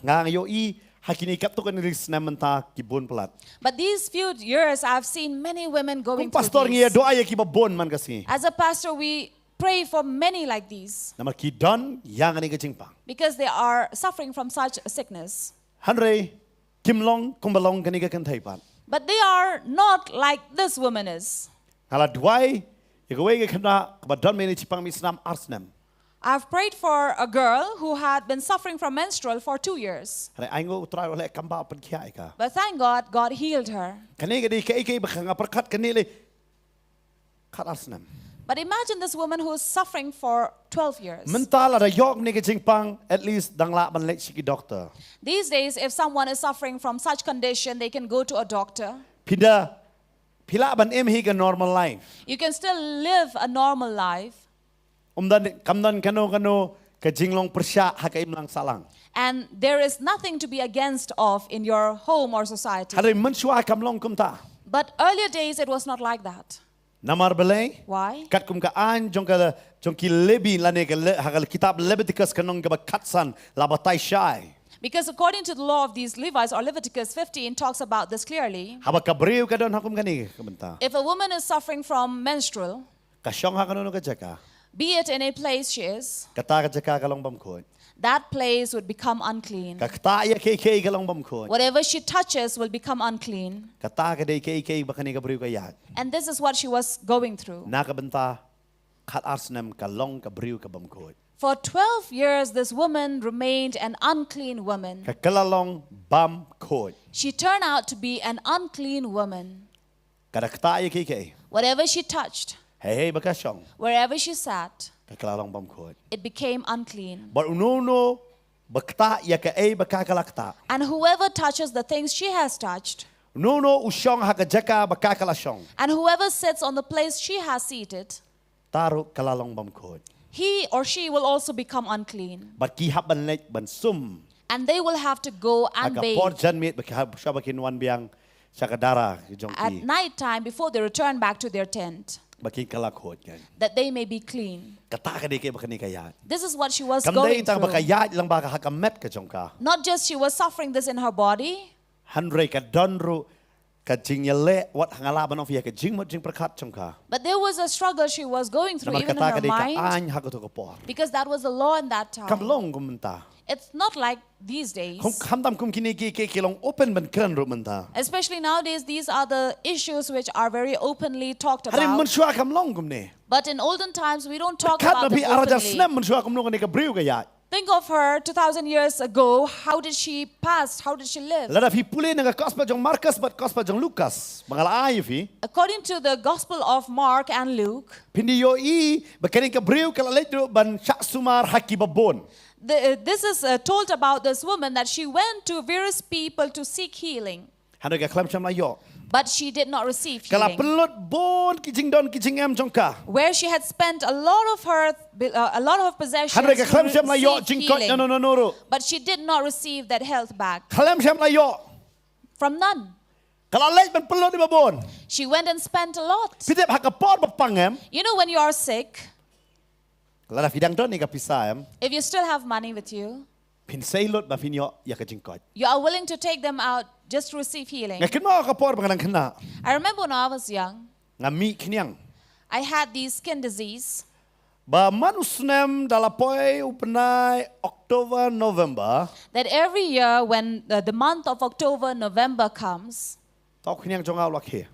Nga nga ïohi ha kine katto katne snem mynta ki bun palat. But these few years, I've seen many women going Kum pastor through ngi ïa these. Doa ïa ki ba bun man ka sngi. As a pastor, we pray for many like these Namar ki don ïa kane ka jingpang. Because they are suffering from such sickness. Hynrei kim long kum ba long kane ka kynthei pat. But they are not like this woman is. Nga la duwai ïa kawei ka khynnah kaba don mynne shipang mih snam ar snem. I've prayed for a girl who had been suffering from menstrual for two years. Hynrei ai nguh U Trai u leh kam ba pynkhiah ïa ka. But thank God, God healed her. Kane ka dei kaei kaei ba nga pyrkhat kane le khat ar snem. But imagine this woman who is suffering for twelve years. Mynta lada ïoh kane ka jingpang at least dang lah ban leit sha ki doctor. These days, if someone is suffering from such condition, they can go to a doctor. Phi da phi lah ban im hi ka normal life. You can still live a normal life. Um don kam don kano kano ka jinglong pyrshah ha ka imlang sahlang. And there is nothing to be against of in your home or society. Hynrei mynshuwa kam long kumta. But earlier days, it was not like that. Namar balei? Why? Katkum ka aiñ jong ka jong ki Lebi lane ka le, ha ka kitab Leviticus ka lynnong kaba khatsan la batai shai. Because according to the law of these Levites, or Leviticus fifteen talks about this clearly. Haba ka briew ka don ha kum kane ka bynta. If a woman is suffering from menstrual, Ka shong ha kano kano ka jaka. Be it in a place she is, Kata ka jaka ka long bymkhuid. That place would become unclean. Ka ktah ïa kiei kiei ka long bymkhuid. Whatever she touches will become unclean. Kata ka dei kiei kiei ba kane ka briew ka ïaid. And this is what she was going through. Na ka bynta khat ar snem ka long ka briew ka bymkhuid. For twelve years, this woman remained an unclean woman. Ka kylla long bymkhuid. She turned out to be an unclean woman. Ka da ktah ïa kiei kiei. Whatever she touched, Hei hei ba ka shong. Wherever she sat, Ka kylla long bymkhuid. It became unclean. Bad uno uno ba ktah ïa kaei ba ka kylla ktah. And whoever touches the things she has touched, Uno uno u shong ha ka jaka ba ka kylla shong. And whoever sits on the place she has seated, Te ruh ka la long bymkhuid. He or she will also become unclean. Bad ki hap ban leit ban sum. And they will have to go and bathe. Ha ka por janmiet ba ki hap sha ba kin wan biang sha ka dara ki jong ki. At night time, before they return back to their tent, Ba kin kylla khuid kan. That they may be clean. Kata ka dei kaei ba kane ka ïaid. This is what she was going through. Kam dei tang ba ka ïaid lang ba ka ha ka met ka jong ka. Not just she was suffering this in her body. Hynrei ka don ruh ka jingïaleh wat ha nga lah ban ong ïa ka jingmut jingpyrkhat jong ka. But there was a struggle she was going through even in her mind. Namar kata ka dei ka aiñ ha kato ka por. Because that was the law in that time. Kam long kum mynta. It's not like these days. Khamtam kum kine ki ki ki long open ban kren ruh mynta. Especially nowadays, these are the issues which are very openly talked about. Hynrei mynshuwa kam long kumne. But in olden times, we don't talk about them openly. Pyrkhat na phi ar hajar snem mynshuwa kumno kane ka briew ka ïaid. Think of her two thousand years ago. How did she pass? How did she live? Lada phi pule na ka gospel jong Markus bad gospel jong Lukas ba nga la ai ïa phi. According to the Gospel of Mark and Luke, Phin ïohi ba kane ka briew ka la leit ruh ban shah sumar ha ki babun. The, uh, this is uh, told about this woman that she went to various people to seek healing. Hynrei ka khlem shym la ïoh. But she did not receive Ka la healing. Pynlut bun ki jingdon ki jingem jong ka. Where she had spent a lot of her, uh, a lot of possessions Hynrei ka khlem shym la ïoh to seek jingkoit healing. Nano nano ruh. But she did not receive that health back. Khlem shym la ïoh. From none. Ka la leit ban pynlut ïa babun. She went and spent a lot. Phi tip ha ka por ba pang em. You know, when you are sick, Lada phi dang don ïa ka pisa em. If you still have money with you, Phin sei lut ba phin ïoh ïa ka jingkoit. You are willing to take them out just to receive healing. Nga kynmaw ka por ba nga dang khynnah. I remember when I was young, Nga mih khñiang. I had this skin disease. Ba man u snem da la poi u bnai October, November. That every year when the, the month of October, November comes, Tau khñiang jong nga u la khie.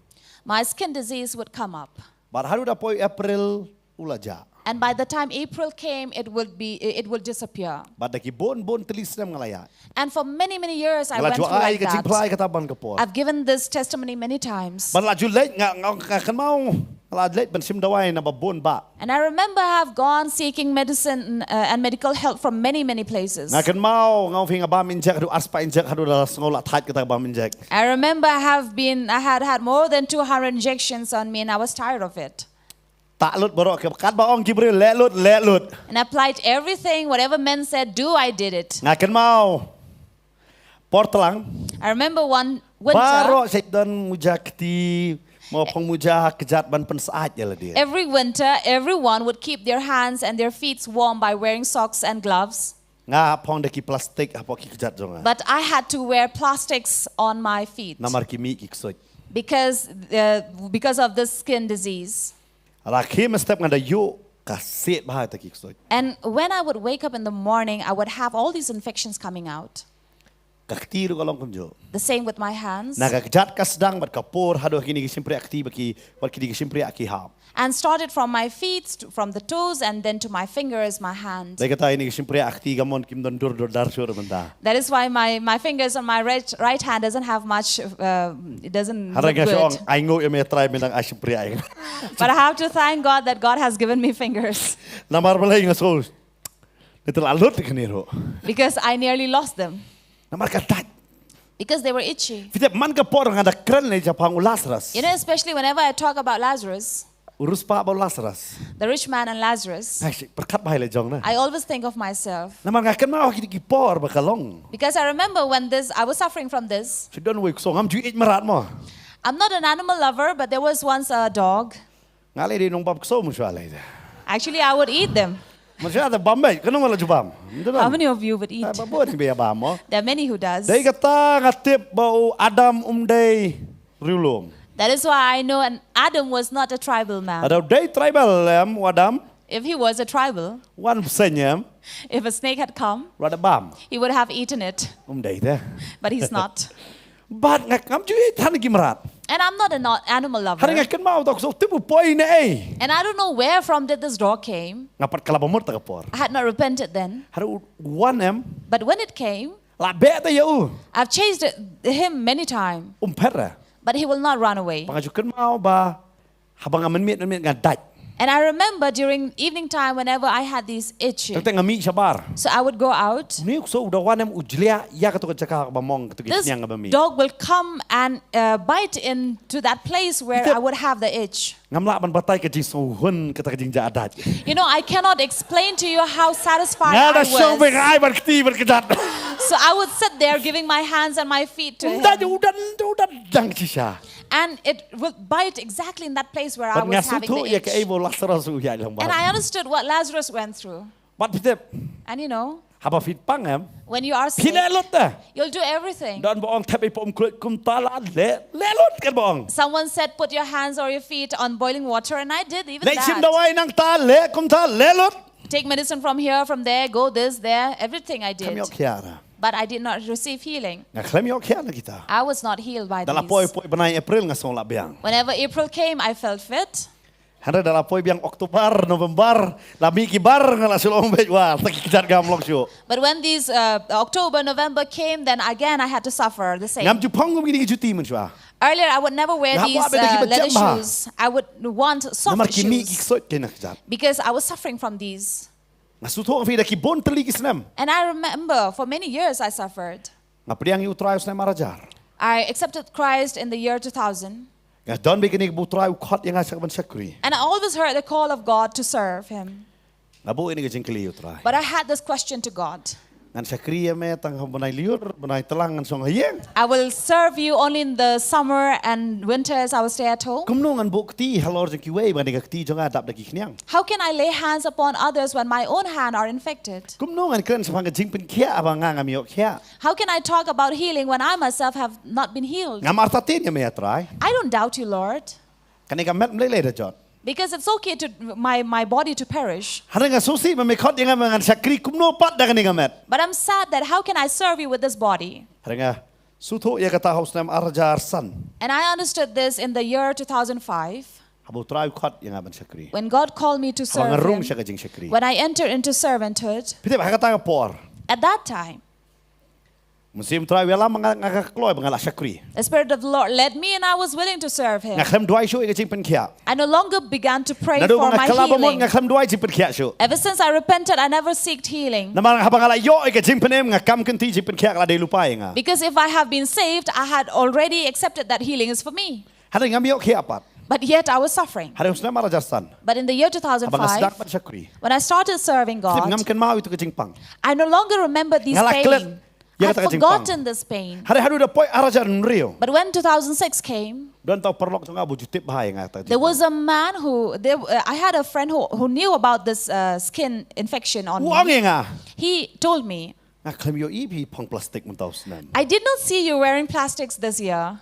My skin disease would come up. Bad haduh da poi April u la jah. And by the time April came, it would be it would disappear. Bad da ki bun bun tylli snem nga la ïaid. And for many, many years, I Nga la went through ju ai like ka jingpyllait that. Kata ban ka por. I've given this testimony many times. Bad la ju leit nga nga nga kynmaw. Nga la leit ban shim dawai na ba bun bah. And I remember I have gone seeking medicine uh, and medical help from many, many places. Nga kynmaw nga ong phi nga bam injek haduh arspah injek haduh da la sngew la thait kata bam injek. I remember I have been, I had had more than two hundred injections on me and I was tired of it. Tah lut baroh ki, kat ba ong ki briew leh lut, leh lut. And I applied everything, whatever men said, do, I did it. Nga kynmaw. Por tlang. I remember one winter, baroh sha don muja kti, mo phong muja kjat ban pynsyaid ïa lade. Every winter, everyone would keep their hands and their feet warm by wearing socks and gloves. Nga phong da ki plastic hapoh ki kjat jong nga. But I had to wear plastics on my feet. Namar ki mih ki ksuid. Because, uh, because of this skin disease. Haba khie mynstep nga da ïoh ka siat bha ïa kita ki ksuid. And when I would wake up in the morning, I would have all these infections coming out. Ka kti ruh ka long kumjuh. The same with my hands. Na ka kjat ka sdang bad ka por haduh kine ki shympriah kti ba ki, bad kine ki shympriah ki hap. And started from my feet, to, from the toes, and then to my fingers, my hand. Dei kata ine ki shympriah kti ka mon kim don dur dur dar shuh mynta. That is why my, my fingers on my right, right hand doesn't have much, uh, it doesn't look good. Hynrei nga shu ong, ai nguh ïa me Trai mynta ai shympriah ïa nga. But I have to thank God that God has given me fingers. Namar balei nga shu, nga te la lut kane ruh. Because I nearly lost them. Namar ka dait. Because they were itchy. Phi tip man ka por nga da kren lei shaphang u Lazarus. You know, especially whenever I talk about Lazarus, u riewspah bad u Lazarus, the rich man and Lazarus, ai, shu pyrkhat bha ïa la jong na. I always think of myself. Namar nga kynmaw ha kine ki por ba ka long. Because I remember when this, I was suffering from this. Shu don uwei u kso, ngam ju ïeit mrad mo. I'm not an animal lover, but there was once a dog. Nga lei dei nongbam kso mynshuwa lei te. Actually, I would eat them. Mynshuwa te bam beit, katno la ju bam. How many of you would eat? Ba bun ba ïa bam mo. There are many who does. Dei kata nga tip ba u Adam um dei riewlum. That is why I know an Adam was not a tribal man. Lada u dei tribal em u Adam. If he was a tribal, wan bseiñ em, if a snake had come, u la dep bam. He would have eaten it. Um dei te. But he's not. Bad nga ngam ju ïeit ha kine ki mrad. And I'm not an animal lover. Hynrei nga kynmaw to u kso, tip u poi na ei. And I don't know where from did this dog came. Nga pat khlem mut ha kata ka por. I had not repented then. Hynrei u wan em. But when it came, la beh te ïa u. I've chased it, him many times. Um phet re. But he will not run away. Bad nga ju kynmaw ba haba nga mynmiet mynmiet nga dait. And I remember during evening time, whenever I had these itch, tang tang nga mih shabar. So I would go out. Une u kso u da wan em u jliah ïa kato ka jaka ba mong, kato ka khñiang ba mih. This dog will come and, uh, bite into that place where I would have the itch. Ngam lah ban batai ka jingsngewhun kata ka jingjia dait. You know, I cannot explain to you how satisfied I was. Nga da shong beit nga ai bad kti bad kjat. So I would sit there giving my hands and my feet to him. U dait, u dait, u dait dang shisha. And it would bite exactly in that place where I was having the itch. Bad nga sngewthuh ïa kaei ba u Lazarus u ïaid lang bad. And I understood what Lazarus went through. Bad phi tip. And you know, haba phi pang em, when you are sick, phi leh lut te. You'll do everything. Don ba ong thep ïa i pom khluit kumta la leh, leh lut, ken ba ong. Someone said, "Put your hands or your feet on boiling water," and I did even that. Leit shim dawai nangta, leh kumta, leh lut. Take medicine from here, from there, go this, there, everything I did. Khlem ïoh khiah. But I did not receive healing. Nga khlem ïoh khiah na kita. I was not healed by these. Da la poi, poi bnai April nga sngew lah biang. Whenever April came, I felt fit. Hynrei da la poi biang October, November, la mih ki bar nga la shu ong beit wa, ta ki kjat ngam long shuh. But when these, uh, October, November came, then again I had to suffer the same. Ngam ju phong kum kine ki juti mynshuwa. Earlier, I would never wear these, uh, leather shoes. Nga hap wad beit da kiba jem bha. I would want soft shoes. Namar ki mih ki ksuid ki na kjat. Because I was suffering from these. Nga sngewthuh ïa phi da ki bun tylli ki snem. And I remember for many years I suffered. Nga pdiang ïa u Trai u snem ar hajar. I accepted Christ in the year two thousand. Nga don beit kane kaba u Trai u khot ïa nga sha kaban shakri. And I always heard the call of God to serve him. Nga buh ïa kane ka jingkylli ïa u Trai. But I had this question to God. Ngan shakri ïa me tang ha bnai lyiur, bnai tlang ngan shong ha ïing. I will serve you only in the summer and winters I will stay at home. Kumno ngan buh kti halor jong kiwei ba kane ka kti jong nga dap da ki khñiang? How can I lay hands upon others when my own hand are infected? Kumno ngan kren shaphang ka jingpynkhiah haba nga ngam ïoh khiah? How can I talk about healing when I myself have not been healed? Ngam artatien ïa me ïa Trai. I don't doubt you, Lord. Kane ka met ym lei lei da jot. Because it's okay to my, my body to perish. Hynrei nga sngewsih ba me khot ïa nga ba ngan shakri kumno pat da kane ka met. But I'm sad that how can I serve you with this body? Hynrei nga sngewthuh ïa kata ha u snem ar hajar san. And I understood this in the year two thousand five. Haba u Trai u khot ïa nga ban shakri. When God called me to serve him. Haba nga rung sha ka jingshakri. When I entered into servanthood. Phi tip ha kata ka por. At that time. Mynsiem u Trai u ïalam nga, nga ka kloi ba nga lah shakri. The Spirit of the Lord led me and I was willing to serve him. Nga khlem duwai shuh ïa ka jingpynkhiah. I no longer began to pray for my healing. Naduh ba nga kylla ba mut nga khlem duwai jingpynkhiah shuh. Ever since I repented, I never seeked healing. Namar haba nga la ïoh ïa ka jingpynim nga kam kynti jingpynkhiah ka la dei lypa ïa nga. Because if I have been saved, I had already accepted that healing is for me. Hynrei ngam ïoh khiah pat. But yet I was suffering. Hynrei u snem ar hajar san. But in the year two thousand five, haba nga sdang ban shakri, when I started serving God, ngam kynmaw ïa kito ki jingpang. I no longer remember these pain. Nga la klet Ïa kata ka jingpang. Had forgotten this pain. Hynrei haduh da poi ar hajar hynriew. But when two thousand six came, don tau paralok jong nga ba u ju tip bha ïa nga kata ka jingpang. There was a man who, there, uh, I had a friend who, who knew about this uh, skin infection on me. U ong ïa nga. He told me, nga khlem ïohi phi phong plastik mynta u snem. I did not see you wearing plastics this year.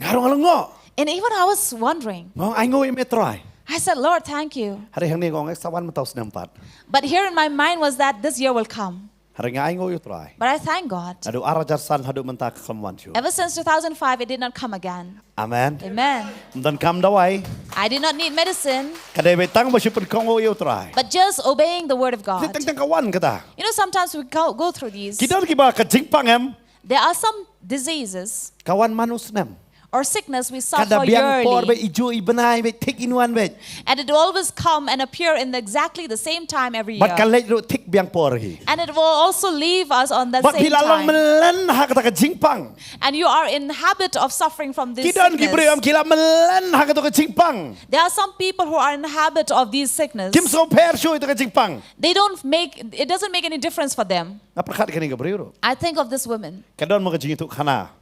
Nga ruh nga lyngngoh. And even I was wondering. Nga ong, ainguh ïa me Trai. I said, Lord, thank you. Hynrei hangne nga ong, sa wan mynta u snem pat. But here in my mind was that this year will come. Hynrei nga ainguh ïa u Trai. But I thank God. Naduh ar hajar san haduh mynta ka khlem wan shuh. Ever since two thousand five, it did not come again. Amen. Amen. Ym donkam dawai. I did not need medicine. Ka dei beit tang ba shu pynkohnguh ïa u Trai. But just obeying the word of God. Teng teng ka wan kata. You know, sometimes we go, go through these. Ki don kiba ka jingpang em. There are some diseases. Ka wan man u snem. Or sickness we suffer yearly. Ka da biang por beit, i ju i bnai beit, thik in wan beit. And it always come and appear in exactly the same time every year. Bad ka leit ruh thik biang por hi. And it will also leave us on that same time. Bad phi la long mlien ha kata ka jingpang. And you are in habit of suffering from this sickness. Ki don ki briew em ki la mlien ha kata ka jingpang. There are some people who are in habit of these sickness. Kim sngewpher shuh ïa kata ka jingpang. They don't make, it doesn't make any difference for them. Nga pyrkhat ïa kane ka briew ruh. I think of this woman. Ka don mo ka jingïathuhkhana.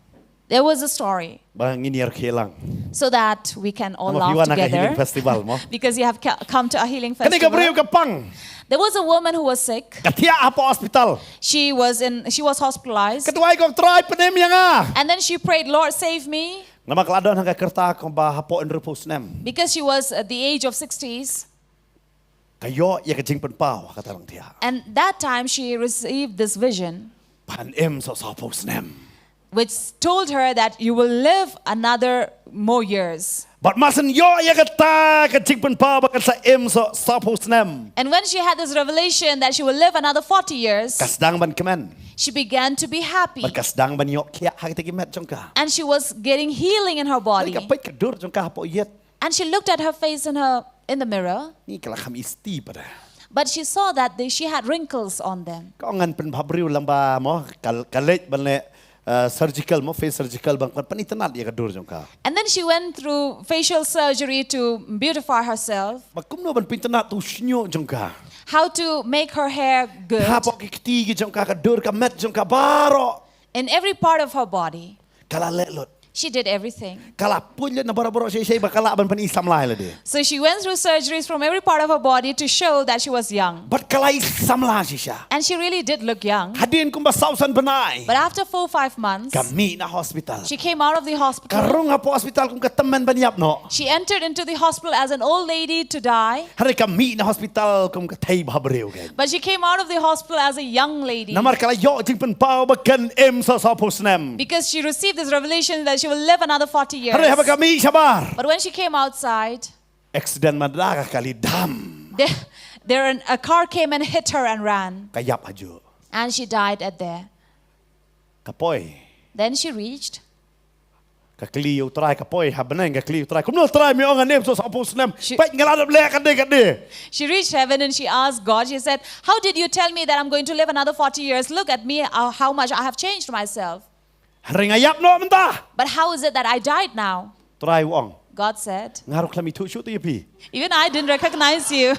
There was a story. Ba ngin ïa rkhie lang. So that we can all laugh together. Namar phi wan ha ka healing festival mo. Because you have ca- come to a healing festival. Kane ka briew ka pang. There was a woman who was sick. Ka thiah hapoh hospital. She was in, she was hospitalized. Ka duwai, ka ong Trai pynim ïa nga. And then she prayed, Lord, save me. Namar ka la don ha ka rta kumba hapoh hynriewphew snem. Because she was at the age of sixties. Ka ïoh ïa ka jingpynpaw ha kata ka rangthiah. And that time she received this vision. Ban im sawphew snem. Which told her that you will live another more years. Bad mar syn ïoh ïa kata ka jingpynpaw ba kan sa im sawphew snem. And when she had this revelation that she will live another forty years, ka sdang ban kmen. She began to be happy. Bad ka sdang ban ïoh khiah ha kita ki met jong ka. And she was getting healing in her body. Ka peit ka dur jong ka hapoh ïit. And she looked at her face in her, in the mirror. Ngi ka la kham isti pat. But she saw that they, she had wrinkles on them. Ka ong ngan pynbhabriew lang ba mo ka, ka leit ban leh, uh, surgical mo, face surgical ban pynitynnad ïa ka dur jong ka. And then she went through facial surgery to beautify herself. Ba kumno ban pynitynnad ïa u shñiuh jong ka. How to make her hair good. Hapoh ki kti ki jong ka, ka dur ka met jong ka baroh. In every part of her body. Ka la leh lut. She did everything. Ka la pun lut na baroh baroh shisha ba ka lah ban pyni samla ïa lade. So she went through surgeries from every part of her body to show that she was young. Bad ka la i samla shisha. And she really did look young. Hadien kumba saw san bnai. But after four, five months, ka mih na hospital. She came out of the hospital. Ka rung hapoh hospital kum ka tymmen ban ïap noh. She entered into the hospital as an old lady to die. Hynrei ka mih na hospital kum ka thei bhabriew kein. But she came out of the hospital as a young lady. Namar ka la ïoh jingpynpaw ba kan im sawphew snem. Because she received this revelation that she will live another forty years. Hynrei haba ka mih shabar. But when she came outside, accident man da ka kali dam. There, there an, a car came and hit her and ran. Ka ïap hajuh. And she died at there. Ka poi. Then she reached. Ka kylli ïa u Trai, ka poi ha bneng, ka kylli ïa u Trai. Kumno Trai me ong ngan im sawphew snem. Peit nga la dep leh kane kane. She reached heaven and she asked God, she said, "How did you tell me that I'm going to live another forty years? Look at me, uh, how much I have changed myself." Hynrei nga ïap noh mynta. But how is it that I died now? Trai u ong. God said, nga ruh khlem ithuh shuh te ïa phi. Even I didn't recognize you.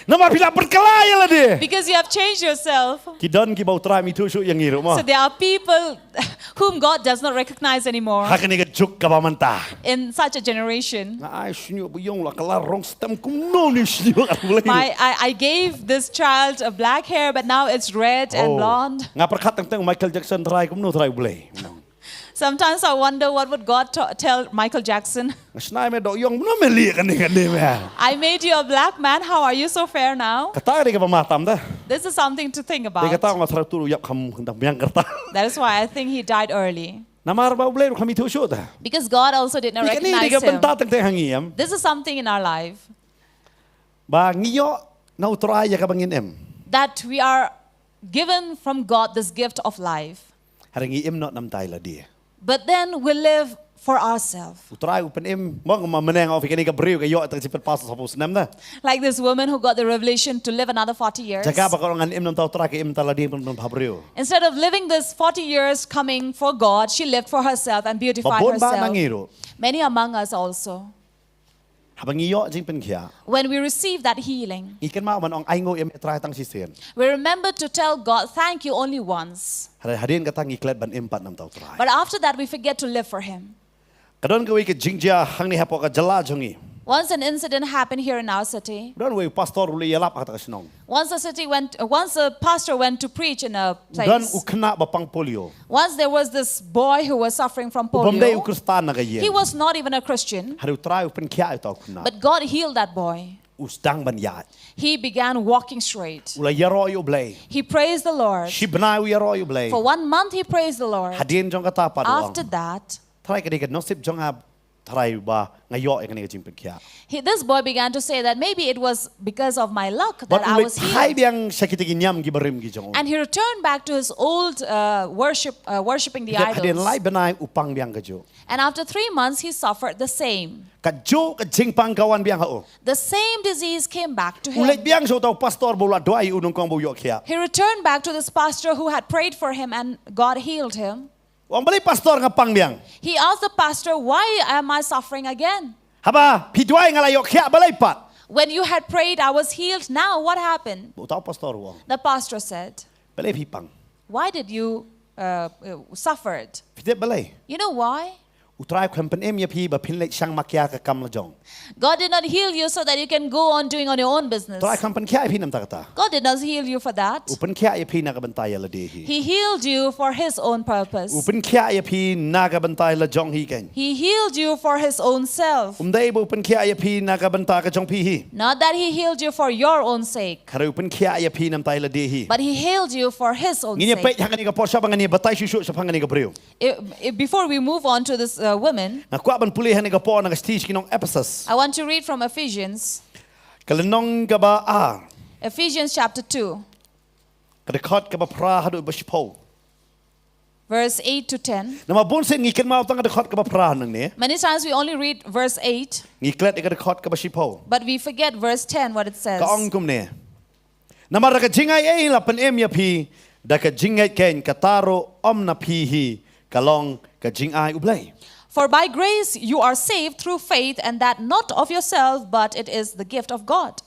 Namar phi la pyrkhat ïa lade. Because you have changed yourself. Ki don kiba u Trai um ithuh shuh ïa ngi ruh mo. So there are people whom God does not recognize anymore. Ha kane ka juk kaba mynta. In such a generation. Nga ai shñiuh ba ïong la ka la rong stem kumno ne shñiuh ka Blei. My, I, I gave this child a black hair, but now it's red and blonde. Nga pyrkhat teng teng Michael Jackson, Trai kumno Trai Blei. Sometimes I wonder what would God t- tell Michael Jackson. Nga shna me doh ïong, kumno me lieh kane kane me. I made you a black man, how are you so fair now? Kata ka dei kaba ma tam da. This is something to think about. Dei kata nga tharai u tu u ïap kham kynta biang kata. That is why I think he died early. Namar ba U Blei ruh kham ithuh shuh ta. Because God also did not recognize him. Kane dei ka bynta teng teng ha ngi em. This is something in our life. Ba ngi ïoh na U Trai ïa kaba ngin im. That we are given from God this gift of life. Hynrei ngi im noh namar ïa lade. But then we live for ourselves. U Trai u pynim, mo nga mynne nga ong phi kane ka briew ka ïoh tang shi phew snem da. Like this woman who got the revelation to live another forty years. Jaka ba ka ong ngan im namar U Trai ka im namar lade ban bhabriew. Instead of living this forty years coming for God, she lived for herself and beautified herself. Ba bun ba na ngi ruh. Many among us also. Haba ngi ïoh jingpynkhiah, when we receive that healing, ngi kynmaw ban ong ainguh ïa me Trai tang shisien. We remember to tell God thank you only once. Hynrei hadien kata ngi klet ban im pat na bynta u Trai. But after that, we forget to live for Him. Ka don kawei ka jingjia hangne hapoh ka jylla jong ngi. Once an incident happened here in our city. Don uwei u pastor u la ïalap ha kata ka shnong. Once a city went, uh, once a pastor went to preach in a Don u place. khynnah ba pang polio. Once there was this boy who was suffering from U bym dei u polio. Khristan na ka ïing. He was not even a Christian. Hynrei u Trai u pynkhiah ïa uta u khynnah. But God healed that boy. U sdang ban ïaid. He began walking straight. U la ïaroh ïa u Blei. He praised the Lord. Shi bnai u ïaroh ïa u Blei. For one month, he praised the Lord. Hadien jong kata pat u ong, After that, Trai, ka dei ka nusip jong nga, Trai, ba nga ïoh ïa kane ka jingpynkhiah. he, this boy began to say that maybe it was because of my luck that Bad I u was leit phai healed. biang sha kita ki niam ki barim ki jong u. And he returned back to his old uh, worship, uh, worshipping the Hadien lai idols. bnai u pang biang kajuh. And after three months, he suffered the same. Kajuh ka jingpang ka wan biang ha u. The same disease came back to U leit him. biang sha uta u pastor ba u la duwai ïa u nyngkong ba u ïoh khiah. He returned back to this pastor who had prayed for him and God healed him. U ong, balei pastor nga pang biang? He asked the pastor, "Why am I suffering again? Haba phi duwai nga la ïoh khiah, balei pat? When you had prayed, I was healed. Now what happened?" Uta u pastor u ong, The pastor said, Balei phi pang? "Why did you uh, uh, suffered?" Phi tip balei? You know why? U Trai u khlem pynim ïa phi ba phin leit shang makia ka kam la jong. God did not heal you so that you can go on doing on your own business. U Trai u khlem pynkhiah ïa phi namar kata. God did not heal you for that. U pynkhiah ïa phi na ka bynta ïa lade hi. He healed you for His own purpose. U pynkhiah ïa phi na ka bynta ïa la jong hi keiñ. He healed you for His own self. Um dei ba u pynkhiah ïa phi na ka bynta ka jong phi hi. Not that He healed you for your own sake. Hynrei u pynkhiah ïa phi namar ïa lade hi. But He healed you for His own Ngin ïa sake. peit ha kane ka por sha ba ngan ïa batai shuh shuh shaphang kane ka briew. I- I- before we move on to this uh, woman, Nga kwah ban pule ha kane ka por na ka shithi sha ki nong Ephesus. I want to read from Ephesians, Ka lynnong kaba ar. Ephesians chapter two, Ka dkhot kaba phra haduh ba shiphew. Verse eight to ten. Namar bun sien ngi kynmaw tang ka dkhot kaba phra hangne. Many times we only read verse eight, Ngi klet ïa ka dkhot kaba shiphew. But we forget verse ten, what it says. Ka ong kumne. Namar da ka jingai ei la pynim ïa phi, da ka jingngeit keiñ, kata ruh ym na phi hi, ka long ka jingai U Blei. For by grace you are saved through faith, and that not of yourself, but it is the gift of God.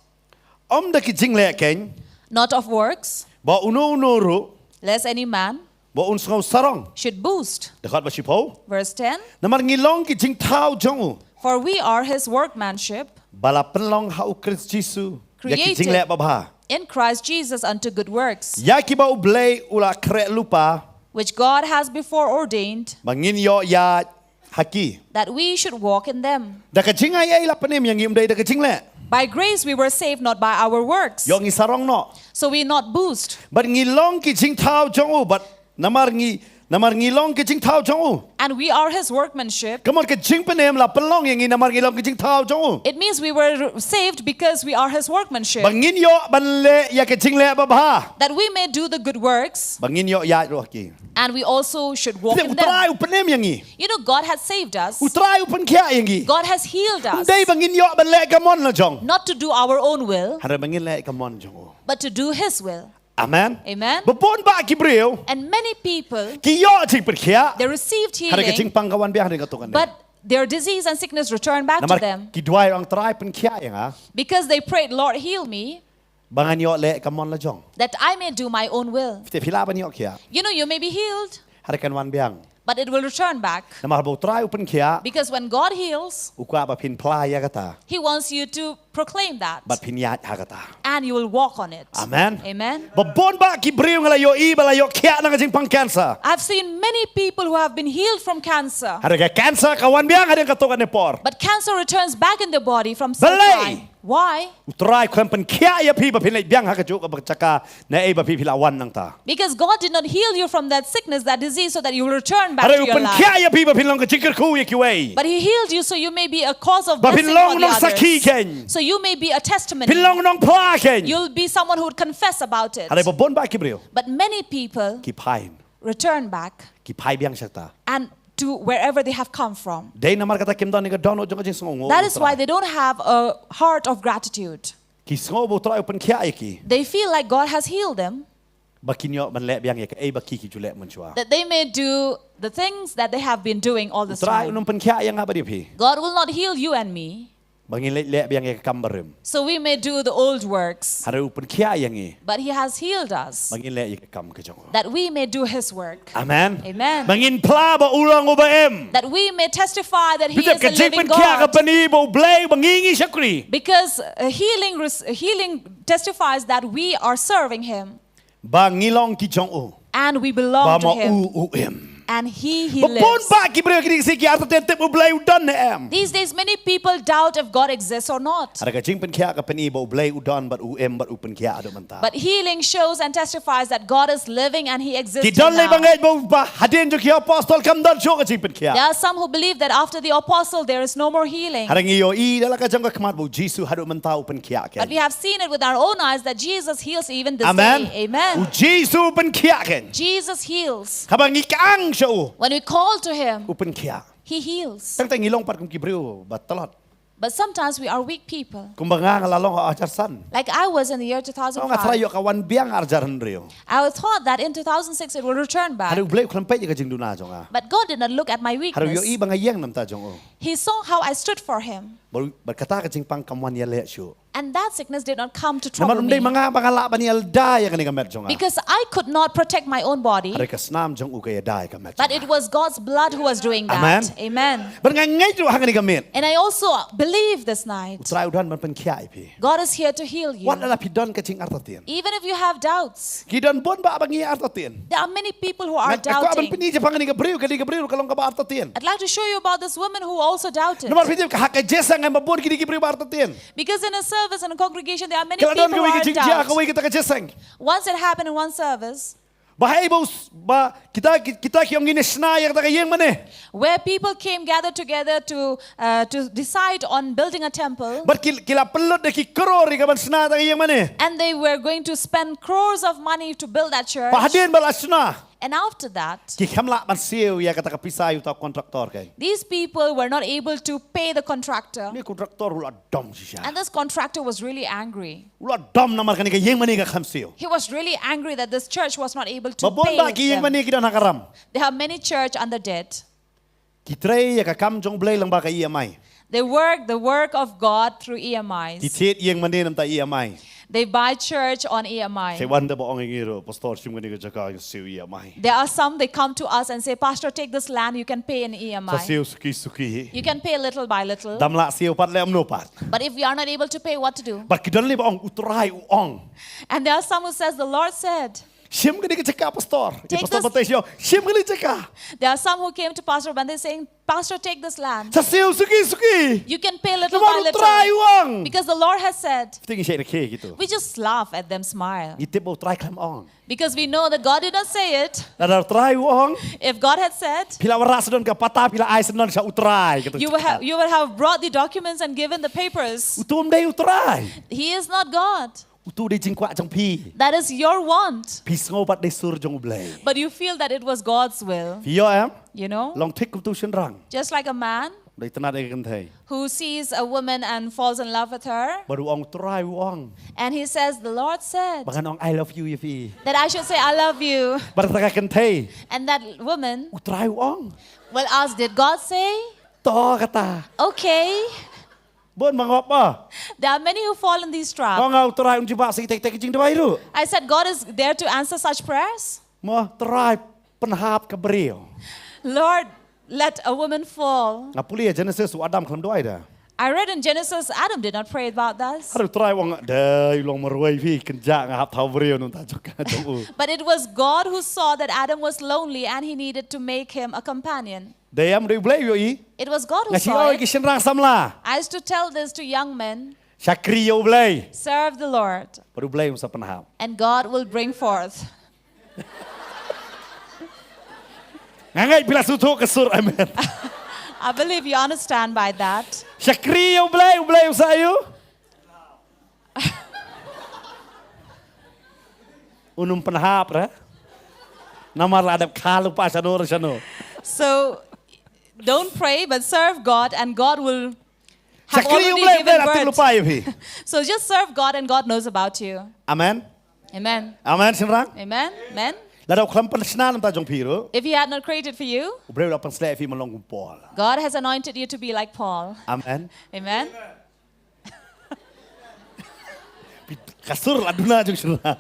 Ym da ki jingleh keiñ, Not of works, ba uno uno ruh, lest any man ba un sngew sarong. should boast. Dkhot ba shiphew. Verse ten. Namar ngi long ki jingthaw jong u. For we are his workmanship, Ba la pynlong ha u Khrist Jisu ïa ki Created. jingleh babha. In Christ Jesus unto good works, Ïa kiba U Blei u la khreh lypa. Which God has before ordained, Ba ngin ïoh ïaid ha ki. That we should walk in them. Da ka jingai ei la pynim ïa ngi, ym dei da ka jingleh. By grace we were saved, not by our works. Ïoh ngi sarong noh. So we not boast. Bad ngi long ki jingthaw jong u, bad namar ngi, namar ngi long ki jingthaw jong u. And we are his workmanship. Ka mut ka jingpynim la pynlong ïa ngi namar ngi long ki jingthaw jong u. It means we were saved because we are his workmanship. Ba ngin ïoh ban leh ïa ka jingleh babha. That we may do the good works. Ba ngin ïoh ïaid ruh ha ki. And we also should walk Te in U them. Trai u pynim ïa ngi. You know, God has saved us. U Trai u pynkhiah ïa ngi. God has healed Ym us. dei ba ngin ïoh ban leh ka mon la jong. Not to do our own will, Hynrei ba ngin leh ka mon jong u. But to do his will. Amen. Amen. Ba bun bah ki briew. And many people, Ki ïoh jingpynkhiah. They received Hynrei ka healing, jingpang ka wan biang ha ka tu kan. But their disease and sickness returned back to Namar them. Ki duwai, ong Trai pynkhiah ïa nga. Because they prayed, "Lord, heal me, Ba ngan ïoh leh ka mon la jong. That I may do my own will." Te phi lah ban ïoh khiah. You know, you may be healed, Hynrei kan wan biang. But it will return back. Namar ba U Trai u pynkhiah. Because when God heals, U kwah ba phin phla ïa kata. He wants you to proclaim that. Bad phin ïaid ha kata. And you will walk on it. Amen. Amen. Ba bun bah ki briew nga la ïohi ba la ïoh khiah na ka jingpang cancer. I've seen many people who have been healed from cancer. Hynrei ka cancer ka wan biang ha ka tu kan por. But cancer returns back in their body from such Balei? Time. Why? U Trai u khlem pynkhiah ïa phi ba phin leit biang ha kajuh ka jaka naei ba phi phi la wan nangta. Because God did not heal you from that sickness, that disease, so that you will return back to Hynrei u your life. pynkhiah ïa phi ba phin long ka jingkyrkhu ïa kiwei. But He healed you so you may be a cause of Ba phin blessing long for the nongsakhi others. keiñ. So you may be a testimony. Phin long nongphla keiñ. You'll be someone who would confess about it. Hynrei ba bun bah ki briew. But many people Ki phai. Return back Ki phai biang sha kata. and to wherever they have come from. Dei namar kata kim don ïa ka dohnud jong ka jingsngewnguh. That is why they don't have a heart of gratitude. Ki sngew ba U Trai u pynkhiah ïa ki. They feel like God has healed them, Ba kin ïoh ban leh biang ïa kaei ba ki ki ju leh mynshuwa. that they may do the things that they have been doing all U this Trai time. um pynkhia ïa nga bad ïa phi. God will not heal you and me. Ba ngin leh, leh biang ïa ka kam barim. So we may do the old works. Hynrei u pynkhiah ïa ngi. But he has healed us. Ba ngin leh ïa ka kam ka jong u. That we may do his work. Amen. Amen. Ba ngin phla ba u long uba im. That we may testify that he is a living God. Ka jingpynkhiah ka pyni ba U Blei ba ngi ngi shakri. Because uh, healing, res- healing testifies that we are serving him. Ba ngi long ki jong u. And we belong to him. Ba ma u u im. And he, he lives. Ba bun bah ki briew kine ki sngi ki artatien tip U Blei u don ne em. These days, many people doubt if God exists or not. Hynrei ka jingpynkhiah ka pyni ba U Blei u don bad u im bad u pynkhiah haduh mynta. But healing shows and testifies that God is living and he exists now. Ki don lei ba ngeit ba hadien jong ki apostol kam don shuh ka jingpynkhiah. There are some who believe that after the apostle, there is no more healing. Hynrei ngi ïohi da la ka jong ka khmat ba U Jisu haduh mynta u pynkhiah kein. But we have seen it with our own eyes that Jesus heals even this day. Amen. Amen. U Jisu u pynkhiah kein. Jesus heals. Haba ngi kyang sha u. When we call to him, u pynkhiah. He heals. Tang tang ngi long pat kum ki briew ba tlot. But sometimes we are weak people. Kumba nga nga la long ha arhajar san. Like I was in the year two thousand five. Nga tharai ïoh ka wan biang arhajar hynriew. I thought that in two thousand six it will return back. Hynrei U Blei u khlem peit ïa ka jingduna jong nga. But God did not look at my weakness. Hynrei u ïohi ba nga ïeng na bynta jong u. He saw how I stood for him. Bad, bad kata ka jingpang kam wan ïaleh shuh. And that sickness did not come to trouble me. Namar ym dei ma nga ba nga lah ban ïada ïa kane ka met jong nga. Because I could not protect my own body. Hynrei ka snam jong u ka ïada ïa ka met jong nga. But it was God's blood who was doing that. Amen. Amen. Bad nga ngeit ruh ha kane ka miet. And I also believe this night. U Trai u don ban pynkhiah ïa phi. God is here to heal you. Wat la phi don ka jingartatien. Even if you have doubts. Ki don bun bah ba ngi artatien. There are many people who are doubting. Nga kwah ban pyni shaphang kane ka briew, kane ka briew ka long kaba artatien. I'd like to show you about this woman who also doubted. Namar phi tip ha ka jingïaseng em ba bun kine ki briew ba artatien. Because in a service, in a congregation, there are many people who are in doubt. Ka la don kawei ka jingjia ha kawei kata ka jingïaseng. Once it happened in one service. Ba hei ba us-, ba kita, kita ki ong ngin ïa shna ïa kata ka ïing mane. Where people came gathered together to, uh, to decide on building a temple. Bad ki, ki la pynlut da ki klur ïa ka ban shna kata ka ïing mane. And they were going to spend crores of money to build that church. Bad hadien ba la shna. And after that, kim lah ban siew ïa kata ka pisa ïa uta u contractor kein. These people were not able to pay the contractor. Une u contractor u la dom shisha. And this contractor was really angry. U la dom namar kane ka ïing mane ka khlem siew. He was really angry that this church was not able to pay them. Ba bun bah ki ïing mane ki don ha ka ram. There are many church under debt. Ki trei ïa ka kam jong U Blei lyngba ka E M I. They work the work of God through E M Is. Ki thied ïing mane na bynta E M I. They buy church on E M I. Ki wan da ba ong ïa ngi ruh, Pastor, shim kane ka jaka siew E M I. There are some, they come to us and say, "Pastor, take this land, you can pay in E M I." Sa siew suki suki. You can pay little by little. Dam lah siew pat leh kumno pat. But if we are not able to pay, what to do? Bad ki don lei ba ong U Trai u ong. And there are some who says, "The Lord said." Shim kane ka jaka, Pastor. Take this. Pastor Bante siew. Shim kane ka jaka. There are some who came to Pastor Bante saying, "Pastor, take this land." Sa siew suki suki. You can pay little by little. Namar U Trai u ong. Because the Lord has said. Phi tip ngi shait rakhe kitu. We just laugh at them smile. Ngi tip ba U Trai khlem ong. Because we know that God did not say it. Lada U Trai u ong. If God had said. Phi la wanrah sha don ka pata, phi la ai sha don sha U Trai. You would have, you would have brought the documents and given the papers. Utu um dei U Trai. He is not God. Utu dei jingkwah jong phi. That is your want. Phi sngew pat dei sur jong U Blei. But you feel that it was God's will. Phi ïoh em? You know? Long thik kum utu u shynrang. Just like a man. Dei tnat ïa ka kynthei. Who sees a woman and falls in love with her. Bad u ong U Trai u ong. And he says, "The Lord said." Ba ngan ong I love you ïa phi. That I should say, "I love you." Bad kata ka kynthei. And that woman. U Trai u ong. Will ask, "Did God say?" To kata. Okay. Bun ma ngop ba. There are many who fall in these traps. Nga ong U Trai un jubab sa kita kita ki jingduwai ruh. I said, "God is there to answer such prayers." Mo Trai pynhap ka briew. Lord, let a woman fall. Nga pule Genesis u Adam khlem duwai da. I read in Genesis, Adam did not pray about this. Hynrei U Trai u ong dei long marwei phi kynjah nga hap thaw briew na bynta jong ka jong u. But it was God who saw that Adam was lonely and he needed to make him a companion. Dei em, dei U Blei u ïohi. It was God who saw it. Nga shu ong ïa ki shynrang samla. I used to tell this to young men. Shakri ïa U Blei. Serve the Lord. Bad U Blei un sa pynhap. And God will bring forth. Nga ngeit phi la sngewthuh ka sur amen. I believe you understand by that. Shakri ïa U Blei, U Blei un sa ïoh. Un ym pynhap re. Namar la dep kha lypa shano re shano. So don't pray, but serve God, and God will have already given birth. Shakri ïa U Blei, U Blei la tip lypa ïa phi. So just serve God, and God knows about you. Amen. Amen. Amen, shynrang. Amen. Amen. Lada u khlem pynshna na bynta jong phi ruh. If He had not created for you, U Blei u la pynsleh ïa phi ban long kum u Paul. God has anointed you to be like Paul. Amen. Amen. Ka sur la duna jong shynrang.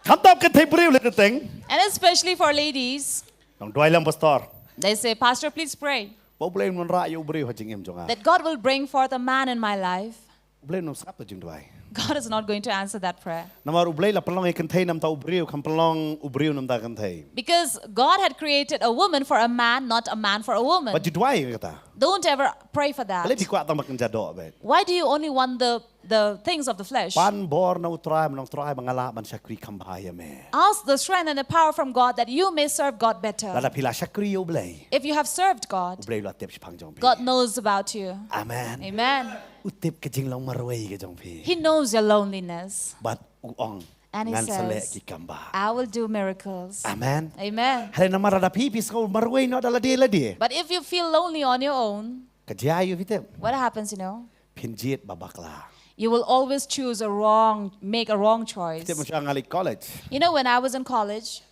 Khamtam kynthei briew leh kyrteng. And especially for ladies, Nang duwai lang pastor. They say, "Pastor, please pray." Ba U Blei un wanrah ïa u briew ha jingim jong nga. That God will bring forth a man in my life. U Blei un ym sngap ïa ka jingduwai. God is not going to answer that prayer. Namar U Blei la pynlong ïa kynthei namar u briew, kam pynlong u briew namar kynthei. Because God had created a woman for a man, not a man for a woman. Ba ju duwai kata. Don't ever pray for that. Balei phi kwah tang ba kynja doh beit. Why do you only want the, the things of the flesh? Pan bor na U Trai, mynta U Trai ba nga lah ban shakri kham bha ïa me. Ask the strength and the power from God that you may serve God better. Lada phi la shakri ïa U Blei. If you have served U God, Blei u la tip shaphang jong phi. God knows about you. Amen. Amen. U tip ka jinglong marwei ka jong phi. He knows your loneliness. Bad u ong. And he Ngan sa leh says, ki kam bha. "I will do miracles." Amen. Amen. Hynrei namar lada phi phi sngew marwei noh da lade lade. But if you feel lonely on your own, Ka jia ïa phi tip. What happens, you know? Phin jied ba bakla. You will always choose a wrong, make a wrong choice. Tip, mynta nga leit college. You know, when I was in college,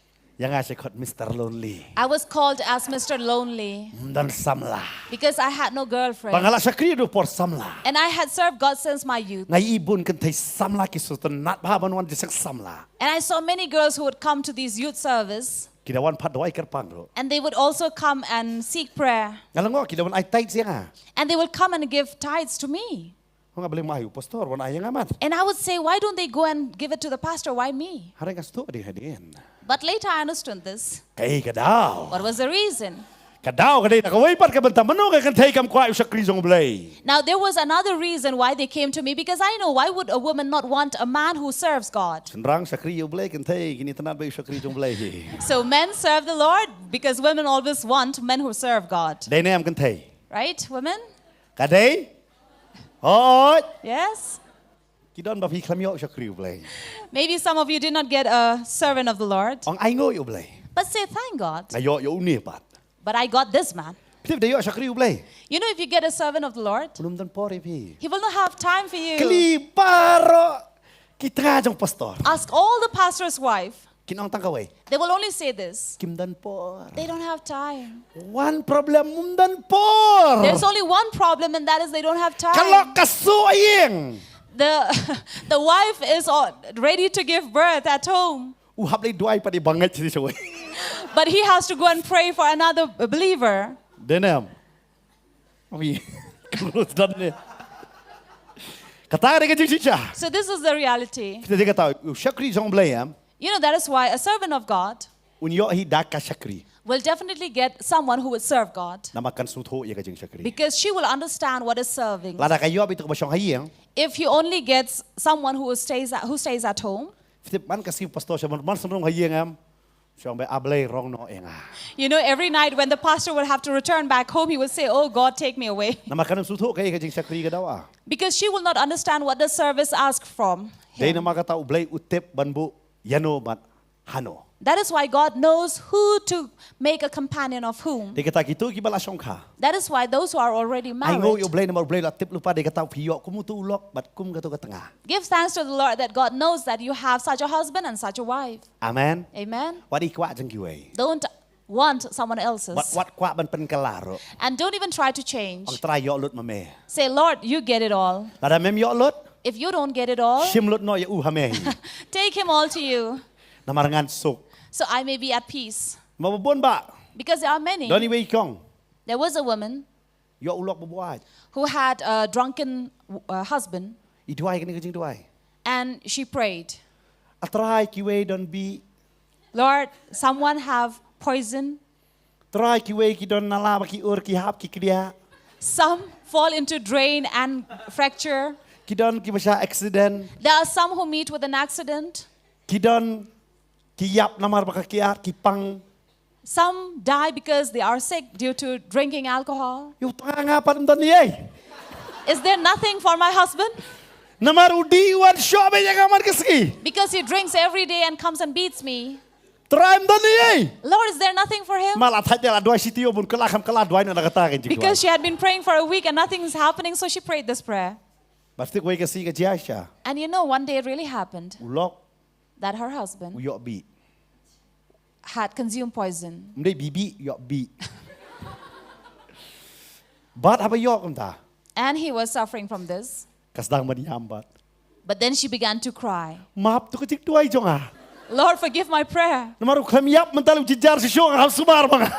Ïa nga shu khot Mister Lonely. I was called as Mister Lonely Ym don samla. Because I had no girlfriend. Ba nga la shakri da u por samla. And I had served God since my youth. Nga ïohi bun kynthei samla ki sngewtynnat bha ban wan jingïaseng samla. And I saw many girls who would come to these youth service. Ki da wan pat duwai kyrpang ruh. And they would also come and seek prayer. Nga la ong ki da wan ai tithes ïa nga. And they would come and give tithes to me. Nga, balei ma ïa u pastor wan ai ïa nga mat. And I would say, "Why don't they go and give it to the pastor? Why me?" Hynrei nga sngewthuh hadien hadien. But later I understood this. Kaei ka daw? What was the reason? Ka daw ka dei na kawei pat ka bynta mynno ka kynthei kam kwah ïa u shakri jong U Blei. Now, there was another reason why they came to me, because I know, why would a woman not want a man who serves God? Shynrang shakri ïa U Blei, kynthei kin itynnad bha ïa u shakri jong U Blei. So men serve the Lord because women always want men who serve God. Dei ne em kynthei? Right, women? Ka dei? Hooid. Yes? Ki don ba phi khlem ïoh shakri U Blei. Maybe some of you did not get a servant of the Lord. Ong, ai nguh ïa U Blei. But say, "Thank God. Nga ïoh ïa une pat. But I got this man." Phi tip, da ïoh shakri U Blei. You know, if you get a servant of the Lord, Un ym don por ïa phi. he will not have time for you. Kylli baroh ki tnga jong pastor. Ask all the pastor's wife. Kin ong tang kawei. They will only say this. Kim don por. They don't have time. One problem, ym don por. There's only one problem, and that is they don't have Ka time. lok ka suk ïing. The, the wife is all ready to give birth at home, U hap leit duwai pat ïa ba ngeit shi shawei. but he has to go and pray for another believer. Dei ne em? Wi. Ka ruh don ne. Kata ka dei ka jingshisha. So this is the reality. Kita dei kata u shakri jong U Blei em. You know, that is why a servant of God Un ïoh hi da ka shakri. Will definitely get someone who would serve God. Namar kan sngewthuh ïa ka jingshakri. Because she will understand what is serving. Lada ka ïoh beit u kaba shong ha ïing. If he only gets someone who stays at, who stays at home. Tip, man ka sngi pastor sha man, man shnong ha ïing em. Shong beit, A Blei, rong noh ïa nga. You know, every night when the pastor will have to return back home, he will say, "Oh God, take me away." Namar kan sngewthuh kaei ka jingshakri ka dawa. Because she will not understand what the service asked from Dei him. namar kata U Blei u tip ban buh ïano bad hano. That is why God knows who to make a companion of whom. Dei kata kito kiba la shongkha. That is why those who are already Ai nguh ïa U married, Blei namar U Blei la tip lypa dei kata u phi ïoh kum uto u lok bad kum kato ka tnga. Give thanks to the Lord that God knows that you have such a husband and such a wife. Amen. Amen. Wat ïa kwah jong kiwei. Don't want someone else's. Wat, wat kwah ban pynkylla ruh. And don't even try to change. Ong Trai, ïoh lut ma me. Say, "Lord, you get it all." Lada mem ïoh lut, If you don't get it all, shim lut noh ïa u ha me. Take him all to you, Namar ngan suk. so I may be at peace. Ma ba bun bah. Because there are many. Don iwei i kong. There was a woman Ïoh u lok ba buaid. who had a drunken uh, husband, I duwai kane ka jingduwai. And she prayed, A Trai, kiwei don bih. "Lord, someone have poison. Trai, kiwei ki don nala ba ki ur, ki hap, ki kdiah. Some fall into drain and fracture. Ki don kiba shah accident. There are some who meet with an accident. Ki don ki ïap namar ba ka kyiad, ki pang. Some die because they are sick due to drinking alcohol." Ïa u tnga nga pat ym don ei. Is there nothing for my husband? Namar u dih wan shoh beit ïa nga man ka sngi. Because he drinks every day and comes and beats me. Trai, ym don ei. "Lord, is there nothing for him?" Ma la thait ïa la duwai shi taïew bun, ka la kham ka la duwai noh na kata ka jingduwai. Because she had been praying for a week and nothing is happening, so she prayed this prayer. Bad tip, wei ka sngi ka jia shisha. And you know, one day it really happened U lok that her u husband ïoh bih. had consumed poison. Ym dei bih bih, ïoh bih. Bad haba ïoh kumta, And he was suffering from this. ka sdang ban ïam bad. But then she began to cry. Map to ka jingduwai jong nga. Lord, forgive my prayer. Namar u khlem ïap mynta u jynjar shisha nga hap sumar ma nga.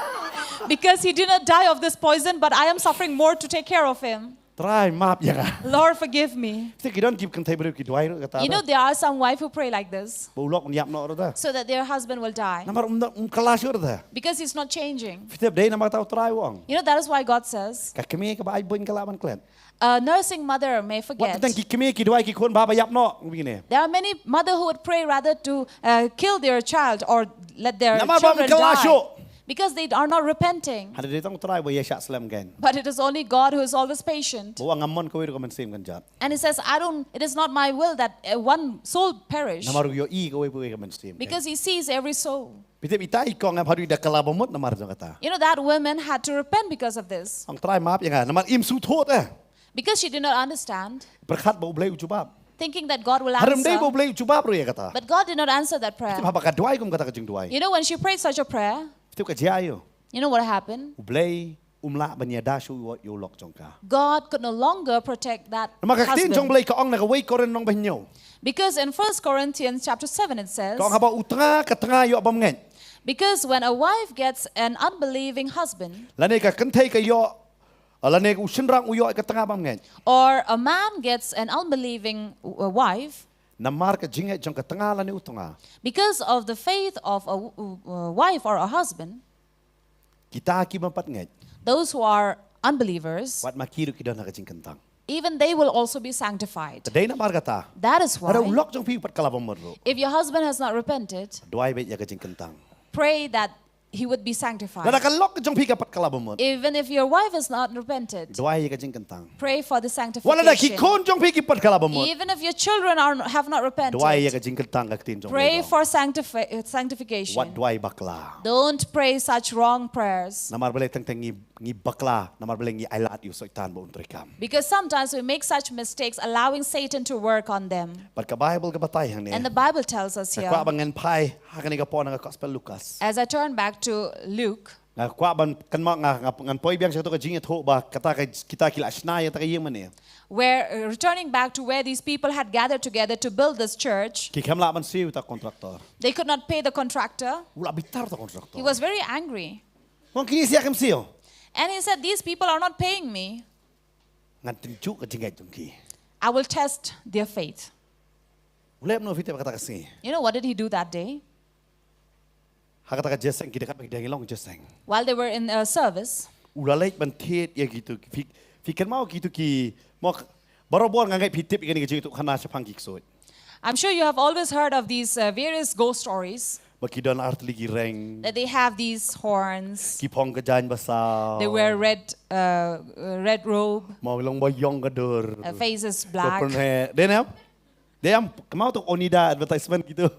Because he did not die of this poison, but I am suffering more to take care of him. Trai map ïa nga. Lord, forgive me. Te ki don ki kynthei briew ki duwai ruh kata. You know, there are some wife who pray like this, Ba u lok un ïap noh ruh ta. So that their husband will die. Namar um um kala shuh ruh ta. Because he's not changing. Te dei namar ta u Trai u ong. You know, that is why God says, Ka kmie kaba ai bun ka lah ban klet. A nursing mother may Wat forget. tang ki kmie ki duwai ki khun ba ba ïap noh ngi ne. There are many mother who would pray rather to uh, kill their child or let their Namar ba children kala die shuh. Because they are not repenting. Hada dei tang u Trai ba ïa shah slem gen. But it is only God who is always patient. Ba u ong ngam mon kawei ruh ka mynsiem kan jot. And he says, I don't, it is not my will that uh, one soul perish. Namar u ïohi kawei pa kawei ka mynsiem. Because he sees every soul. Phi tip ita i kong em haduh i da kala ba mut namar jong kata. You know, that woman had to repent because of this. Ong Trai map ïa nga namar im sngewthuh eh. Because she did not understand, Pyrkhat ba U Blei u jubab. Thinking that God will Harum dei ba U answer. Blei u jubab ruh ïa kata. But God did not answer that prayer. Tip haba ka duwai kum kata ka jingduwai. You know, when she prayed such a prayer, Tip ka jia ïa u. You know what happened? U Blei um lah ban ïada shuh ïa u lok jong ka. God could no longer protect that Namar ka ktien husband. Jong U Blei ka ong na kawei Korinth lynnong ba hynñiew. Because in First Corinthians chapter seven it says, Ka ong haba u tnga ka tnga ïoh bymngeit. Because when a wife gets an unbelieving husband, Lane ka kynthei ka ïoh, lane u shynrang u ïoh ka tnga bymngeit. Or a man gets an unbelieving uh, wife, Namar ka jingngeit jong ka tnga lane u tnga. Because of the faith of a w- uh, wife or a husband, Kita ki bym pat ngeit. Those who are unbelievers, Wat ma ki ruh ki don ha ka jingkyntang. Even they will also be sanctified. Te dei namar kata. That is why, Haba u lok jong phi u pat kala ba mut ruh. If your husband has not repented, Duwai beit ïa ka jingkyntang. Pray that he would be sanctified. Lada ka lok jong phi ka pat kala ba mut. Even if your wife has not repented, Duwai ïa ka jingkyntang. Pray for the Wat lada ki sanctification. Khun jong phi ki pat kala ba mut. Even if your children are, have not repented, Duwai ïa ka jingkyntang ka ktien jong Pray Blei. For sanctifi- sanctification. Wat duwai bakla. Don't pray such wrong prayers. Namar balei teng teng ngi ngi bakla, namar balei ngi ailad ïa u Soitan ba un treikam. Because sometimes we make such mistakes, allowing Satan to work on them. Bad ka Bible ka batai hangne. And the Bible tells us here. Ka kwah ba ngan phai ha kane ka por na ka Gospel Lukas. As I turn back to Luke, Nga kwah ban kynmaw nga nga- ngan poi biang sha kato ka jingïathuh ba kata ka kita ki la shna ïa kata ka ïing mane. Where uh, returning back to where these people had gathered together to build this church, Ki khlem lah ban siew ïa uta u contractor. They could not pay the contractor. U la bitar uta u contractor. He was very angry. Ong kine sha kim siew. And he said, these people are not paying me. Ngan tynjuh ka jingngeit jong ki. I will test their faith. U leh noh phi te ba kata ka sngi. You know what did he do that day? Ha kata ka jingïaseng ki da kat ba ki dang ïalong jingïaseng. While they were in a service, U la leit ban thied ïa kitu phi phi kynmaw kitu ki mok barabor nga ngeit phi tip ïa kane ka jingïathuh khana shaphang ki ksuid. I'm sure you have always heard of these uh, various ghost stories. Ba ki don artylli ki reng. That they have these horns. Ki phong ka jaiñ ba saw. They wear red, uh, uh, red robe. Mo long ba ïong ka dur. Uh, faces Ka black. pynhe. Dei ne? Dei em kynmaw to Onida advertisement kitu.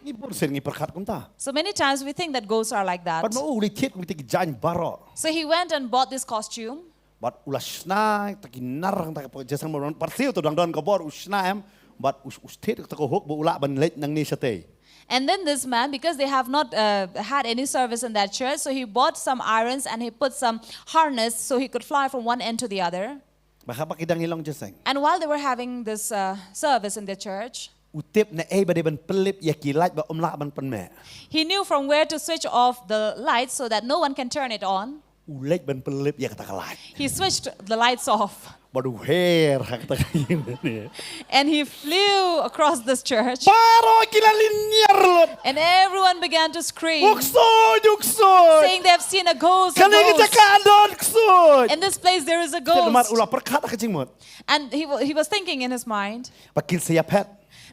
Ngi bun sien ngi pyrkhat kumta. So many times we think that ghosts are like that. Bad ma u leit thied kumta ki jaiñ baroh. So he went and bought this costume. Bad u la shna ta ki nar hangta ka pyrshang mo pat siew to dang don ka bor u shna em. Bad u u thied ta ka hook ba u lah ban leit nangne shatei. And then this man, because they have not uh, had any service in that church, so he bought some irons and he put some harness so he could fly from one end to the other. Ba haba ki dang ïalong jingïaseng. And while they were having this uh, service in the church, U tip naei ba dei ban pynlip ïa ki light ba um lah ban pynmeh. He knew from where to switch off the lights so that no one can turn it on. U leit ban pynlip ïa kata ka light. He switched the lights off. Bad u her ha kata ka ïing mane. And he flew across this church. Baroh ki la lynñiar lut. And everyone began to scream, U ksuid, u ksuid. Saying they have seen a ghost. A Kane ka ghost. Jaka don ksuid. In this place, there is a Namar u ghost. la pyrkhat ha ka jingmut. And he, wa- he was thinking in his mind Ba kin sa ïaphet.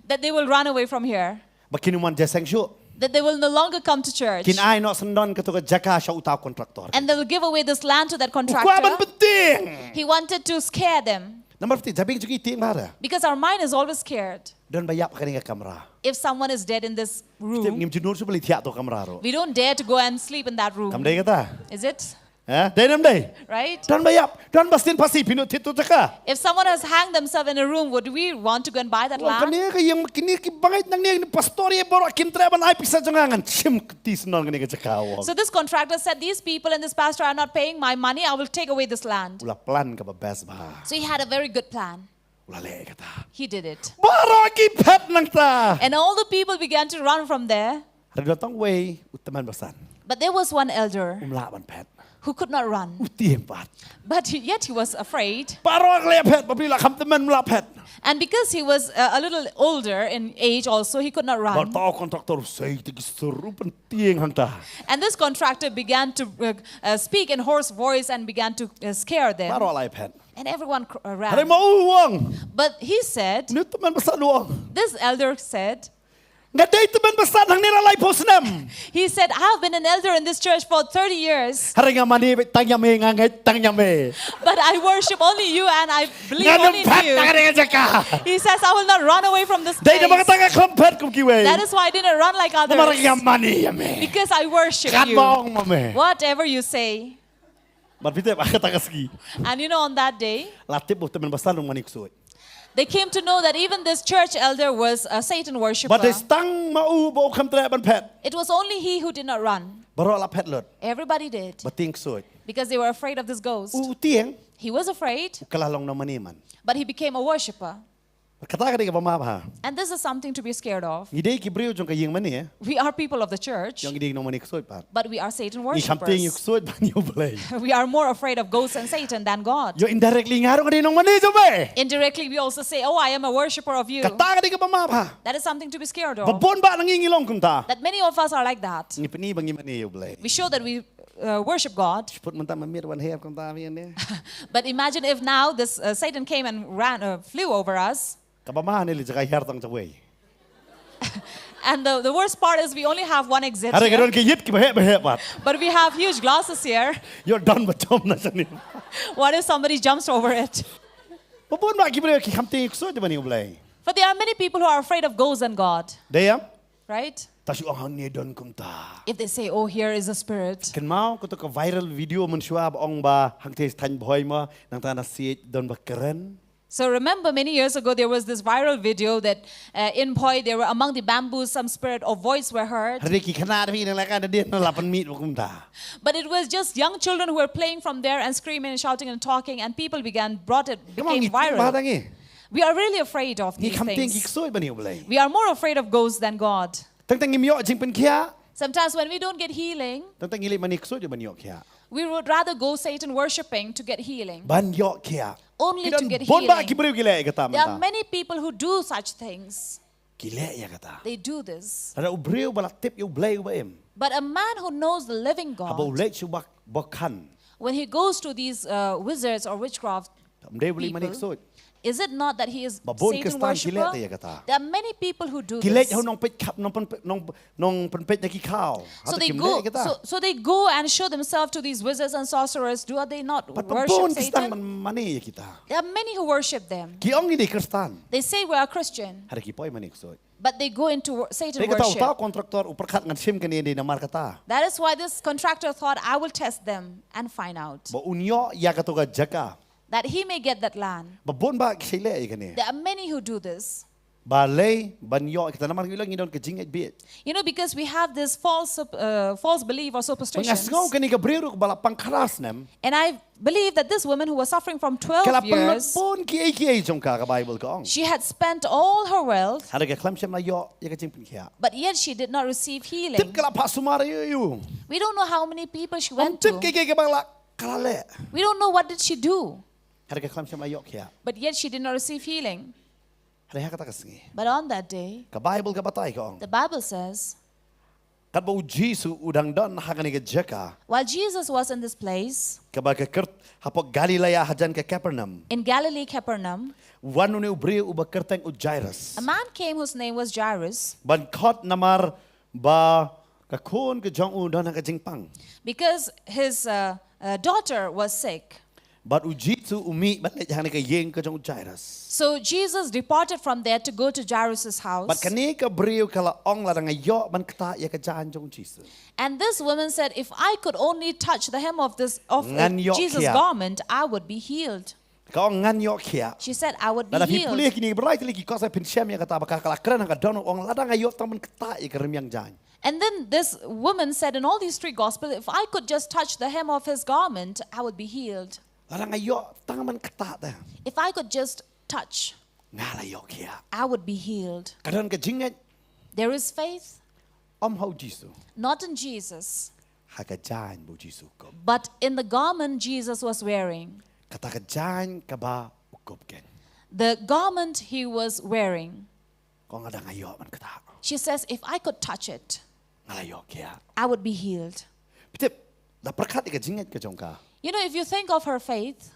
That they will run away from here. Ba kin ym wan jingïaseng shuh. That they will no longer come to church. Kin ai noh syndon kato ka jaka sha uta u contractor. And they will give away this land to that U kwah ban contractor. Pyntieng. He wanted to scare them. Namar phi tip jabieng jong ngi tieng bha re. Because our mind is always scared. Don ba ïap ha kane ka kamra. If someone is dead in this Phi tip room, ngim ju nur shuh ba leit thiah to kamra ruh. We don't dare to go and sleep in that room. Kam dei kata. Is it? Eh, dei nam dei. Right? Don ba ïap, don ba sdien phasi phi nud thied to jaka. If someone has hanged themselves in a room, would we want to go and buy that Wan land? kane ka ïing kine ki bangeit nangne phi pastor ïa baroh kim treh ban ai pisa jong nga ngan shim kti syndon kane ka jaka wan. So this contractor said, these people and this pastor are not paying my money, I will take away this land. U la plan kaba best bha. So he had a very good plan. U la leh kata. He did it. Baroh ki phet nangta. And all the people began to run from there. Hynrei don tang uwei u tymmen basan. But there was one elder Um lah ban phet. who could not run. U tieng pat. But he, yet he was afraid. Baroh ki leh phet, bad u la kham tymmen, um lah phet. And because he was uh, a little older in age also, he could not Bad run. uta u contractor u sei ïa ki sur, u pyntieng hangta. And this contractor began to uh, uh, speak in hoarse voice and began to uh, scare them. Baroh la ïa phet. And everyone cr- uh, Hynrei ran. ma u u ong. But he said, Une u tymmen basan u ong. this elder said, Nga dei tymmen basan hangne la laiphew snem. He said, I have been an elder in this church for thirty years, Hynrei nga mane beit tang ïa me, nga ngeit tang ïa me. but I worship only you and I believe Ngan ym only in phet you. Na kane ka jaka. He says, I will not run away from this Dei namar place. kata nga khlem phet kum kiwei. That is why I didn't run like Namar others. nga mane ïa me. Because I worship Katba you. ong ma me. Whatever you say. Bad phi tip ha kata ka sngi, And you know, on that day, la tip ba u tymmen basan u ong mane ksuid. they came to know that even this church elder was a Satan Bad worshipper. dei tang ma u ba u khlem treh ban phet. It was only he who did not run. Baroh la phet lut. Everybody did. Ba tieng ksuid. Because they were afraid of this ghost. U tieng. He was afraid, U kylla long nongmane man. But he became a worshipper. Kata ka dei kaba map bha. And this is something to be scared of. Ngi dei ki briew jong ka ïingmane. We are people of the church, Ngi dei nongmane ksuid pat. But we are Satan Ngi kham tieng ïa u worshippers. ksuid ban ïa u Blei. We are more afraid of ghosts and Satan than God. Ïoh indirectly nga ruh nga dei nongmane jong me. Indirectly, we also say, oh, I am a worshipper of you. Kata ka dei kaba map bha. That is something to be scared Ba of. bun ba na ngi ngi long kumta. That many of us are like that. Ngi pyni ba ngi mane ïa u Blei. We show that we uh, worship God. Put mynta ma miet wan her kumta mi ne. But imagine if now this uh, Satan came and ran, uh, flew over us. Kaba map ne li jaka hiar tang jawei. And the, the worst part is we only have one exit Hynrei ka here, don ki ïit kiba heh ba heh pat. But we have huge glasses here. Ïoh don ba jump na shane. What if somebody jumps over it? Ba bun ba ki briew ki kham tieng ksuid ban ïa u Blei. But there are many people who are afraid of ghosts and God, Dei ïa. Right? Tang shu ong hangne don kumta. If they say, oh, here is a spirit. Kynmaw kata ka viral video mynshuwa ba ong ba hangtei thaiñ Bhoi mo nangta na siej don ba kren. So remember, many years ago, there was this viral video that uh, in Bhoi, they were among the bamboos, some spirit or voice were heard. Hynrei ki khynnah phi nang lehkai nadien la pynmih ba kumta. But it was just young children who were playing from there and screaming and shouting and talking, and people began, brought it, Kynmaw became ngi tieng bha viral. Tang ngi. We are really afraid of Ngi these kham tieng ki things. Ksuid ban ïa u Blei. We are more afraid of ghosts than God. Tang tang ngim ïoh jingpynkhiah. Sometimes when we don't get healing, Tang tang ngi leit mane ksuid ban ïoh khiah. We would rather go Satan worshipping to get healing. Ban ïoh khiah. Only to get Ki don bun ba healing. Ki briew ki leh ïa kata. There are many people who do such things. Ki leh ïa kata. They do this. Lada u briew ba la tip ïa u Blei uba im. But a man who knows the living God, Haba u leit sha u ba, ba khan. When he goes to these uh, wizards or witchcraft, Ym dei u leit mane ksuid. Is it not that he is Ba bun Satan Khristan ki leh worshipper? Ïa kata. There are many people who do Ki leit this. Hong nong peit khap nong pyn, nong, nong pynpeit na ki khaw. So they go, so, so they go and show themselves to these wizards and sorcerers. Do they not worship Satan? Mane ïa kita. There are many who worship them. Ki ong ngi dei Khristan. They say we are Christian. Hynrei ki poi mane ksuid. But they go into Satan worship. Uta u contractor u pyrkhat ngan shim kane dei namar kata. That is why this contractor thought, I will test them and find out. Ba un ïoh ïa kata ka jaka. That he may get that land. Ba bun ba ki shait leh ïa kane. There are many who do this. Balei ban ïoh kita namar ngi long ngi don ka jingngeit bieit. You know, because we have this false, uh, false belief or superstition. Nga sngew kane ka briew ruh ba la pang khatphra snem. And I believe that this woman who was suffering from twelve years, bun ki ei ki ei jong ka, ka Bible ka ong. She had spent all her wealth. Hynrei ka khlem shym la ïoh ïa ka jingpynkhiah. But yet she did not receive healing. Tip ka la phah sumar ïa u. We don't know how many people she went to. Tip ka ka ba la ka la leh. We don't know what did she do. Hynrei ka khlem shym la ïoh khiah. But yet she did not receive healing. Hynrei ha kata ka sngi. But on that day, ka Bible ka batai ka ong. The Bible says, katba u Jisu u dang don ha kane ka jaka. While Jesus was in this place, kaba ka kyrteng hapoh Galilaia hajan ka Kapernaum. In Galilee, Capernaum, wan une u briew uba kyrteng u Jairus. A man came whose name was Jairus. Ban khot namar ba ka khun ka jong u don ha ka jingpang. Because his uh, uh, daughter was sick. Bad u Jisu u mih ban leit hangne ka ïing ka jong u Jairus. So Jesus departed from there to go to Jairus' house. Bad kane ka briew ka la ong lada nga ïoh ban ktah ïa ka jaiñ jong u Jisu. And this woman said, if I could only touch the hem of this of uh, Jesus' garment, I would be healed. Ka ong ngan ïoh khiah. She said, I would be healed. Lada phi pule kine ki briew ki kos ai phin shem ïa kata ba ka la kren ha ka dohnud ong lada nga ïoh tang ban ktah ïa ka rmiang jaiñ. And then this woman said in all these three gospels, if I could just touch the hem of his garment, I would be healed. Lada nga ïoh tang ban ktah te. If I could just touch. Nga la ïoh khiah. I would be healed. Ka don ka jingngeit. There is faith, Ym ha u Jisu. Not in Jesus, Ha ka jaiñ ba u Jisu u kup. But in the garment Jesus was wearing. Kata ka jaiñ kaba u kup kein. The garment he was wearing. Ka ong lada nga ïoh ban ktah. She says, if I could touch it, Nga la ïoh khiah. I would be healed. Phi tip, da pyrkhat ïa ka jingngeit ka jong ka. You know, if you think of her faith,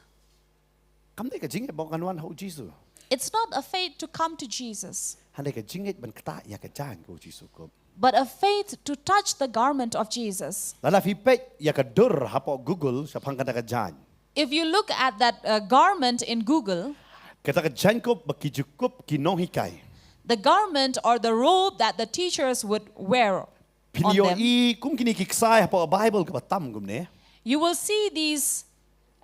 Kam dei ka jingngeit ba kan wan ha u Jisu. It's not a faith to come to Jesus, Hynrei ka jingngeit ban ktah ïa ka jaiñ kaba u Jisu u kup. But a faith to touch the garment of Jesus. Lada phi peit ïa ka dur hapoh Google shaphang kata ka jaiñ. If you look at that uh, garment in Google, Kata ka jaiñkup ba ki ju kup ki nonghikai. The garment or the robe that the teachers would wear. Phin ïohi kum kine ki ksai hapoh Baibl kaba tam kumne. You will see these,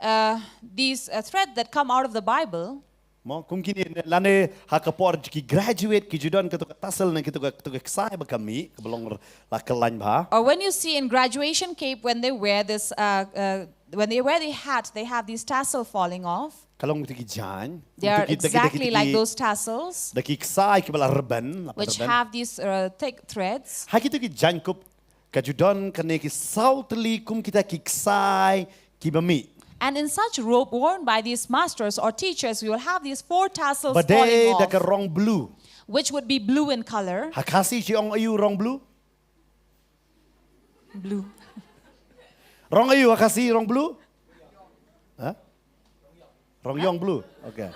uh, these uh, threads that come out of the Bible. Mo kum kine lane ha ka por ki graduate ki ju don katu ka tassel ne katu ka ksai ba ka mih kaba long la kyllain bha. Or when you see in graduation cape when they wear this, uh, uh, when they wear the hat, they have these tassel falling off. Ka long tu ki jaiñ. They are exactly like those tassels. Da ki ksai kiba la rben. Which have these uh, thick threads. Ha kitu ki jaiñkup ka ju don kane ki saw tylli kum kita ki ksai kiba mih. And in such robe worn by these masters or teachers, we will have these four tassels falling off, Ba dei da ka rong blue. Which would be blue in color. Ha Khasi shi ong aïu rong blue? Blue. Rong aïu ha Khasi rong blue? Ha? Rong ïong blue. Okay.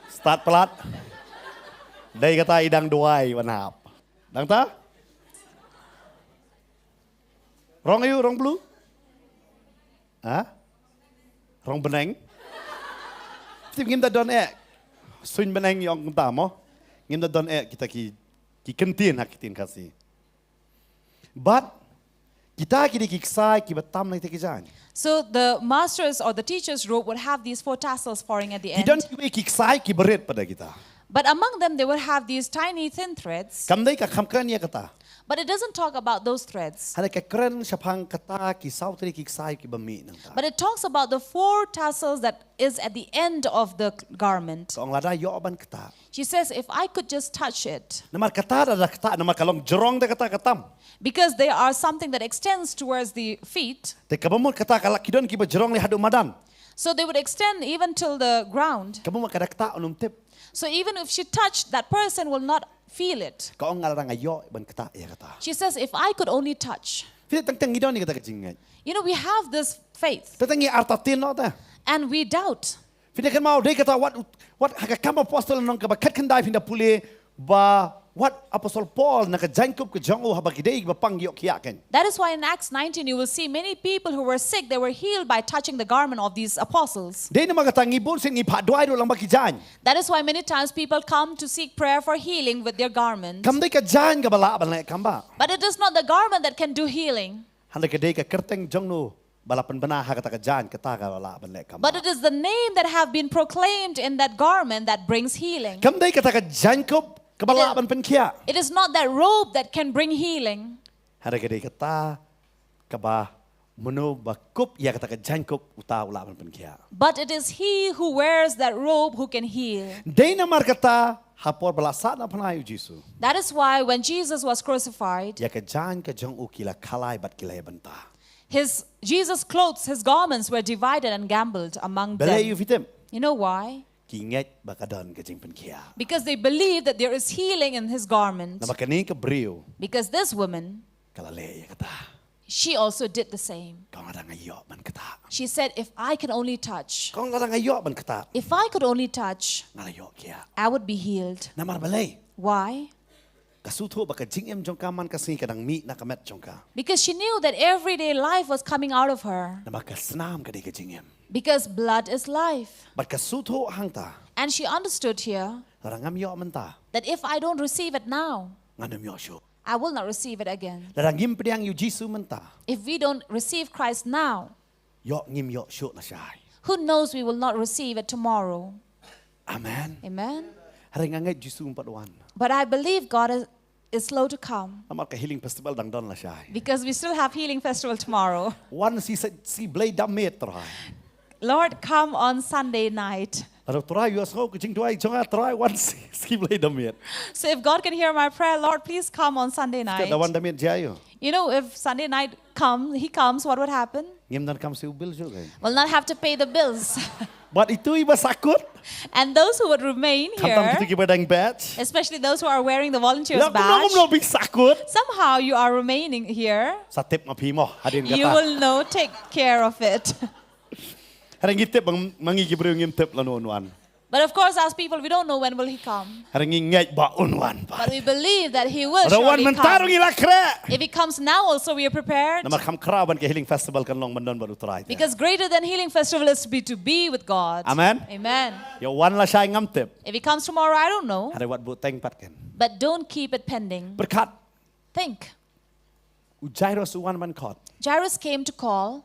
Stad palat. Dei kata i dang duwai wan hap. Dang ta? Rong aïu rong blue? Ha? Rong bneng. Tip ngim da don eh. Suiñ bneng ïong kumta mo. Ngim da don eh kita ki ki kyntien ha ki ktien Khasi. But kita ki dei ki ksai kiba tam na kita ki jaiñ. So the master's or the teacher's robe would have these four tassels falling at the end. Ki don kiwei ki ksai kiba rit pat da kita. But among them they would have these tiny thin threads. Kam dei ka kham kren ïa kata. But it doesn't talk about those threads. Hynrei ka kren shaphang kata ki saw tylli ki ksai kiba mih nangta. But it talks about the four tassels that is at the end of the garment. Ka ong lada ïoh ban ktah. She says, if I could just touch it. Namar kata da ktah namar ka long jrong da kata ka tam. Because they are something that extends towards the feet. Te kaba mut kata ka la ki don kiba jrong lei haduh madan. So they would extend even till the ground. Kaba mut ka da ktah un ym tip. So even if she touched, that person will not feel it. Ka ong nga la dang ïoh ban ktah ïa kata. She says, if I could only touch. Phi tang tang ngi don ïa kata ka jingngeit. You know, we have this faith. Tang tang ngi artatien noh te. And we doubt. Phi dang kynmaw dei kata wat wat ha ka Kam Apostol lynnong kaba khatkhyndai phin da pule ba wat Apostol Paul na ka jaiñkup ka jong u haba ki dei ba pang ïoh khiah kein. That is why in Acts nineteen you will see many people who were sick, they were healed by touching the garment of these apostles. Dei namar kata ngi bun sien ngi phah duwai ruh lang bad ki jaiñ. That is why many times people come to seek prayer for healing with their garment. Kam dei ka jaiñ kaba lah ban leh kam ba. But it is not the garment that can do healing. Hynrei ka dei ka kyrteng jong no ba la pynbna ha kata ka jaiñ kata ka lah ban leh kam ba. But it is the name that have been proclaimed in that garment that brings healing. Kam dei kata ka jaiñkup kaba lah ban pynkhiah. It is not that robe that can bring healing. Hynrei ka dei kata kaba mano ba kup ïa kata ka jaiñkup uta u lah ban pynkhiah. But it is he who wears that robe who can heal. Dei namar kata ha por ba la sahnarphna ïa u Jisu. That is why when Jesus was crucified, ïa ka jaiñ ka jong u ki la khalai bad ki la ïa bynta. His Jesus' clothes, his garments were divided and gambled among them. Balei ïa phi tip? You know why? Ki ngeit ba ka don ka jingpynkhiah. Because they believe that there is healing in his garment. Namar kane ka briew. Because this woman, ka la leh ïa kata. She also did the same. Ka ong lada nga ïoh ban ktah. She said, if I can only touch. Ka ong lada nga ïoh ban ktah. If I could only touch. Nga la ïoh khiah. I would be healed. Namar balei? Why? Ka sngewthuh ba ka jingim jong ka man ka sngi ka dang mih na ka met jong ka. Because she knew that everyday life was coming out of her. Namar ka snam ka dei ka jingim. Because blood is life. Bad ka sngewthuh hangta. And she understood here. Lada ngam ïoh mynta. That if I don't receive it now. Ngan ym ïoh shuh. I will not receive it again. Lada ngim pdiang ïa u Jisu mynta. If we don't receive Christ now. Ïoh ngim ïoh shuh lashai. Who knows we will not receive it tomorrow. Amen. Amen. Hynrei nga ngeit u Jisu um pat wan. But I believe God is, is slow to come. Namar ka healing festival dang don lashai. Because we still have healing festival tomorrow. Wan shi shi Blei da miet Trai. Lord, come on Sunday night. Lada u Trai u ïohsngew ka jingduwai jong nga, Trai, wan sngi Blei da miet. So if God can hear my prayer, Lord, please come on Sunday night. Lada wan da miet, jia ïoh. You know, if Sunday night come, he comes, what would happen? Ngim donkam siew bill shuh, kan? Will not have to pay the bills. Bad itu iba sahkut. And those who would remain here, khamtam kito kiba dang badge, especially those who are wearing the volunteers badge, kumno kumno phi sahkut, somehow you are remaining here. Sa tip ma phi mo hadien kata. You will know, take care of it. Hynrei ngi tip ba ma ngi ki briew ngim tip lano un wan. But of course, as people, we don't know when will he come. Hynrei ngi ngeit ba un wan pat. But we believe that he will surely come. Lada wan mynta ruh ngi la khreh. If he comes now also, we are prepared. Namar kham khraw ban ka healing festival kan long ban don bad u Trai te. Because greater than healing festival is to be, to be with God. Amen. Amen. Ïa wan lashai ngam tip. If he comes tomorrow, I don't know. Hynrei wat buhteng pat kan. But don't keep it pending. Pyrkhat. Think. U Jairus u wan ban khot. Jairus came to call.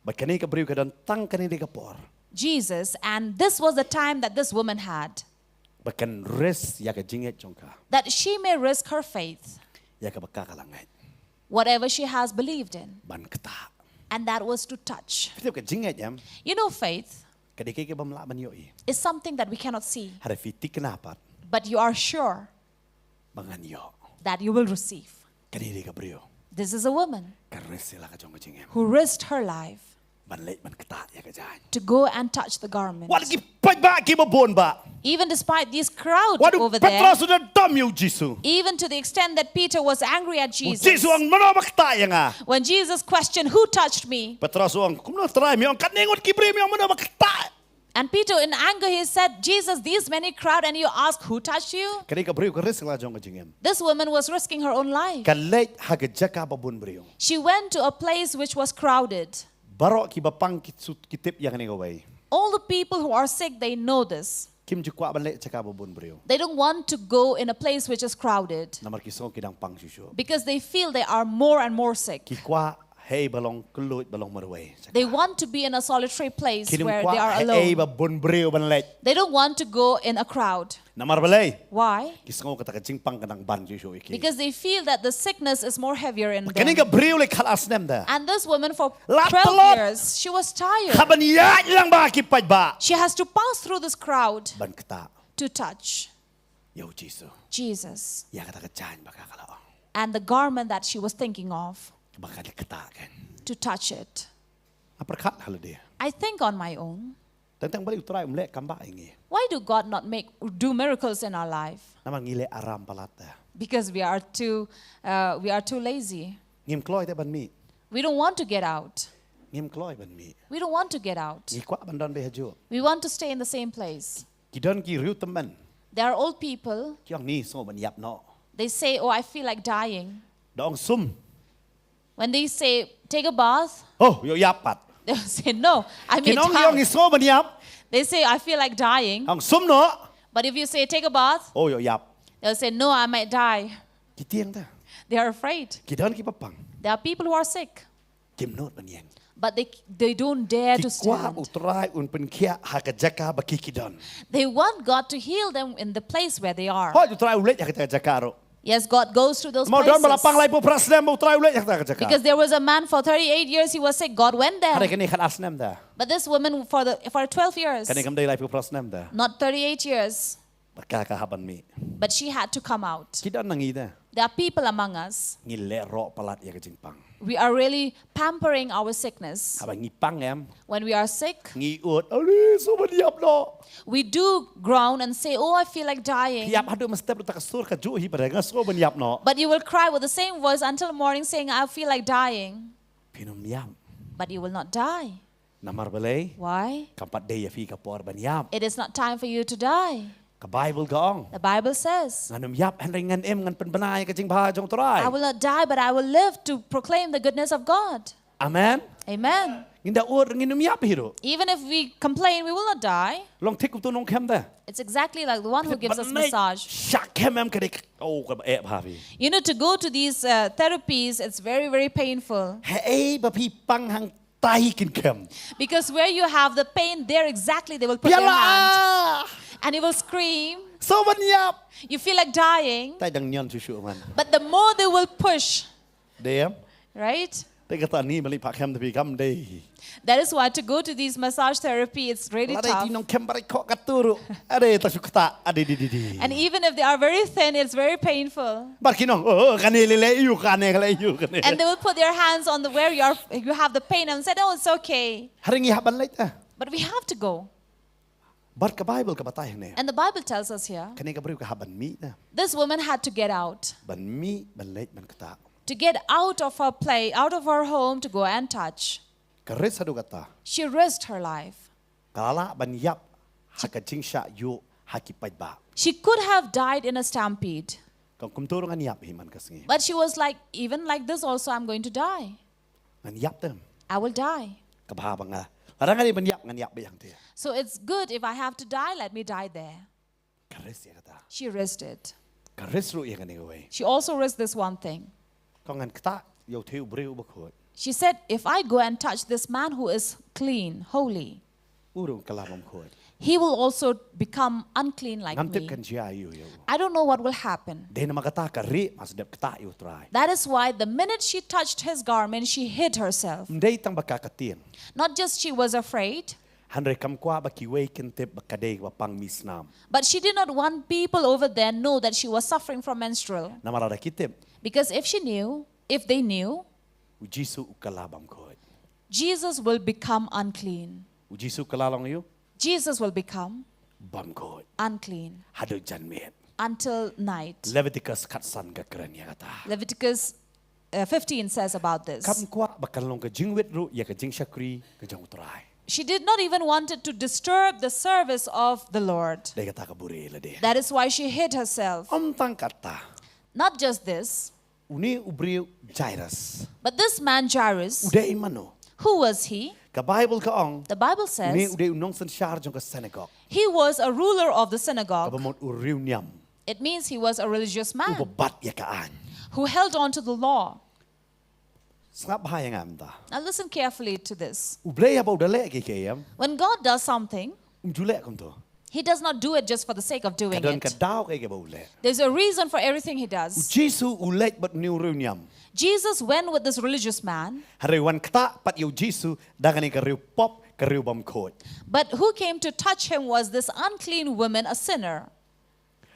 Bad kane ka briew ka don tang kane ka por. Jesus, and this was the time that this woman had. Ba kan risk ïa ka jingngeit jong ka. That she may risk her faith. Ïa kaba ka ka la ngeit. Whatever she has believed in. Ban ktah. And that was to touch. Phi tip ka jingngeit em. You know, faith. Ka dei kaei kaba ym lah ban ïohi. Is something that we cannot see. Hynrei phi thikna pat. But you are sure. Ba ngan ïoh. That you will receive. Kane dei ka briew. This is a woman. Ka risk ïa la ka jong ka jingim. Who risked her life. Ban leit ban ktah ïa ka jaiñ. To go and touch the garment. Wat la ki paidbah kiba bun bah. Even despite this crowd over there. Wat u Petros u da dom ïa u Jisu. Even to the extent that Peter was angry at Jesus. U Jisu u ong mano ba ktah ïa nga. When Jesus questioned, "Who touched me?" Petros u ong, kumno Trai, me ong katne ngut ki briew, me ong mano ba ktah. And Peter, in anger, he said, "Jesus, these many crowd, and you ask, 'Who touched you?'" Kane ka briew ka risk la jong ka jingim. This woman was risking her own life. Ka leit ha ka jaka ba bun briew. She went to a place which was crowded. Baroh kiba pang ki shu, ki tip ïa kane kawei. All the people who are sick, they know this. Kim ju kwah ban leit jaka ba bun briew. They don't want to go in a place which is crowded. Namar ki sngew ki dang pang shuh shuh. Because they feel they are more and more sick. Ki kwah haei ba long kylluid, ba long marwei. They want to be in a solitary place where they are alone. Ki nym kwah haei ba bun briew ban leit. They don't want to go in a crowd. Namar balei? Why? Ki sngew kata ka jingpang ka dang ban shuh shuh ïa ki. Because they feel that the sickness is more heavier in them. Kane ka briew lei khatar snem da. And this woman for twelve years, she was tired. La tlot ha ban ïaid lang bad ki paidbah. She has to pass through this crowd. Ban ktah. To touch. Ïa u Jisu. Jesus. Ïa kata ka jaiñ ba ka ka la ong. And the garment that she was thinking of. Ba ka dei ktah kan. To touch it. Nga pyrkhat ha lade. I think on my own. Tang tang balei u Trai um leh kam ba ïa ngi. Why do God not make, do miracles in our life? Namar ngi leh aram palat da. Because we are too, uh, we are too lazy. Ngim kloi te ban mih. We don't want to get out. Ngim kloi ban mih. We don't want to get out. Ngi kwah ban don beit hajuh. We want to stay in the same place. Ki don ki riewtymmen. There are old people. Ki ong ngi sngew ban ïap noh. They say, "Oh, I feel like dying." Da ong sum. When they say, "Take a bath," oh, ïoh ïap pat. They'll say, "No, I may die." Ki ong, ki ong ngi sngew ban ïap. They say, "I feel like dying." Ong sum noh. But if you say, "Take a bath," oh, ïoh ïap. They'll say, "No, I might die." Ki tieng da. They are afraid. Ki don kiba pang. There are people who are sick. Kim nud ban ïeng. But they, they don't dare to stand. Ki kwah u Trai un pynkhiah ha ka jaka ba ki ki don. They want God to heal them in the place where they are. Hooid, u Trai u leit ha ka jaka ruh. Yes, God goes to those places. Mo don ba la pang laiphew phra snem, u Trai u leit ha ka jaka. Because there was a man for thirty-eight years, he was sick. God went there. Hynrei kane khatar snem da. But this woman for the, for twelve years. Kane kam dei laiphew phra snem da. Not thirty-eight years. Ba ka ka hap ban mih. But she had to come out. Ki don na ngi da. There are people among us. Ngi leh roh palat ïa ka jingpang. We are really pampering our sickness. Haba ngi pang em. When we are sick, ngi ud, "Ani, sngew ban ïap noh." We do groan and say, "Oh, I feel like dying." Ïap haduh mynstep ruh ta ka sur ka juh hi ba dei, "Nga sngew ban ïap noh." But you will cry with the same voice until morning saying, "I feel like dying." Phin ym ïap. But you will not die. Namar balei? Why? Kam pat dei ïa phi ka por ban ïap. It is not time for you to die. Ka Bible ka ong. The Bible says, "Ngan ym ïap hynrei ngan im, ngan pynbna ïa ka jingbha jong u Trai." I will not die, but I will live to proclaim the goodness of God. Amen. Amen. Ngin da ud, ngin ym ïap hi ruh. Even if we complain, we will not die. Long thik kumta nongkhem da. It's exactly like the one who gives us massage. Shah khem em ka dei, oh, ka eh bha phi. You know, to go to these, uh, therapies, it's very, very painful. Haei ba phi pang hang tai kin khem. Because where you have the pain, there exactly they will put their hand. Phi ïa lah. And you will scream. Sngew ban ïap. You feel like dying. Tai dang ñion shuh shuh man. But the more they will push. Dei em? Right? Te kata ni balik pak hem tapi kam dei. That is why to go to these massage therapy, it's really Lada tough. Ti nongkhem barai kok katuru. Ade ta sukta ade di di di. And even if they are very thin, it's very painful. Bar ki nong oh kane lele iu kane kale iu kane. And they will put their hands on the where you are, you have the pain and said, "Oh, it's okay." Hari ngi hap ban leit ta. But we have to go. Bar ka Bible ka batai ne. And the Bible tells us here, Kane ka briew ka hap ban mih ta. This woman had to get out. Ban mih ban leit ban kata. To get out of her play, out of her home to go and touch. Ka risk haduh kata. She risked her life. Ka la ban ïap ha ka jingshah ïuh ha ki paidbah. She could have died in a stampede. Ka kumtu ruh ngan ïap hi man ka sngi. But she was like, "Even like this also, I'm going to die. Ngan ïap te. I will die." Ka bha ba nga. Lada nga dei ban ïap ngan ïap beit hangte. So it's good if I have to die, let me die there. Ka risk ïa kata. She risked it. Ka risk ruh ïa kane kawei. She also risked this one thing. Ka ngan kata ïa u thew briew ba khot. She said, "If I go and touch this man who is clean, holy, U ruh ka la bam khot. He will also become unclean like Ngam tip me. Kan jia ïa u. I don't know what will happen." Dei namar kata ka rieh mas dep kata ïa u Trai. That is why the minute she touched his garment, she hid herself. Ym dei tang ba ka ka tieng. Not just she was afraid, Hynrei kam kwah ba kiwei kin tip ba ka dei ba pang mih snam. But she did not want people over there know that she was suffering from menstrual. Namar lada ki tip. Because if she knew, if they knew, U Jisu u ka la bam khot. Jesus will become unclean. U Jisu ka la long ïa u. Jesus will become Bam khot. Unclean Haduh janmiet. Until night. Leviticus khatsan ka kren ïa kata. Leviticus uh, fifteen says about this. Kam kwah ba kan long ka jingwit ruh ïa ka jingshakri ka jong u Trai. She did not even wanted to disturb the service of the Lord. Dei kata ka buri lade. That is why she hid herself. Ym tang kata. Not just this, Une u briew Jairus. But this man Jairus, U dei mano. Who was he? Ka Bible ka ong. The Bible Une says u dei u nongsynshar jong ka synagogue. He was a ruler of the Ka synagogue. Bamut u riewniam. It means he was a religious man. U babat ïa ka aiñ. Who held on to the law. Sngap bha ïa nga mynta. Now listen carefully to this. U Blei haba u da leh ki ki em. When God does something, Um ju leh kumto. He does not do it just for the sake of doing Ka don it. Ka daw ka ïa kaba u leh. There's a reason for everything he U does. Jisu u leit bad une u riewniam. Jesus went with this religious man, Hynrei wan kata pat ïa u Jisu da kane ka riewpop ka riewbamkhuid. But who came to touch him was this unclean woman, a sinner.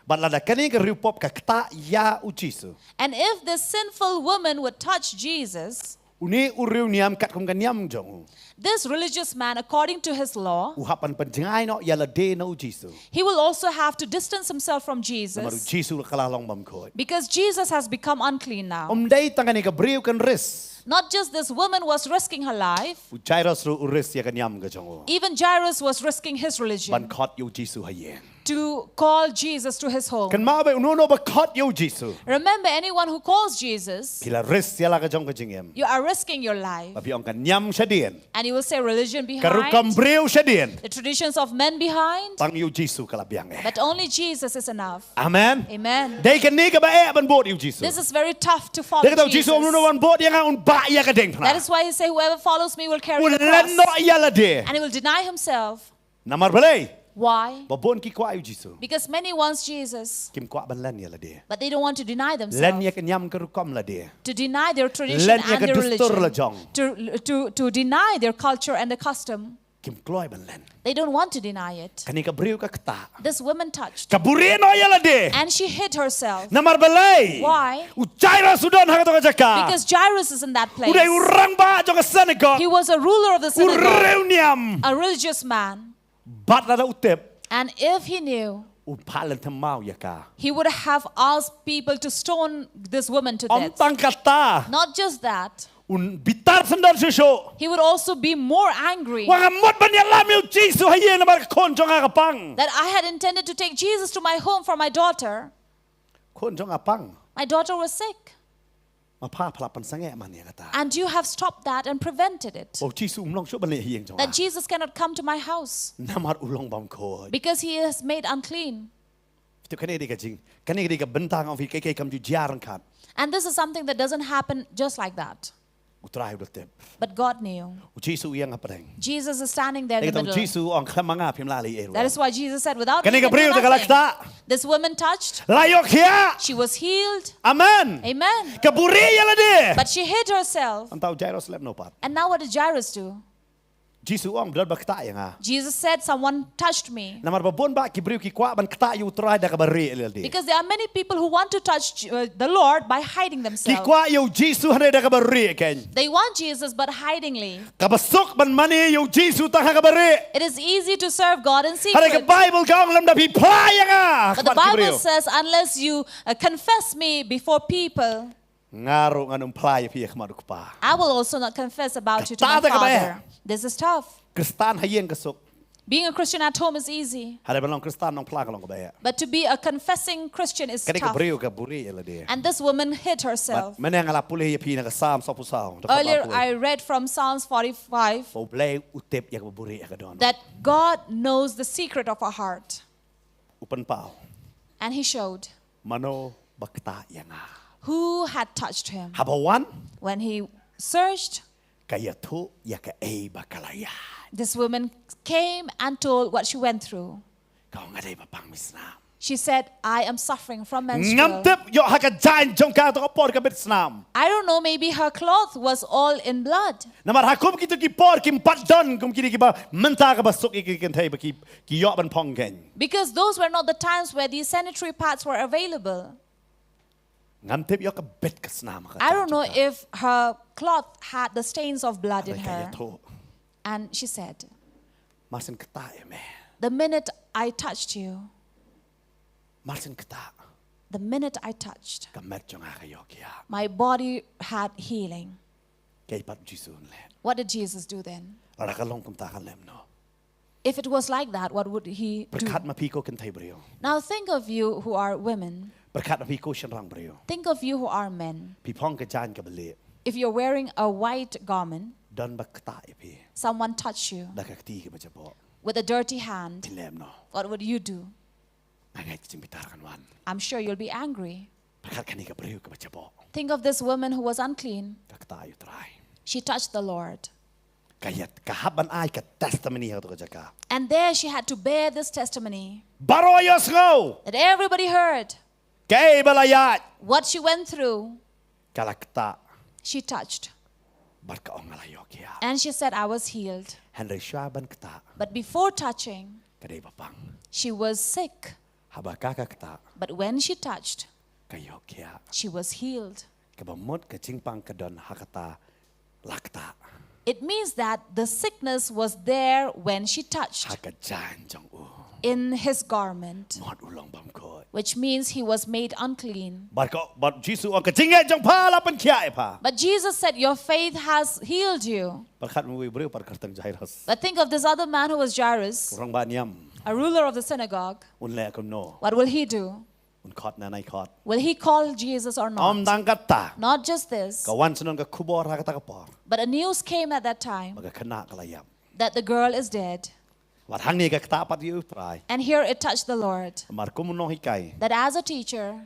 Bad lada kane ka riewpop ka kata ïa u Jisu. And if this sinful woman would touch Jesus, Une u riewniam katkum ka niam jong u. This religious man, according to his law, U hap ban pynjngai noh ïa lade na u Jisu. He will also have to distance himself from Namar u Jesus, Jisu ka la long bamkhuid. Because Jesus has become unclean now. Um dei tang kane ka briew kan risk. Not just this woman was risking her life, U Jairus ruh u risk ïa ka niam ka jong u. Even Jairus was risking his religion. Ban khot ïa u Jisu ha ïing. To call Jesus to his home. Kynmaw ba uno uno ba khot ïa u Jisu. Remember, anyone who calls Jesus, Phi la risk ïa la ka jong ka jingim. You are risking your life. Ba phi ong ka niam shadien. And you will say religion behind. Ka rukom briew shadien. The traditions of men behind. Tang ïa u Jisu ka la biang eh. But only Jesus is enough. Amen. Amen. Dei kane kaba eh ban but ïa u Jisu. This is very tough to follow. Dei kata u Jisu um no ban bud ïa nga un ba ïa ka ding phna. That is why he said, "Whoever follows me will carry Un the len cross." Noh ïa lade. And he will deny himself. Namar balei. Why? Ba bun ki kwah ïa u Jisu. Because many wants Jesus. Kim kwah ban len ïa lade. But they don't want to deny themselves. Len ïa ka niam ka rukom lade. To deny their tradition Len ïa and ka their dustur religion. La jong. To, to, to deny their culture and the custom. Kim kloi ban len. They don't want to deny it. Kane ka briew ka kta. This woman touched. Ka buhrieh noh ïa lade. And she hid herself. Namar balei. Why? U Jairus u don ha kato ka jaka. Because Jairus is in that place. U dei u rangbah jong ka synagogue. He was a ruler of the U synagogue. Riewniam. A religious man. Bad lada u tip. And if he knew, U phah lyntham maw ïa ka. He would have asked people to stone this woman to Um death. Tang kata. Not just that. Un bitar syndon shuh shuh. He would also be more angry. Wa nga mut ban ïalam ïa u Jisu ha ïing namar ka khun jong nga ka pang. That I had intended to take Jesus to my home for my daughter. Khun jong nga pang. My daughter was sick. Ma pha pha la pynsangeh man ïa kata. And you have stopped that and prevented it. Ba u Jisu um long shuh ban leit ha ïing jong nga. That Jesus cannot come to my house. Namar u long bamkhuid. Because he is made unclean. Te kane dei ka jing. Kane dei ka bynta nga ong phi, kai kai kam ju jia ryngkat. And this is something that doesn't happen just like that. U Trai u da tip. But God knew. U Jisu u ïeng hapdeng. Jesus is standing there in the Ïa kata u middle. Jisu u ong khlem ma nga phim lah leh ei ruh. That is why Jesus said, without Kane me, ka you can briew do te ka la nothing. ktah. This woman touched. La ïoh khiah. She was healed. Amen. Amen. Ka buhrieh ïa lade. But she hid herself. Nangta u Jairus leh noh pat. And now what did Jairus do? U Jisu u ong, don ba ktah ïa nga. Jesus said, someone touched me. Namar ba bun bah ki briew ki kwah ban ktah ïa u Trai da kaba rieh ïalade. Because there are many people who want to touch uh, the Lord by hiding Ki themselves. kwah ïa u Jisu hynrei da kaba rieh kein. They want Jesus, but hidingly. Kaba suk ban mane ïa u Jisu tang ha kaba rieh. It is easy to serve God in Hynrei ka secret. Bible ka ong lymda phi phla ïa nga. But the Khmat ki Bible briew. Says, unless you uh, confess me before people, Nga ruh ngan ym phla ïa phi ha khmat u Kpa. I will also not confess about you to Kata my ka ba eh. Father. This is tough. Khristan ha ïing ka suk. Being a Christian at home is easy, Hynrei ban long Khristan nongphla ka long kaba eh. But to be a confessing Christian is Kane ka tough. Briew ka buhrieh ïalade. And this woman hid herself. Mynne nga la pule ïa phi na ka Salm sawphew saw. Earlier, I read from Psalms forty-five Ba u Blei u tip ïa kaba buhrieh ïa ka don. That God knows the secret of our heart. U pynpaw. And he showed Mano ba ktah ïa nga. Who had touched him. Haba wan. When he searched, ka ïathuh ïa kaei ba ka la ïaid. This woman came and told what she went through. Ka ong nga dei ba pang misnam. She said, I am suffering from menstrual. Ngam tip ïoh ha ka jaiñ jong ka to ka por ka bit snam. I don't know, maybe her cloth was all in blood. Namar ha kum kito ki por kim pat don kum kine kiba mynta kaba suk ïa ki kynthei ba ki ki ïoh ban phong kein. Because those were not the times where these sanitary pads were available. Ngam tip ïoh ka bit ka snam ka. I don't know if her cloth had the stains of blood in her. Ïathuh. And she said, Mar syn ktah ïa me. The minute I touched you, Mar syn ktah. The minute I touched, Ka met jong nga ka ïoh khiah. My body had healing. Kaei pat u Jisu un leh. What did Jesus do then? Lada ka long kumta kan leh noh. If it was like that, what would he do? Pyrkhat ma phi ko kynthei briew. Now think of you who are women. Pyrkhat ma phi ko shynrang briew. Think of you who are men. Phi phong ka jaiñ kaba lieh. If you're wearing a white garment, Don ba ktah ïa phi. Someone touched you Da ka kti kaba jaboh. With a dirty hand, Phin leh noh. What would you do? Nga ngeit ka jingbitar kan wan. I'm sure you'll be angry. Pyrkhat kane ka briew kaba jaboh. Think of this woman who was unclean. Ka ktah ïa u Trai. She touched the Lord. Ka ïa ka hap ban ai ka testimony ha kato ka jaka. And there she had to bear this testimony. Baroh ïohsngew. That everybody heard. Kaei ba la ïaid. What she went through. Ka la ktah. She touched. Bad ka ong nga la ïoh khiah. And she said, I was healed. Hynrei shuwa ban ktah. But before touching, Ka dei ba pang. She was sick. Haba ka ka ktah. But when she touched, Ka ïoh khiah. She was healed. Kaba mut ka jingpang ka don ha kata la ktah. It means that the sickness was there when she touched. Ha ka jaiñ jong u. In his garment. Mut u long bymkhuid. Which means he was made unclean. Bad ka, bad u Jisu u ong ka jingngeit jong pha la pynkhiah ïa pha. But Jesus said, your faith has healed you. Pyrkhat ma uwei u briew pat kyrteng Jairus. But think of this other man who was Jairus. U rangbah niam. A ruler of the synagogue. Un leh kumno. What will he do? Un khot ne nai khot. Will he call Jesus or not? Ym tang kata. Not just this. Ka wan shnong ka khubor ha kata ka por. But a news came at that time. Ba ka khynnah ka la ïap. That the girl is dead. Wat hangne ka ktah pat ïa u Trai. And here it touched the Lord. Mar kum u nonghikai. That as a teacher.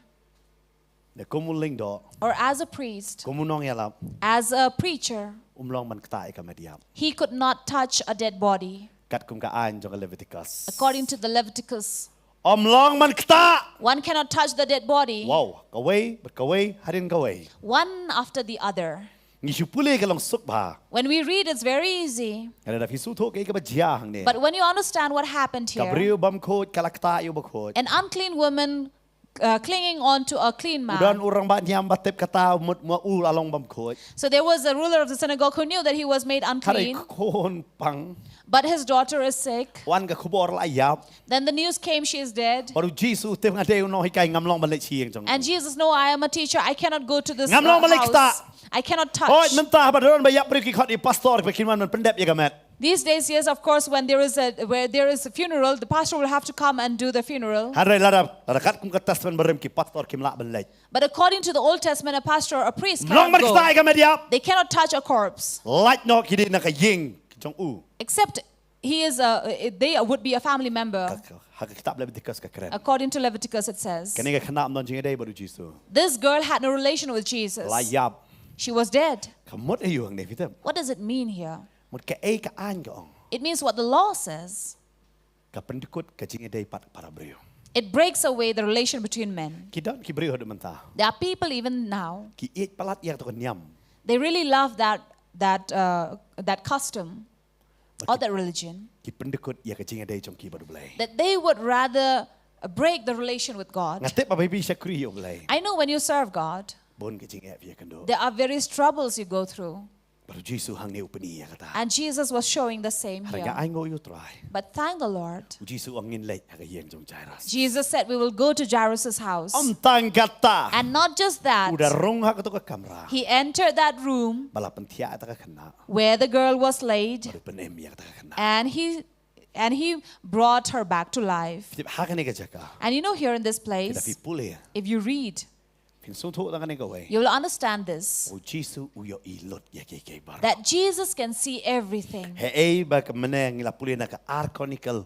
Ne kum u lyngdoh. Or as a priest. Kum u nongïalap. As a preacher. Um long ban ktah ïa ka met ïap. He could not touch a dead body. Katkum ka aiñ jong ka Leviticus. According to the Leviticus. Um long ban ktah. One cannot touch the dead body. Wow, kawei, bad kawei, hadien kawei. One after the other. Ngi shu pule ka long suk bha. When we read, it's very easy. Hynrei lada phi sngewthuh kaei kaba jia hangne. But when you understand what happened here, Ka briew bymkhuid, ka la ktah ïa u bakhuid. An unclean woman uh, clinging on to a clean man. U don u rangbah niam ba tip kata mut ma u la long bymkhuid. So there was a ruler of the synagogue who knew that he was made unclean. Hynrei khun pang. But his daughter is sick. Wan ka khubor la ïap. Then the news came, she is dead. Bad u Jisu u tip nga dei u nonghikai ngam long ban leit sha ïing jong u. And Jesus, no, I am a teacher. I cannot go to this uh, house. Ngam long ban leit ktah. I cannot touch. Hooid, mynta haba don ba ïap briew ki khot ïa u pastor ba kin wan ban pyndep ïa ka met. These days, yes, of course, when there is a where there is a funeral, the pastor will have to come and do the funeral. Hynrei lada, lada katkum ka Testament Barim ki pastor kim lah ban leit. But according to the Old Testament, a pastor or a priest cannot go. Ym long ban ktah ïa ka met ïap. They cannot touch a corpse. Lait noh ki dei na ka ïing jong u. Except he is a, they would be a family member. Ka, ka, ha ka kitab Leviticus ka kren. According to Leviticus, it says. Kane ka khynnah ym don jingïadei bad u Jisu. This girl had no relation with Jesus. La ïap. She was dead. Ka mut aïu hangne phi tip? What does it mean here? Mut kaei ka aiñ ka ong. It means what the law says. Ka pyndkut ka jingïadei pat para briew. It breaks away the relation between men. Ki don ki briew haduh mynta. There are people even now, Ki ïeit palat ïa kato ka niam. They really love that, that, uh, that custom or that religion, Ki pyndkut ïa ka jingïadei jong ki bad U Blei. That they would rather, uh, break the relation with God. Nga tip ba phi shakri ïa U Blei. I know when you serve God, Bun ka jingeh phi ïakynduh. There are various troubles you go through. Bad U Jisu hangne u pyni ïa kata. And Jesus was showing the same here. Hynrei nga ainguh ïa U Trai. But thank the Lord. U Jisu u ong ngin leit ha ka ïing jong Jairus. Jesus said, "We will go to Jairus' house." Ym tang kata. And not just that, U da rung ha kato ka kamra. He entered that room Ba la pynthiah ïa kata ka khynnah. Where the girl was laid, Bad u pynim ïa kata ka khynnah. And he, and he brought her back to life. Tip ha kane ka jaka. And you know, here in this Lada phi place, pule. If you read, Phin sngewthuh tang kane kawei. You will understand this. U Jisu u ïohi lut ïa kiei kiei baroh. That Jesus can see everything. Hynrei ba ka mynne ngi la pule na ka Ar Chronicle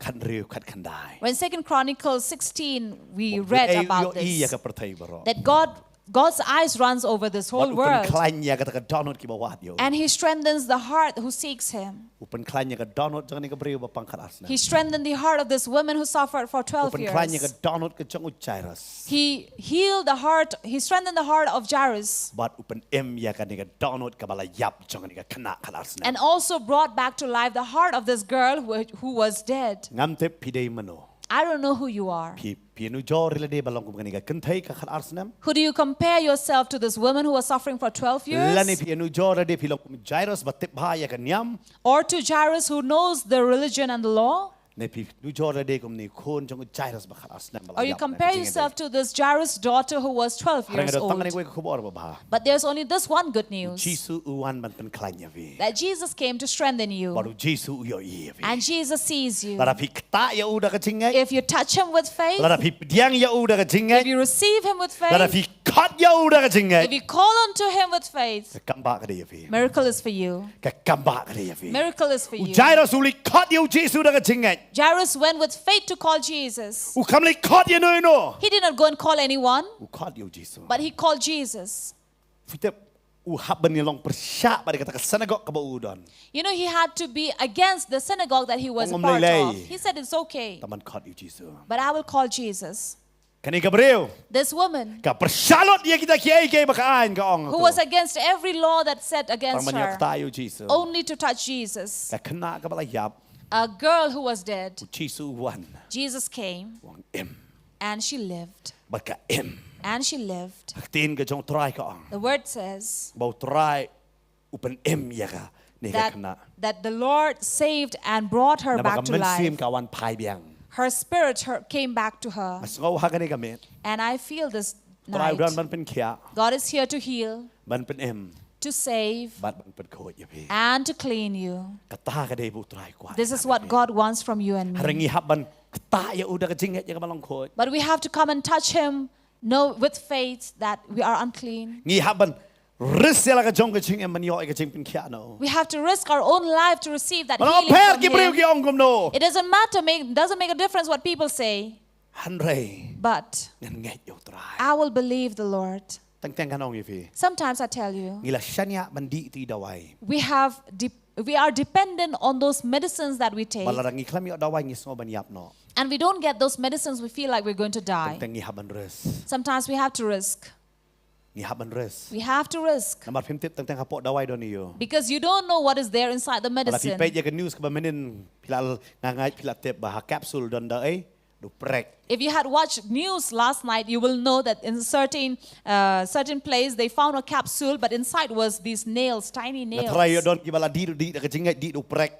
khathynriew khatkhyndai. When Second Chronicles sixteen, we read about this. Ïohi ïa ka pyrthei baroh. That God, God's eyes runs over this whole world. Pynkhlaiñ ïa kata ka dohnud kiba wad ïa u. And he strengthens the heart who seeks him. U pynkhlaiñ ïa ka dohnud jong kane ka briew ba pang khatar snem. He strengthened the heart of this woman who suffered for twelve years. U pynkhlaiñ ïa ka dohnud ka jong u Jairus. He healed the heart, he strengthened the heart of Jairus. Bad u pynim ïa kane ka dohnud kaba la ïap jong kane ka khynnah khatar snem. And also brought back to life the heart of this girl who, who was dead. Ngam tip phi dei mano. I don't know who you are. Phi, phi ïanujor ïa lade ba long kum kane ka kynthei ka khatar snem. Who do you compare yourself to this woman who was suffering for twelve years? Lane phi ïanujor ïa lade phi long kum Jairus ba tip bha ïa ka niam. Or to Jairus who knows the religion and the law? Ne phi ïanujor ïa lade kum une u khun jong u Jairus ba khatar snem ba la ïap. Or you compare yourself to this Jairus daughter who was twelve years old? Hynrei nga don tang kane kawei ka khubor ba bha. But there's only this one good news. U Jisu u wan ban pynkhlaiñ ïa phi. That Jesus came to strengthen you. Bad u Jisu u ïohi ïa phi. And Jesus sees you. Lada phi ktah ïa u da ka jingngeit. If you touch him with faith, lada phi pdiang ïa u da ka jingngeit, if you receive him with faith, lada phi khot ïa u da ka jingngeit, if you call unto him with faith, ka kam ba ka dei ïa phi. Miracle is for you. Ka kam ba ka dei ïa phi. Miracle is for you. U Jairus u leit khot ïa u Jisu da ka jingngeit. Jairus went with faith to call Jesus. U kam leit khot ïa no ïa no. He did not go and call anyone. U khot ïa u Jisu. But he called Jesus. Phi tip, u hap ban ïalong pyrshah bad kata ka synagogue kaba u don. You know, he had to be against the synagogue that he was a part of. He said, "It's okay. Tang ban khot ïa u Jisu." But I will call Jesus. Kane ka briew. This woman. Ka pyrshah lut ïa kita kiei kiei ba ka aiñ ka ong. Who was against every law that said against her. Tang ban ïoh ktah ïa u Jisu. Only to touch Jesus. Ka khynnah kaba la ïap. A girl who was dead. U Jisu u wan. Jesus came. U ong im. And she lived. Bad ka im. And she lived. Ka ktien ka jong u Trai ka ong. The word says. Ba u Trai u pynim ïa kane ka khynnah. That the Lord saved and brought her back to life. Namar ka mynsiem ka wan phai biang. Her spirit, her, came back to her. Nga sngew ha kane ka miet. And I feel this night. U Trai u don ban pynkhiah. God is here to heal. Ban pynim. To save. Bad ban pynkhuid ïa phi. And to clean you. Kata ka dei ba u Trai u kwah. This is what God wants from you and me. Hynrei ngi hap ban ktah ïa u da ka jingngeit ïa kaba long khuid. But we have to come and touch him, no, with faith that we are unclean. Ngi hap ban risk ïa la ka jong ka jingim ban ïoh ïa ka jingpynkhiah na u. We have to risk our own life to receive that healing from him. Bad ym pher ki briew ki ong kumno. It doesn't matter, make, doesn't make a difference what people say. Hynrei. But. Ngan ngeit ïa u Trai. I will believe the Lord. Teng teng ngan ong ïa phi. Sometimes I tell you. Ngi la shaniah ban dih tu i dawai. We have de-, we are dependent on those medicines that we take. Bad lada ngi khlem ïoh dawai ngi sngew ban ïap noh. And we don't get those medicines, we feel like we're going to die. Teng teng ngi hap ban risk. Sometimes we have to risk. Ngi hap ban risk. We have to risk. Namar phim tip teng teng hapoh dawai don aïu. Because you don't know what is there inside the medicine. Lada phi peit ïa ka news kaba mynnin phi la, nga ngeit phi la tip ba ha capsule don da ei, da u prek. If you had watched news last night, you will know that in certain, uh, certain place they found a capsule, but inside was these nails, tiny nails. Nga tharai ïoh don kiba la dih, dih da ka jingngeit, dih da u prek.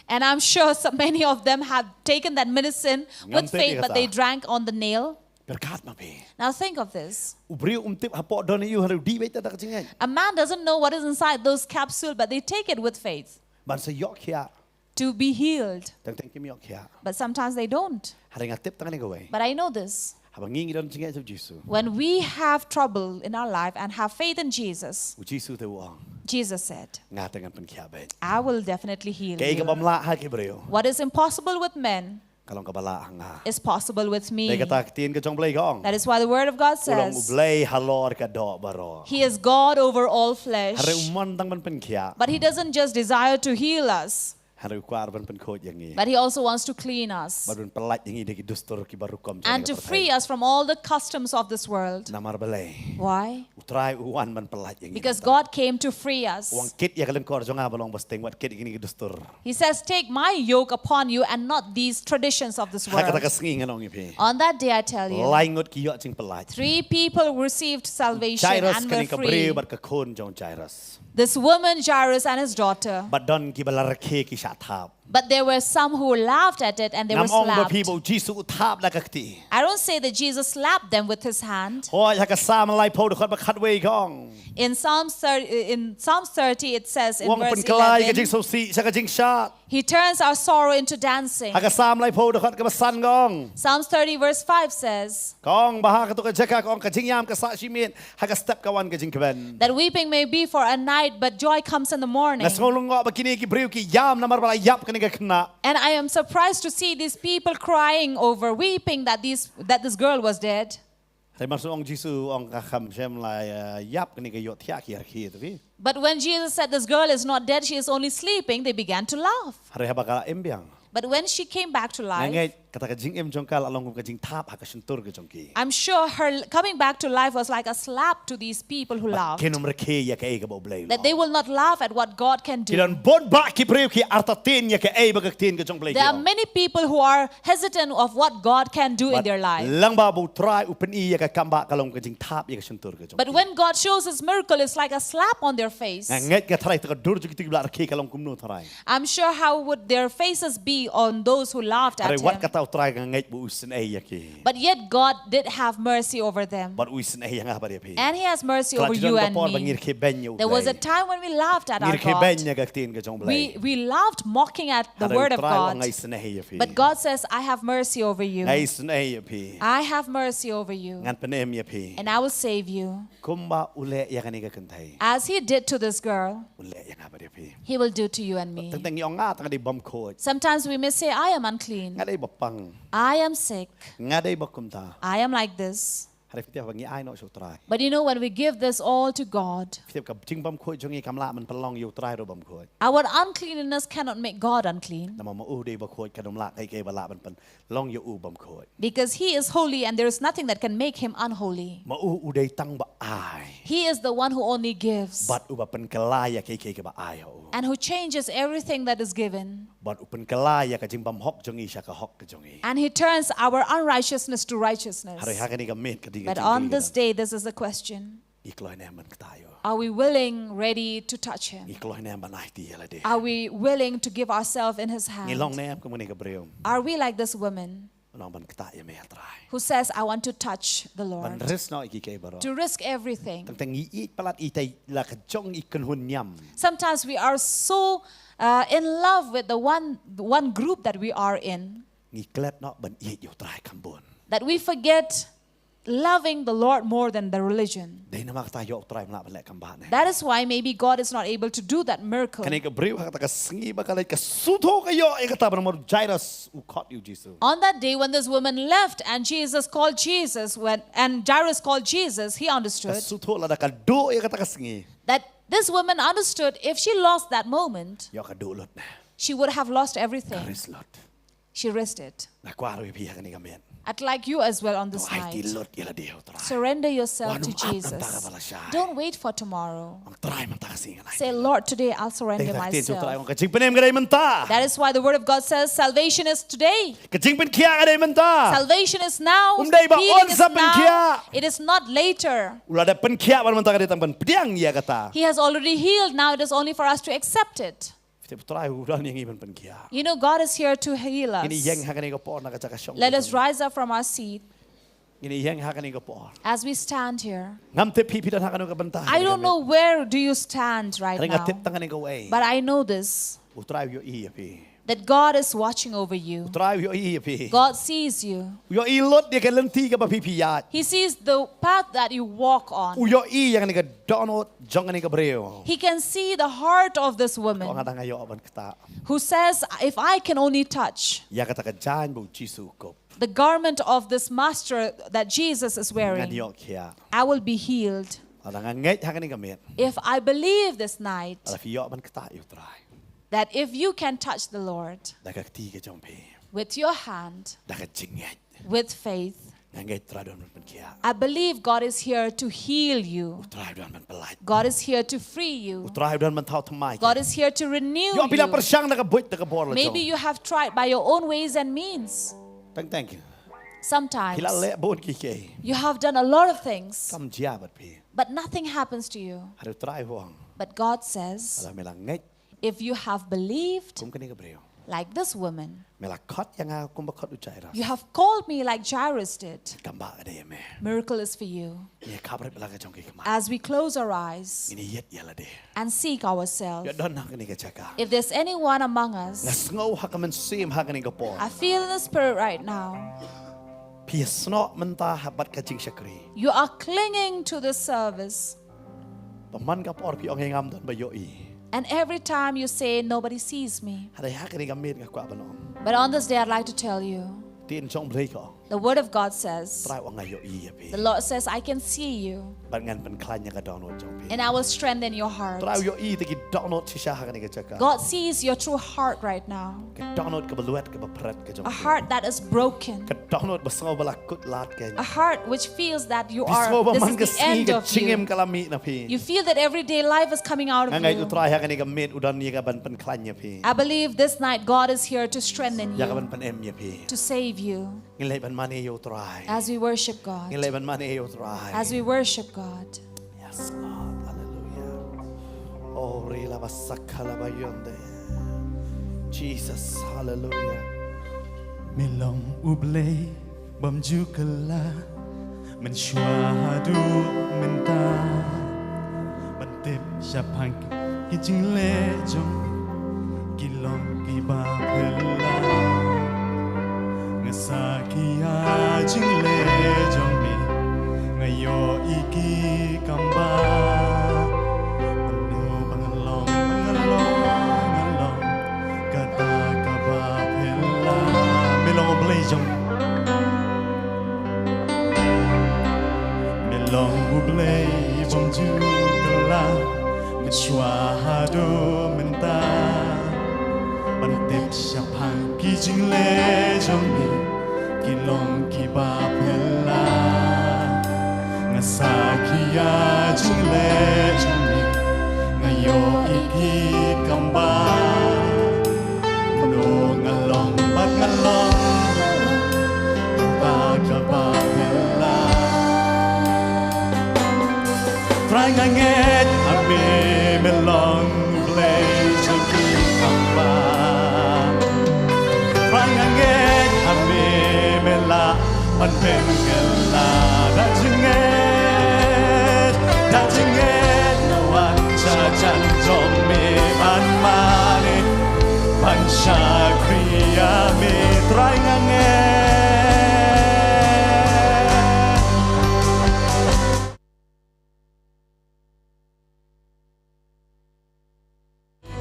And I'm sure so many of them have taken that medicine with faith, but they drank on the nail. Pyrkhat ma phi. Now think of this. U briew um tip hapoh don aïu hynrei u dih beit da ka jingngeit. A man doesn't know what is inside those capsule, but they take it with faith. Ban sa ïoh khiah. To be healed. Teng teng kim ïoh khiah. But sometimes they don't. Hynrei nga tip tang kane kawei. But I know this. Haba ngi ngi don jingngeit ha u Jisu. When we have trouble in our life and have faith in Jesus, u Jisu te u ong. Jesus said, nga te ngan pynkhiah beit. I will definitely heal you. Kaei kabym lah ha ki briew. What is impossible with men. ka long kaba lah ha nga. is possible with me. Dei kata ka ktien ka jong U Blei ka ong. That is why the word of God U long U says Blei halor ka doh baroh. He is God over all flesh. Hynrei um mon tang ban pynkhiah. But He doesn't just desire to heal us, Hynrei u kwah ban pynkhuid ïa ngi. but He also wants to clean us Bad ban pynlait ïa ngi da ki dustur kiba rukom jong and ka to free pyrthei. Us from all the customs of this world. Namar balei? Why? U Trai u wan ban pynlait ïa ngi. Because God came to free us. Wan kit ïa ka lyngkor jong nga ba long ba sting, wat kit ïa kine ki dustur. He says, "Take my yoke upon you and not these traditions of this Ha kata world." ka sngi ngan ong ïa phi. On that day, I tell you, Lai ngut ki ïoh jingpynlait. Three people received salvation Jairus and were kane ka briew free. Bad ka khun jong Jairus. This woman, Jairus, and his daughter. Bad don kiba la rakhe ki shah thap. But there were some who laughed at it and they were Ngam ong ba slapped. Phi ba U Jisu u thap da ka kti. I don't say that Jesus slapped them with his hand. Hooid, ha ka Salm laiphew dkhot ba khatwei ka ong. In Psalms thirty, in Psalms thirty, it says in U ong verse pynkylla ïa ka eleven, jingsngewsih sha ka jingshad. "He turns our sorrow into dancing." Ha ka Salm laiphew dkhot kaba san ka ong. Psalms thirty, verse five says, Ka ong ba ha kato ka jaka ka ong ka jingïam ka sah shi miet, ha ka step ka wan ka jingkmen. "That weeping may be for a night, but joy comes in the morning." Nga sngew lyngngoh ba kine ki briew ki ïam namar ba la ïap kane ka khynnah. And I am surprised to see these people crying over, weeping that these that this girl was dead. Hynrei mar shu ong Jisu, ong ka kham shem la, eh, ïap kane ka ïohthiah ki ïarkhie tu ki. But when Jesus said, "This girl is not dead, she is only sleeping," they began to laugh. Hynrei haba ka la im biang. But when she came back to Nga life, ngeit kata ka jingim jong ka la long kum ka jingthap ha ka shyntur ka jong ki. I'm sure her l- coming back to life was like a slap to these people who Bad laughed. Kin ym rakhe ïa kaei kaba U Blei u That they long. Will not laugh at what God can Ki do. don bun bah ki briew ki artatien ïa kaei ba ka ktien ka jong U Blei ki There are ong. Many people who are hesitant of what God can do in Bad their life. Lyngba ba U Trai u pyni ïa ka kam ba ka long ka jingthap ïa ka shyntur ka jong But ki. When God shows His miracle, it's like a slap on their face. Nga ngeit ka tharai ta ka dur jong kito kiba la rakhe ka long kumno tharai. I'm sure how would their faces be on those who laughed at Hynrei wat Him. Kata U Trai nga ngeit ba u isynei ïa ki. But yet God did have mercy over them. Bad u isynei ïa nga bad ïa phi. And He has mercy Ka la over dei you don ka and por ba ngi me. Rkhie beiñ ïa U Blei. There was a time when we laughed at Ngi our Rkhie beiñ God. ïa ka ktien ka jong U Blei. We, we laughed mocking at the Hynrei word U of Trai u ong God. Nga isynei ïa phi. But God says, "I have mercy over you. Nga isynei ïa phi. I have mercy over you. Ngan pynim ïa phi. And I will save you." Kumba u leh ïa kane ka kynthei. As He did to this girl, U leh ïa nga bad ïa phi. He will do to you and me. Teng teng ngi ong nga tang dei bym khuid. Sometimes we may say, "I am unclean. Nga dei ba pang. I am sick. Nga dei ba kumta. I am like this." Hynrei phi tip ba ngi ai noh sha U Trai. But you know, when we give this all to God, Phi tip ka jingbymkhuid jong ngi kam lah ban pynlong ïa U Trai ruh bymkhuid. Our uncleanness cannot make God unclean. Namar ma u dei bakhuid kan ym lah kaei kaei ba lah ban pynlong ïa u bymkhuid. Because He is holy and there is nothing that can make Him unholy. Ma u u dei tang ba ai. He is the one who only gives Bad uba pynkylla ïa kaei kaei kaba ai ha u. And who changes everything that is given. Bad u pynkylla ïa ka jingbymhok jong ngi sha ka hok ka jong ngi. And He turns our unrighteousness to righteousness. Hynrei ha kane ka miet ka dei ka But jingkylli on ka this dang. Day, this is the question. Ngi kloi ne em ban ktah ïa u. Are we willing, ready to touch Him? Ngi kloi ne em ban aiti ïa lade. Are we willing to give ourselves in His Ngi long hand? Ne em kum kane ka briew. Are we like this woman Ngan ong ban ktah ïa me Trai. Who says, "I want to touch the Ban Lord, ris noh ïa ki kaei baroh. To risk everything"? Teng teng ngi ïeit palat ïa i la ka jong i kynhun niam. Sometimes we are so uh, in love with the one, one group that we are in Ngi klet noh ban ïeit ïa U Trai kham bun. That we forget loving the Lord more than the religion. Dei namar kata ïoh U Trai ym lah ban leh kam ba ne. That is why maybe God is not able to do that miracle. Kane ka briew ha kata ka sngi ba ka leit ka sngewthuh ka ïoh ïa kata ba namar u Jairus u khot ïa u Jisu. On that day when this woman left and Jesus called Jesus, when, and Jairus called Jesus, he Ka understood sngewthuh lada ka duh ïa kata ka sngi. That this woman understood if she lost that moment, Ïoh ka duh lut ne. She would have lost Ka everything. Risk lut. She risked it. Nga kwah ruh ïa phi ha kane ka miet. I'd like you as well on this Aiti night. Lut ïa lade ïa U Trai. Surrender yourself Wan to ym ap Jesus. Namar kaba la shai. Don't wait for tomorrow. Ong Trai mynta ka sngi ngan aiti. Say, "Lord, today I'll surrender myself." Ka jingpynim ka dei mynta. That is why the word of God says, "Salvation is today." Ka jingpynkhiah ka dei mynta. Salvation is now. Um dei ba Healing un is sa now. pynkhiah. It is not later. U la dep pynkhiah ban mynta ka dei tang ban pdiang ïa kata. He has already healed. Now it is only for us to accept it. Phi tip U Trai u don ïa ngi ban pynkhiah. You know, God is here to heal us. Ngin ïeng ha kane ka por na ka jaka shong. Let us rise up from our seat. Ngin ïeng ha kane ka por. As we stand here, Ngam tip phi phi don ha kano ka bynta. I don't know where do you stand right Hynrei nga now, tip tang kane kawei. But I know this. U Trai u ïohi ïa phi. that God is watching over you. U Trai u ïohi ïa phi. God sees you. U ïohi lut ïa ka lynti kaba phi phi ïaid. He sees the path that you walk on. U ïohi ïa kane ka dohnud jong kane ka briew. He can see the heart of this woman. Ka ong, lada nga ïoh ban ktah who says, "If I can only touch ïa kata ka jaiñ ba u Jisu u kup, the garment of this master that Jesus is wearing, ngan ïoh khiah. I will be healed." Lada nga ngeit ha kane ka miet, if I believe this night, lada phi ïoh ban ktah ïa u Trai, that if you can touch the Lord, da ka kti ka jong phi, with your hand, da ka jingngeit, with faith, nga ngeit u Trai u don ban pynkhiah. I believe God is here to heal you. U Trai u don ban pyllait. God is here to free you. U Trai u don ban thaw thymmai. God is here to renew you. Ïoh phi la pyrshang da ka buit da ka bor la jong. Maybe you have tried by your own ways and means. Teng teng, sometimes phi la leh bun kiei kiei, you have done a lot of things, kam jia bad phi, but nothing happens to you. Hynrei u Trai u ong, but God says, lada me la ngeit, if you have believed, kum kane ka briew, like this woman, me la khot ïa nga kumba khot u Jairus, you have called me like Jairus did, kam bha ka dei ïa me. Miracle is for you. Ngin ïa khapbrip la ka jong ki khmat. As we close our eyes, ngin ïa ïeit ïa lade, and seek ourselves. Ïa don ha kane ka jaka, if there's anyone among us, nga sngew ha ka mynsiem ha kane ka por, I feel in the spirit right now, phi ïasnoh mynta ha bad ka jingshakri. You are clinging to the service. Ba man ka por phi ong, "Ngam don ba ïohi." And every time you say, "Nobody sees me." Hynrei ha kane ka miet nga kwah ban ong, but on this day I'd like to tell you, ktien jong U Blei ka ong, the word of God says, Trai u ong, nga ïohi ïa phi. The Lord says, "I can see you." Bad ngan pynkhlaiñ ïa ka dohnud jong phi. And I will strengthen your heart. Trai u ïohi ïa ki dohnud shisha ha kane ka jaka. God sees your true heart right now. Ka dohnud kaba luid kaba phred ka jong phi. A heart that is broken. Ka dohnud ba sngew ba la kut lad kein. A heart which feels that you are, this is the end of you. Phi sngew ba man ka sngi ka jingim ka la mih na phi. You feel that everyday life is coming out of you. Nga ngeit u Trai ha kane ka miet u don ïa ka ban pynkhlaiñ ïa phi. I believe this night God is here to strengthen you, ïa ka ban pynim ïa phi, to save you. Ngin leit ban mane ïa u Trai. As we worship God. Ngin leit ban mane ïa u Trai. As we worship God. Yes, Lord. Hallelujah. Oh, ri la ba sakha la ba yonde. Jesus, hallelujah. Me long U Blei bym ju kylla, mynshuwa haduh mynta. Ban tip shaphang ki jingleh jong me, ki long kiba phylla. Nga sakhi ïa jingleh jong me, nga ïohi ki kam bha. Mano ba nga long, ba nga long, nga long kata kaba phylla. Me long U Blei jong, me long U Blei bym ju kylla, mynshuwa haduh mynta. Ban tip shaphang ki jingleh jong me, ki long kiba phylla. Nga sakhi ïa jingleh jong me, nga ïohi ki kam bha. Mano nga long bad nga long, kata kaba phylla. Trai nga ngeit ha me, me long U Blei jong ki kam bha. Trai nga ngeit ha me, me lah ban pynkylla. Da jingngeit, da jingngeit nga wan sha jan jong me ban mane, ban shakri ïa me. Trai nga ngeit.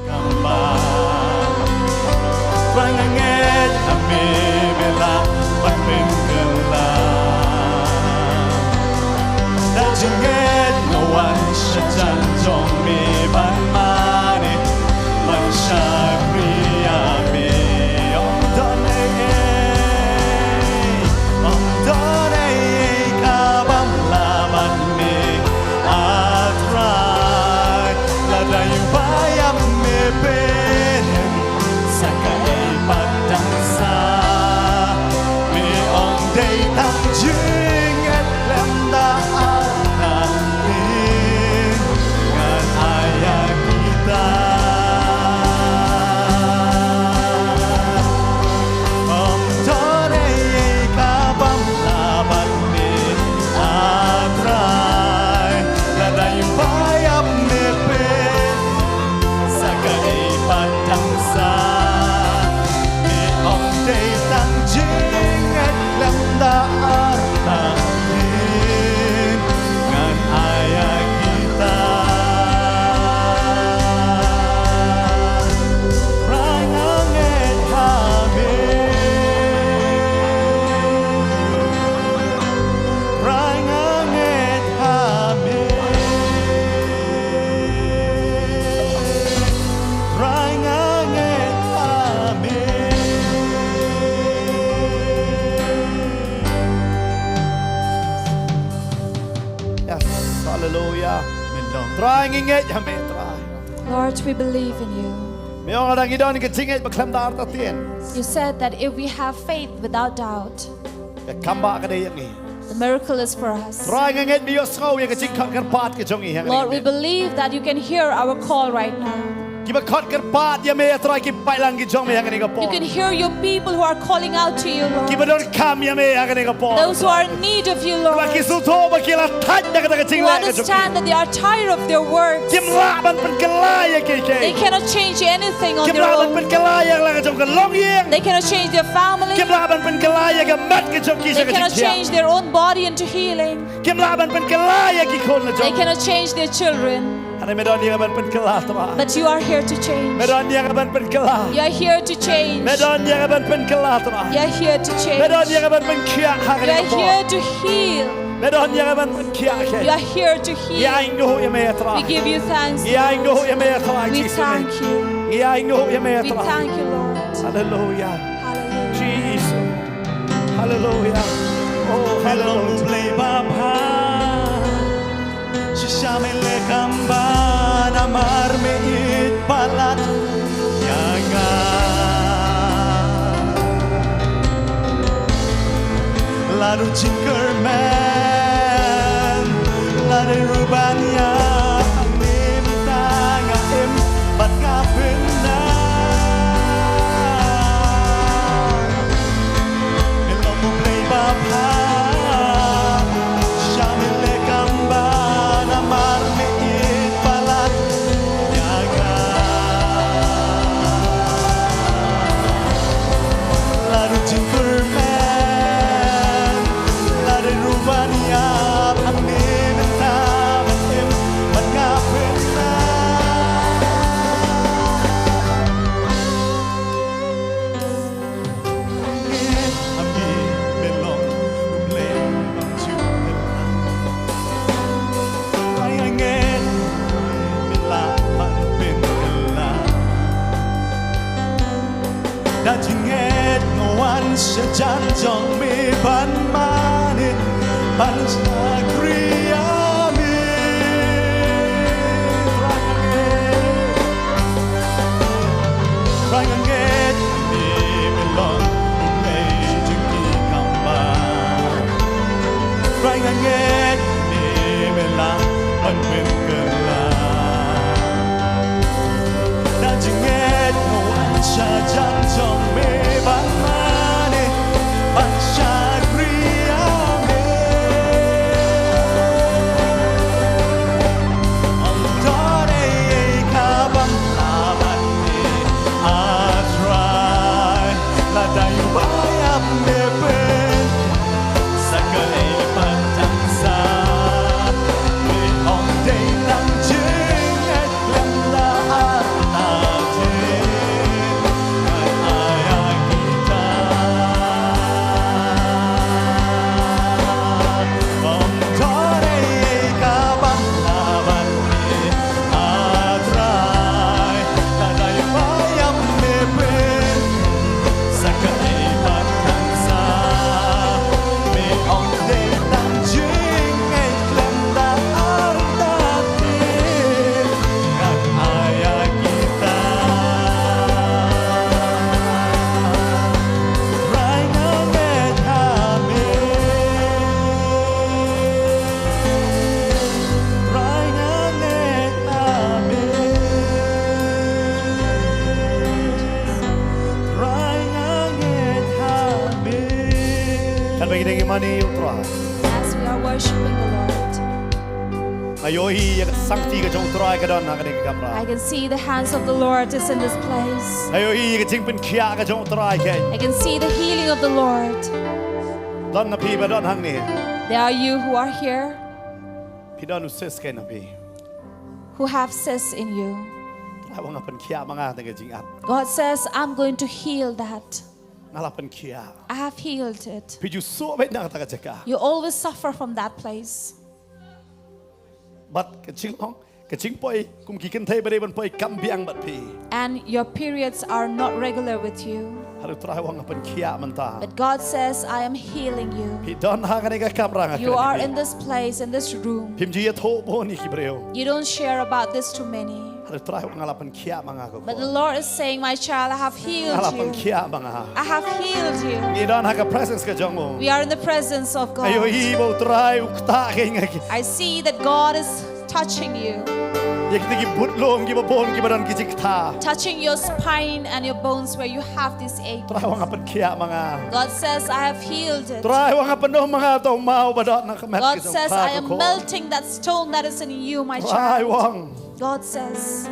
Kam bha. Trai nga ngeit ha me, me lah ban pynkylla. Da jingngeit nga wan sha jan jong me ban mane, ban shakri ïa me. Ym don ei ei, ym don ei ei ka bym lah bad me, ah Trai. Lada ïa u ba ïap me pynhem sa kaei pat dang sah. Me ong dei tang jingngeit lem da ar na ïing, ngan ai ïa kita. Haleluya. Trai, ngi ngeit ha me, Trai. Lord, we believe in you. Me ong lada ngi don ka jingngeit ba khlem da artatien, You said that if we have faith without doubt, ka kam ba ka dei ïa ngi. The miracle is for us. Trai, ngi ngeit me ïohsngew ïa ka jingkhot kyrpad ka jong ngi hangne. Lord, we believe that you can hear our call right now. Kiba khot kyrpad ïa me, Trai, ki paidlang ki jong me hangne ka por. You can hear your people who are calling out to you, Lord. Kiba donkam ïa me hangne ka por. Those who are in need of you, Lord. Ba ki sngewthuh ba ki la thait da kata ka jingleh ka jong ki. Who understand that they are tired of their works. Kim lah ban pynkylla ïa kiei kiei. They cannot change anything on their own. Kim lah ban pynkylla ïa la ka jong ka longïing. They cannot change their family. Kim lah ban pynkylla ïa ka met ka jong ki sha ka jingthiah. They cannot change their own body into healing. Kim lah ban pynkylla ïa ki khun la jong. They cannot change their children. Hynrei me don ïa ka ban pynkylla, Trai. But you are here to change. Me don ïa ka ban pynkylla. You are here to change. Me don ïa ka ban pynkylla, Trai. You are here to change. Me don ïa ka ban pynkhiah ha kane ka por. You are here to heal. Me don ïa ka ban pynkhiah, Trai. You are here to heal. Ngi ainguh ïa me, Trai. We give you thanks, Lord. Ngi ainguh ïa me, Trai. We thank you. Ngi ainguh ïa me, Trai. We thank you, Lord. Haleluya. Hallelujah. Jesus. Haleluya. Oh, haleluya. Blei ba bha. Shisha me leh kam ba namar me ïeit palat ïa nga. Lada u jingkyrmen, lada ruh ban ïa, hangne mynta nga im bad nga pynang. Me long u Blei ba bha, shisha me leh kam ba namar me ïeit palat ïa nga. Lada u jingkyrmen, lada ruh ban ïap, hangne mynta ban im bad nga pynang. Ngi, ngi, me long u Blei bym ju kylla. Trai, nga ngeit me lah ban pynkylla. Da jingngeit nga wan sha jan jong me ban mane, ban shakri ïa me. Trai, nga ngeit. Trai, nga ngeit me, me long u Blei jong ki kambah. Trai, nga ngeit me, me lah ban pynkylla. Da jingngeit nga wan sha jan jong me ban mane, ban shakri ïa me. Ym don ei ei kaba ym lah ban mih, ah Trai. Lada ïa u ba ïap me pynkylla sa kaei pat tang sa, me ong dei tang jingngeit khlem da artatien. Ngan ai ïa kita. Ym don ei ei kaba ym lah ban mih, ah Trai. Lada ïa u ba ïap me pynkylla sa kaei pat tang sa, me ong dei tang jingngeit khlem da artatien. Ngan ai ïa kita. Trai, nga ngeit ha me. Trai, nga ngeit ha me. Trai, nga ngeit ha me. Katba ngi dang ïa mane ïa u Trai, as we are worshiping the Lord, nga ïohi ïa ka sangti ka jong u Trai ka don ha kane ka kamra. I can see the hands of the Lord is in this place. Nga ïohi ïa ka jingpynkhiah ka jong u Trai keiñ. I can see the healing of the Lord. Don na phi ba don hangne. There are you who are here. Phi don u cyst keiñ na phi. Who have cyst in you. Trai u ong, nga pynkhiah ma nga kata ka jingat. God says, "I'm going to heal that." Nga la pynkhiah. I have healed it. Phi ju suk beit na kata ka jaka. You always suffer from that place. Bad ka jinglong, ka jingpoi kum ki kynthei ba dei ban poi kam biang bad phi. And your periods are not regular with you. Trai u ong nga pynkhiah mynta. But God says, "I am healing you." Phi don ha kane ka kamra nga kren ïa phi. You are in this place, in this room. Phim ju ïathuh bun ïa ki briew. You don't share about this to many. Trai u ong nga la pynkhiah ma nga ko. But the Lord is saying, "My child, I have healed you. Nga la pynkhiah ma nga. I have healed you." Ngi don ha ka presence ka jong u. We are in the presence of God. Nga ïohi ba u Trai u ktah ïa nga. I see that God is touching you. Ïa kita ki butlum kiba bun kiba don ki jingktah. Touching your spine and your bones where you have this ache. Trai u ong nga pynkhiah ma nga. God says, "I have healed it." Trai u ong nga pynduh ma nga uta u maw ba don na ka met ka jong pha ko. God says, "I am melting that stone that is in you, my child." Trai u ong. God says,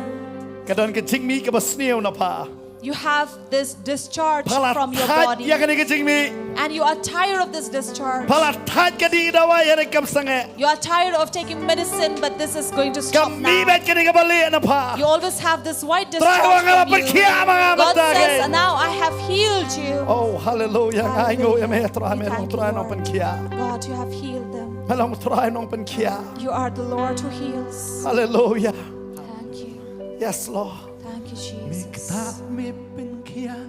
ka don ka jingmih kaba sniew na pha. You have this discharge from your body. Pha la thait ïa kane ka jingmih. And you are tired of this discharge. Pha la thait ka dih dawai ïa kane kam sangeh. You are tired of taking medicine, but this is going to stop now. Ka mih beit kane kaba lieh na pha. You always have this white discharge from you. Trai u ong nga la pynkhiah ma nga mynta. God says, "Now I have healed you." Oh, hallelujah. Hallelujah. Nga ainguh ïa me Trai, me long Trai nongpynkhiah. God, you have healed them. Me long Trai nongpynkhiah. You are the Lord who heals. Hallelujah. Thank you. Yes, Lord. Thank you, Jesus. Me ktah me pynkhiah,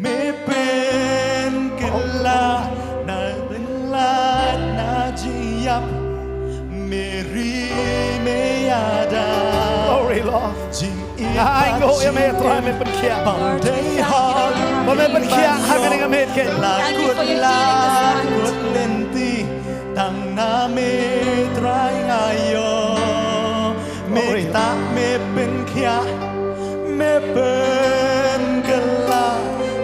me pynkylla na ryngkat na jingïap, me ri me ïada. Glory, Lord. Jingïeit, nga ainguh ïa me Trai, me pynkhiah. Bym dei hok, ba me pynkhiah ha kane ka miet. Thank you for your healing this night. Tang na me Trai nga ïoh. Me ktah me pynkhiah, me pynkylla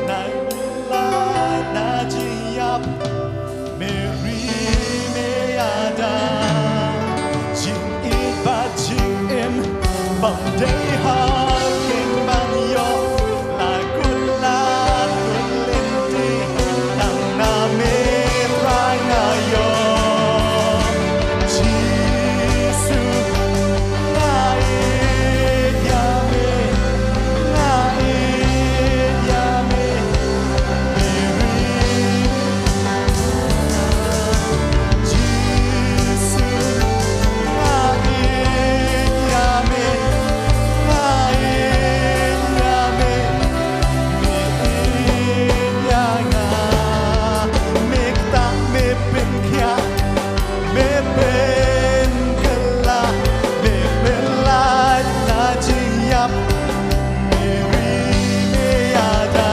na ryngkat na jingïap, me ri me ïada. Jingïeit bad jingim bym dei ha kane ban ïoh. La kut la kut lynti, tang na me Trai nga ïoh. Jisu, nga ïeit ïa me, nga ïeit ïa me. Jisu, nga ïeit ïa me, nga ïeit ïa me. Me ïeit ïa nga, me ktah me pynkhiah, me pynkylla, me pynlait na jingïap, me ri me ïada.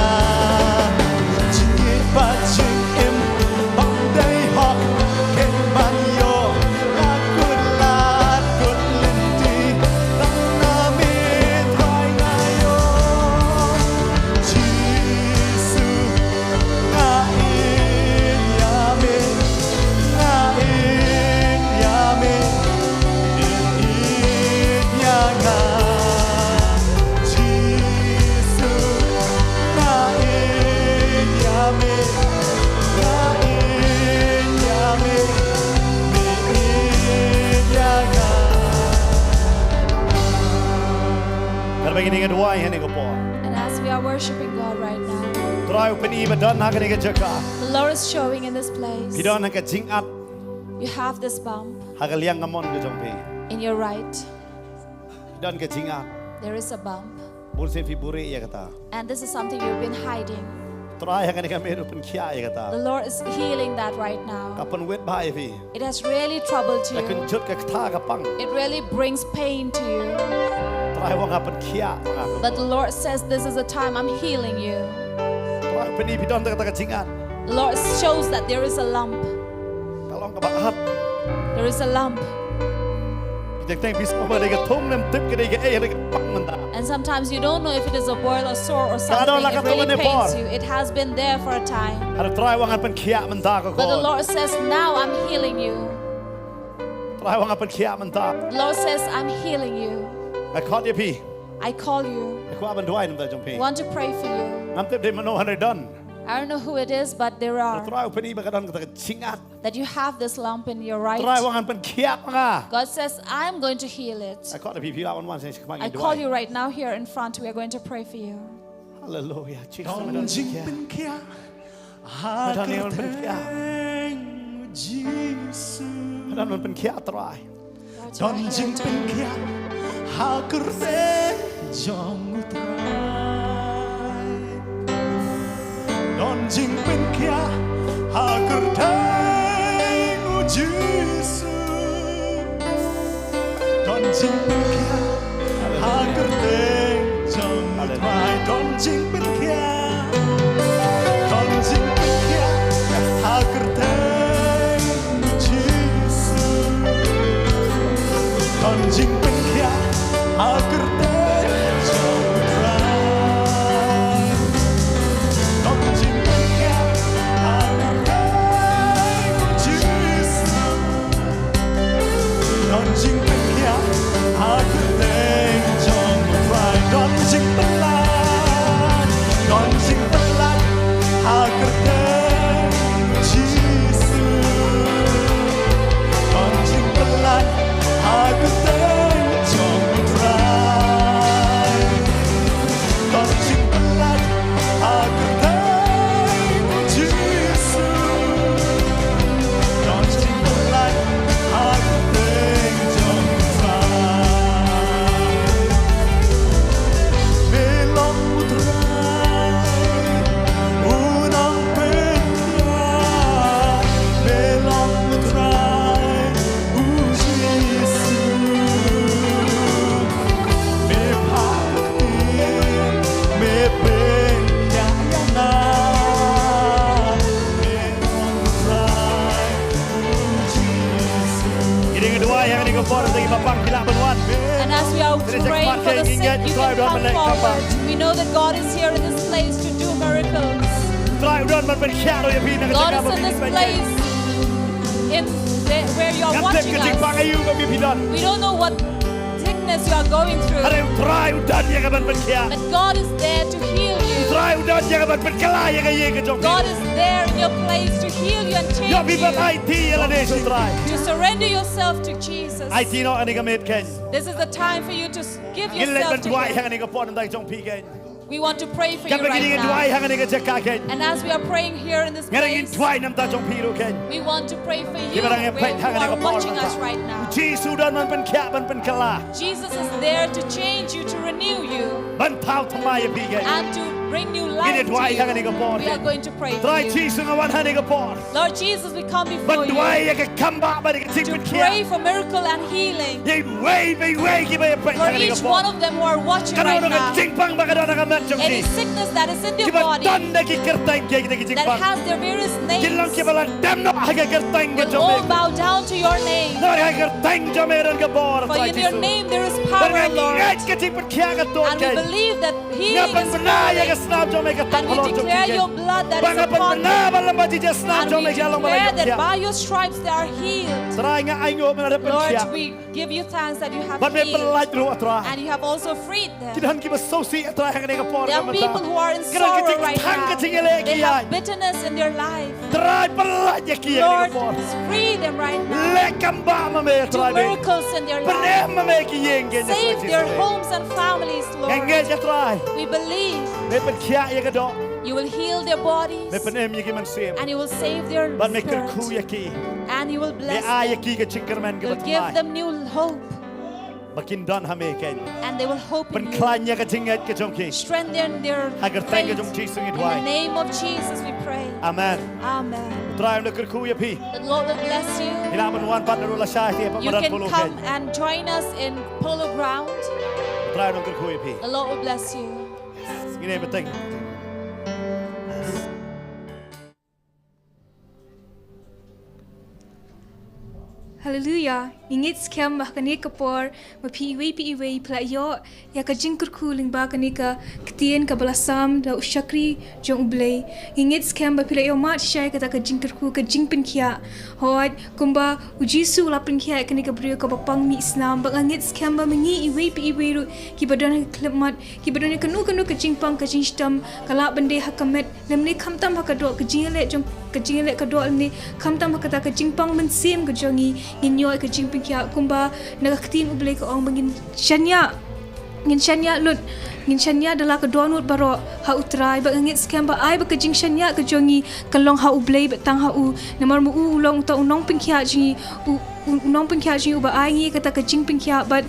Jingïeit bad jingim bym dei hok, khein ban ïoh. La kut la kut lynti, tang na me Trai nga ïoh. Jisu, nga ïeit ïa me, nga ïeit ïa me, me ïeit ïa nga. Jisu, nga ïeit ïa me, nga ïeit ïa me, me ïeit ïa nga. Katba ngi dang duwai ha kane ka por, and as we are worshiping God right now, Trai u pyni ba don ha kane ka jaka. The Lord is showing in this place. Phi don ha ka jingat. You have this bump. Ha ka liang kamon ka jong phi. In your right. Phi don ka jingat. There is a bump. Bun sien phi buhrieh ïa kata. And this is something you've been hiding. Trai ha kane ka miet u pynkhiah ïa kata. The Lord is healing that right now. Ka pynwit bha ïa phi. It has really troubled you. Ka kynjut ka ktah ka pang. It really brings pain to you. Trai u ong nga pynkhiah ma nga ko. But the Lord says, "This is the time I'm healing you." Trai u pyni phi don da kata ka jingat. The Lord shows that there is a lump. Ka long kaba ap. There is a lump. Phi teng teng phi sngewbha ka dei ka thung, ym tip ka dei kaei, ka dei ka pang mynta. And sometimes you don't know if it is a boil or sore or something. Ka don la ka thung kane por. It really pains you. It has been there for a time. Hynrei Trai u ong nga pynkhiah mynta ko Khun. But the Lord says, "Now I'm healing you." Trai u ong nga pynkhiah mynta. The Lord says, "I'm healing you." Nga khot ïa phi. I call you. Nga kwah ban duwai na ka bynta jong phi. I want to pray for you. Ngam tip dei mano hynrei don. I don't know who it is, but there are. Trai u pyni ba ka don kata ka jingat. That you have this lump in your right. Trai u ong nga pynkhiah ma nga. God says, "I'm going to heal it." Nga khot ïa phi, phi lah wan wan sha khmat ngi duwai. I call you right now here in front. We are going to pray for you. Hallelujah. Jisu, don jingpynkhiah ha ka kyrteng Jisu. Don jingpynkhiah Trai. Don jingpynkhiah ha ka kyrteng jong u Trai. Don jingpynkhiah ha kyrteng u Jisu. Don jingpynkhiah ha kyrteng jong u Trai. Don jingpynkhiah. Don jingpynkhiah ha kyrteng u Jisu. Don jingpynkhiah ha kyrteng jong u Trai. Don jingpynkhiah ha kyrteng u Jisu. Don jingpynkhiah ha kyrteng jong u Trai. Don jingpynlait. Don jingpynlait ha kyrteng u Jisu. Don jingpynlait ha kyrteng jong u Trai. Don jingpynlait ha kyrteng u Jisu. Don jingpynlait ha kyrteng jong u Trai. Me long u Trai, u nongpynkhiah. Me long u Trai, u Jisu. Me phah ktien, me pynïaid ïa nga. Me long u Trai, u Jisu. Ngi dang duwai ha kane ka por, te ki bapang ki lah ban wan. And as we are praying for the sick, you can come forward. We know that God is here in this place to do miracles. Trai u don ban pynkhiah ïa phi na ka jaka ba phi pynïaid. God is in this place, in the, where you are watching us. Ngam tip ka jingpang aïu ba phi don. We don't know what sickness you are going through. Hynrei u Trai u don ïa ka ban pynkhiah. But God is there to heal you. U Trai u don ïa ka ban pynkylla ïa ka ïing ka jong phi. God is there in your place to heal you and change you. Ïoh phi ban aiti ïa lade sha u Trai. To surrender yourself to Jesus. Aiti noh ha kane ka miet kein. This is the time for you to s- give yourself to Him. Ngin leit ban duwai ha kane ka por na ka bynta jong phi kein. We want to pray for you right now. Katba ngi duwai ha kane ka jaka kein. And as we are praying here in this place, Nga dang duwai na ka bynta jong phi ruh kein. We want to pray for you wherever you are watching us right now. Kiba dang peit ha kane ka por mynta. U Jisu u don ban pynkhiah ban pynkylla. Jesus is there to change you, to renew you, Ban thaw thymmai ïa phi kein. And to bring new life to you. Ngin duwai ha kane ka por kein. We are going to pray for you. Trai Jisu, nga wan ha kane ka por. Lord Jesus, we come before you. Ban duwai ïa ka kam ba, ban ïa ka jingpynkhiah. To pray for miracle and healing. Ïa iwei pa iwei kiba ïa peit ha kane ka por. For each one of them who are watching right now. Kano kano ka jingpang ba ka don ha ka met jong ki. Any sickness that is in their body. Kiba don da ki kyrteng, ki, ki jingpang. That has their various names. Kin long kiba la dem noh ha ka kyrteng ka jong me. Will all bow down to your name. Namar ha ka kyrteng jong me don ka bor, Trai Jisu. For in your name there is power, Lord. Bad ngi ngeit ka jingpynkhiah ka don kein. And we believe that healing is coming. Nga pynbna ïa ka snam jong me ka tang halor jong phi kein. And we declare your blood that is upon them. Bad nga pynbna ba lem bad jingïasyrdoh snam jong me ki la long ba la ïoh pynkiah. And we declare that by your stripes they are healed. Trai nga ainguh ba me la dep pynkiah. Lord, we give you thanks that you have healed. Bad me pynlait ruh, Trai. And you have also freed them. Ki don kiba sngewsih, Trai, ha kane ka por. There are people who are in sorrow right now. Ka don ka jingthang ka jingïaleh ki ïaid. They have bitterness in their life. Trai, pynlait ïa ki ha kane ka por. Lord, free them right now. Leh kam ba ma me, Trai. Do miracles in their life. Pynim ma me ki ïing kein, Trai Jisu. Save their homes and families, Lord. Nga ngeit, Trai. We believe. Me pynkhiah ïa ka doh. You will heal their bodies. Me pynim ïa ki mynsiem. And you will save their spirit. Bad me kyrkhu ïa ki. And you will bless them. Me ai ïa ki ka jingkyrmen kaba thymmai. You'll give them new hope. Ba kin don ha me kein. And they will hope in you. Pynkhlaiñ ïa ka jingngeit ka jong ki. Strengthen their faith. Ha ka kyrteng ka jong Jisu ngi duwai. In the name of Jesus we pray. Amen. Amen. Trai un da kyrkhu ïa phi. The Lord will bless you. Phi lah ban wan pat naduh lashai te ha madan Polo kein. You can come and join us in Polo Ground. Trai un da kyrkhu ïa phi. The Lord will bless you. Ngin ïa bteng. Haleluia. Ngi ngeit skhem ba ha kane ka por, ma phi iwei pa iwei phi la ïoh ïa ka jingkyrkhu lyngba kane ka ktien kaba la sam da u shakri jong U Blei. Ngi ngeit skhem ba phi la ïoh mad shisha ïa kata ka jingkyrkhu, ka jingpynkhiah. Hooid, kumba u Jisu u la pynkhiah ïa kane ka briew kaba pang mih snam, bad nga ngeit skhem ba ma ngi iwei pa iwei ruh kiba don ha ka khyllipmat, kiba don ïa kano kano ka jingpang ka jingshitom, ka lah ban dei ha ka met, lymne khamtam ha ka doh, ka jingïaleh jong, ka jingïaleh ka doh, lymne khamtam ha kata ka jingpang mynsiem ka jong ngi, ngin ïoh ïa ka jingpynkhiah kumba na ka ktien U Blei ka ong ba ngin shaniah, ngin shaniah lut, ngin shaniah da la ka dohnud baroh ha U Trai, bad nga ngeit skhem ba ai ba ka jingshaniah ka jong ngi kan long ha U Blei bad tang ha u, namar ma u u long uta u nongpynkhiah jong ngi, u, u, u nongpynkhiah jong ngi uba ai ngi kata ka jingpynkhiah, bad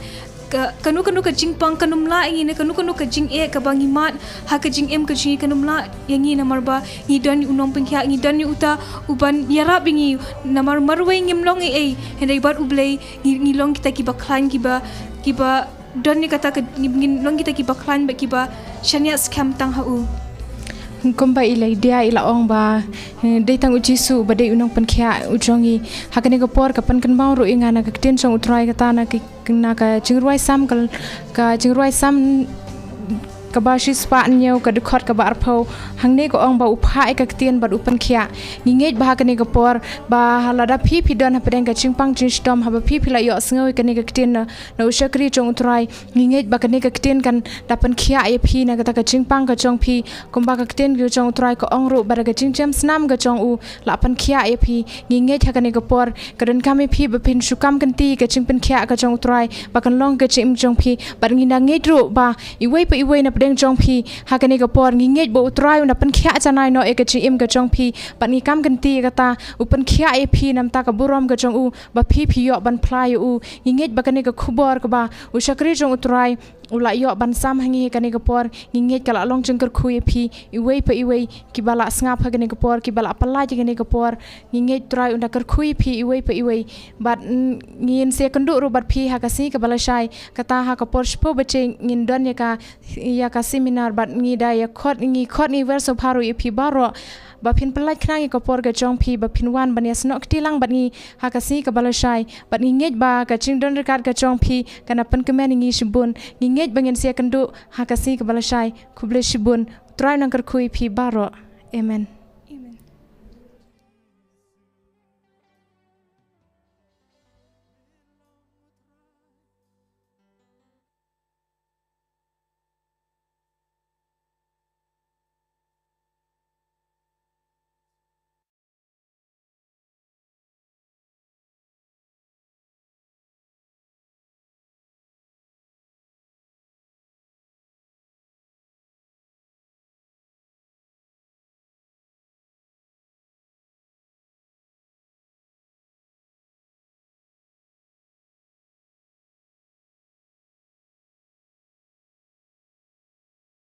Ka kano kano ka jingpang kan ym lah ïa ngi, ne kano kano ka jingeh kaba ngi mad ha ka jingim ka jong ngi kan ym lah ïa ngi, namar ba ngi don ïa u nongpynkhiah, ngi don ïa uta uban ïarap ïa ngi, namar marwei ngim long ei ei, hynrei bad U Blei ngi, ngi long kita kiba khlaiñ, kiba, kiba don ïa kata ka, ngi, ngi long kita kiba khlaiñ bad kiba shaniah skhem tang ha u. Kumba i Lydia i la ong ba, eh, dei tang U Jisu ba dei u nongpynkhiah u jong ngi. Ha kane ka por ka pynkynmaw ruh ïa nga na ka ktien jong U Trai, kata na ka, na ka Jingrwai Salm ka, ka Jingrwai Salm kaba shispah hynñiew, ka dkhot kaba arphew. Hangne ka ong ba u phah ïa ka ktien bad u pynkhiah. Ngi ngeit ba ha kane ka por ba ha lada phi phi don hapdeng ka jingpang jingshitom, haba phi phi la ïohsngew ïa kane ka ktien na, na u shakri jong U Trai, ngi ngeit ba kane ka ktien kan da pynkhiah ïa phi na kata ka jingpang ka jong phi. Kumba ka ktien ka jong U Trai ka ong ruh ba da ka jingjem snam ka jong u la pynkhiah ïa phi. Ngi ngeit ha kane ka por ka donkam ïa phi ba phin shu kam kynti ka jingpynkhiah ka jong U Trai, ba kan long ka jingim jong phi. Bad ngi da ngeit ruh ba iwei pa iwei na pdeng jong phi ha kane ka por, ngi ngeit ba U Trai un da pynkhiah janai noh ïa ka jingim ka jong phi. Bad ngi kam kynti ïa kata, u pynkhiah ïa phi na bynta ka burom ka jong u, ba phi phi ïoh ban phla ïa u. Ngi ngeit ba kane ka khubor kaba u shakri jong U Trai u la ïoh ban sam ha ngi ha kane ka por, ngi ngeit ka la long jingkyrkhu ïa phi iwei pa iwei kiba la sngap ha kane ka por, kiba la pynlait ha kane ka por. Ngi ngeit Trai un da kyrkhu ïa phi iwei pa iwei. Bad, mm, ngin sa ïakynduh ruh bad phi ha ka sngi kaba lashai, kata ha ka por shiphew baje ngin don ïa ka, ïa ka seminar, bad ngi da ïa khot, ngi khot, ngi wer sngewbha ruh ïa phi baroh ba phin pynlait khnang ïa ka por ka jong phi, ba phin wan ban ïasnoh kti lang bad ngi ha ka sngi kaba lashai. Bad ngi ngeit ba ka jingdon ryngkat ka jong phi kan da pynkmen ïa ngi shibun. Ngi ngeit ba ngin sa ïakynduh ha ka sngi kaba lashai. Khublei shibun. Trai un nang kyrkhu ïa phi baroh. Amen.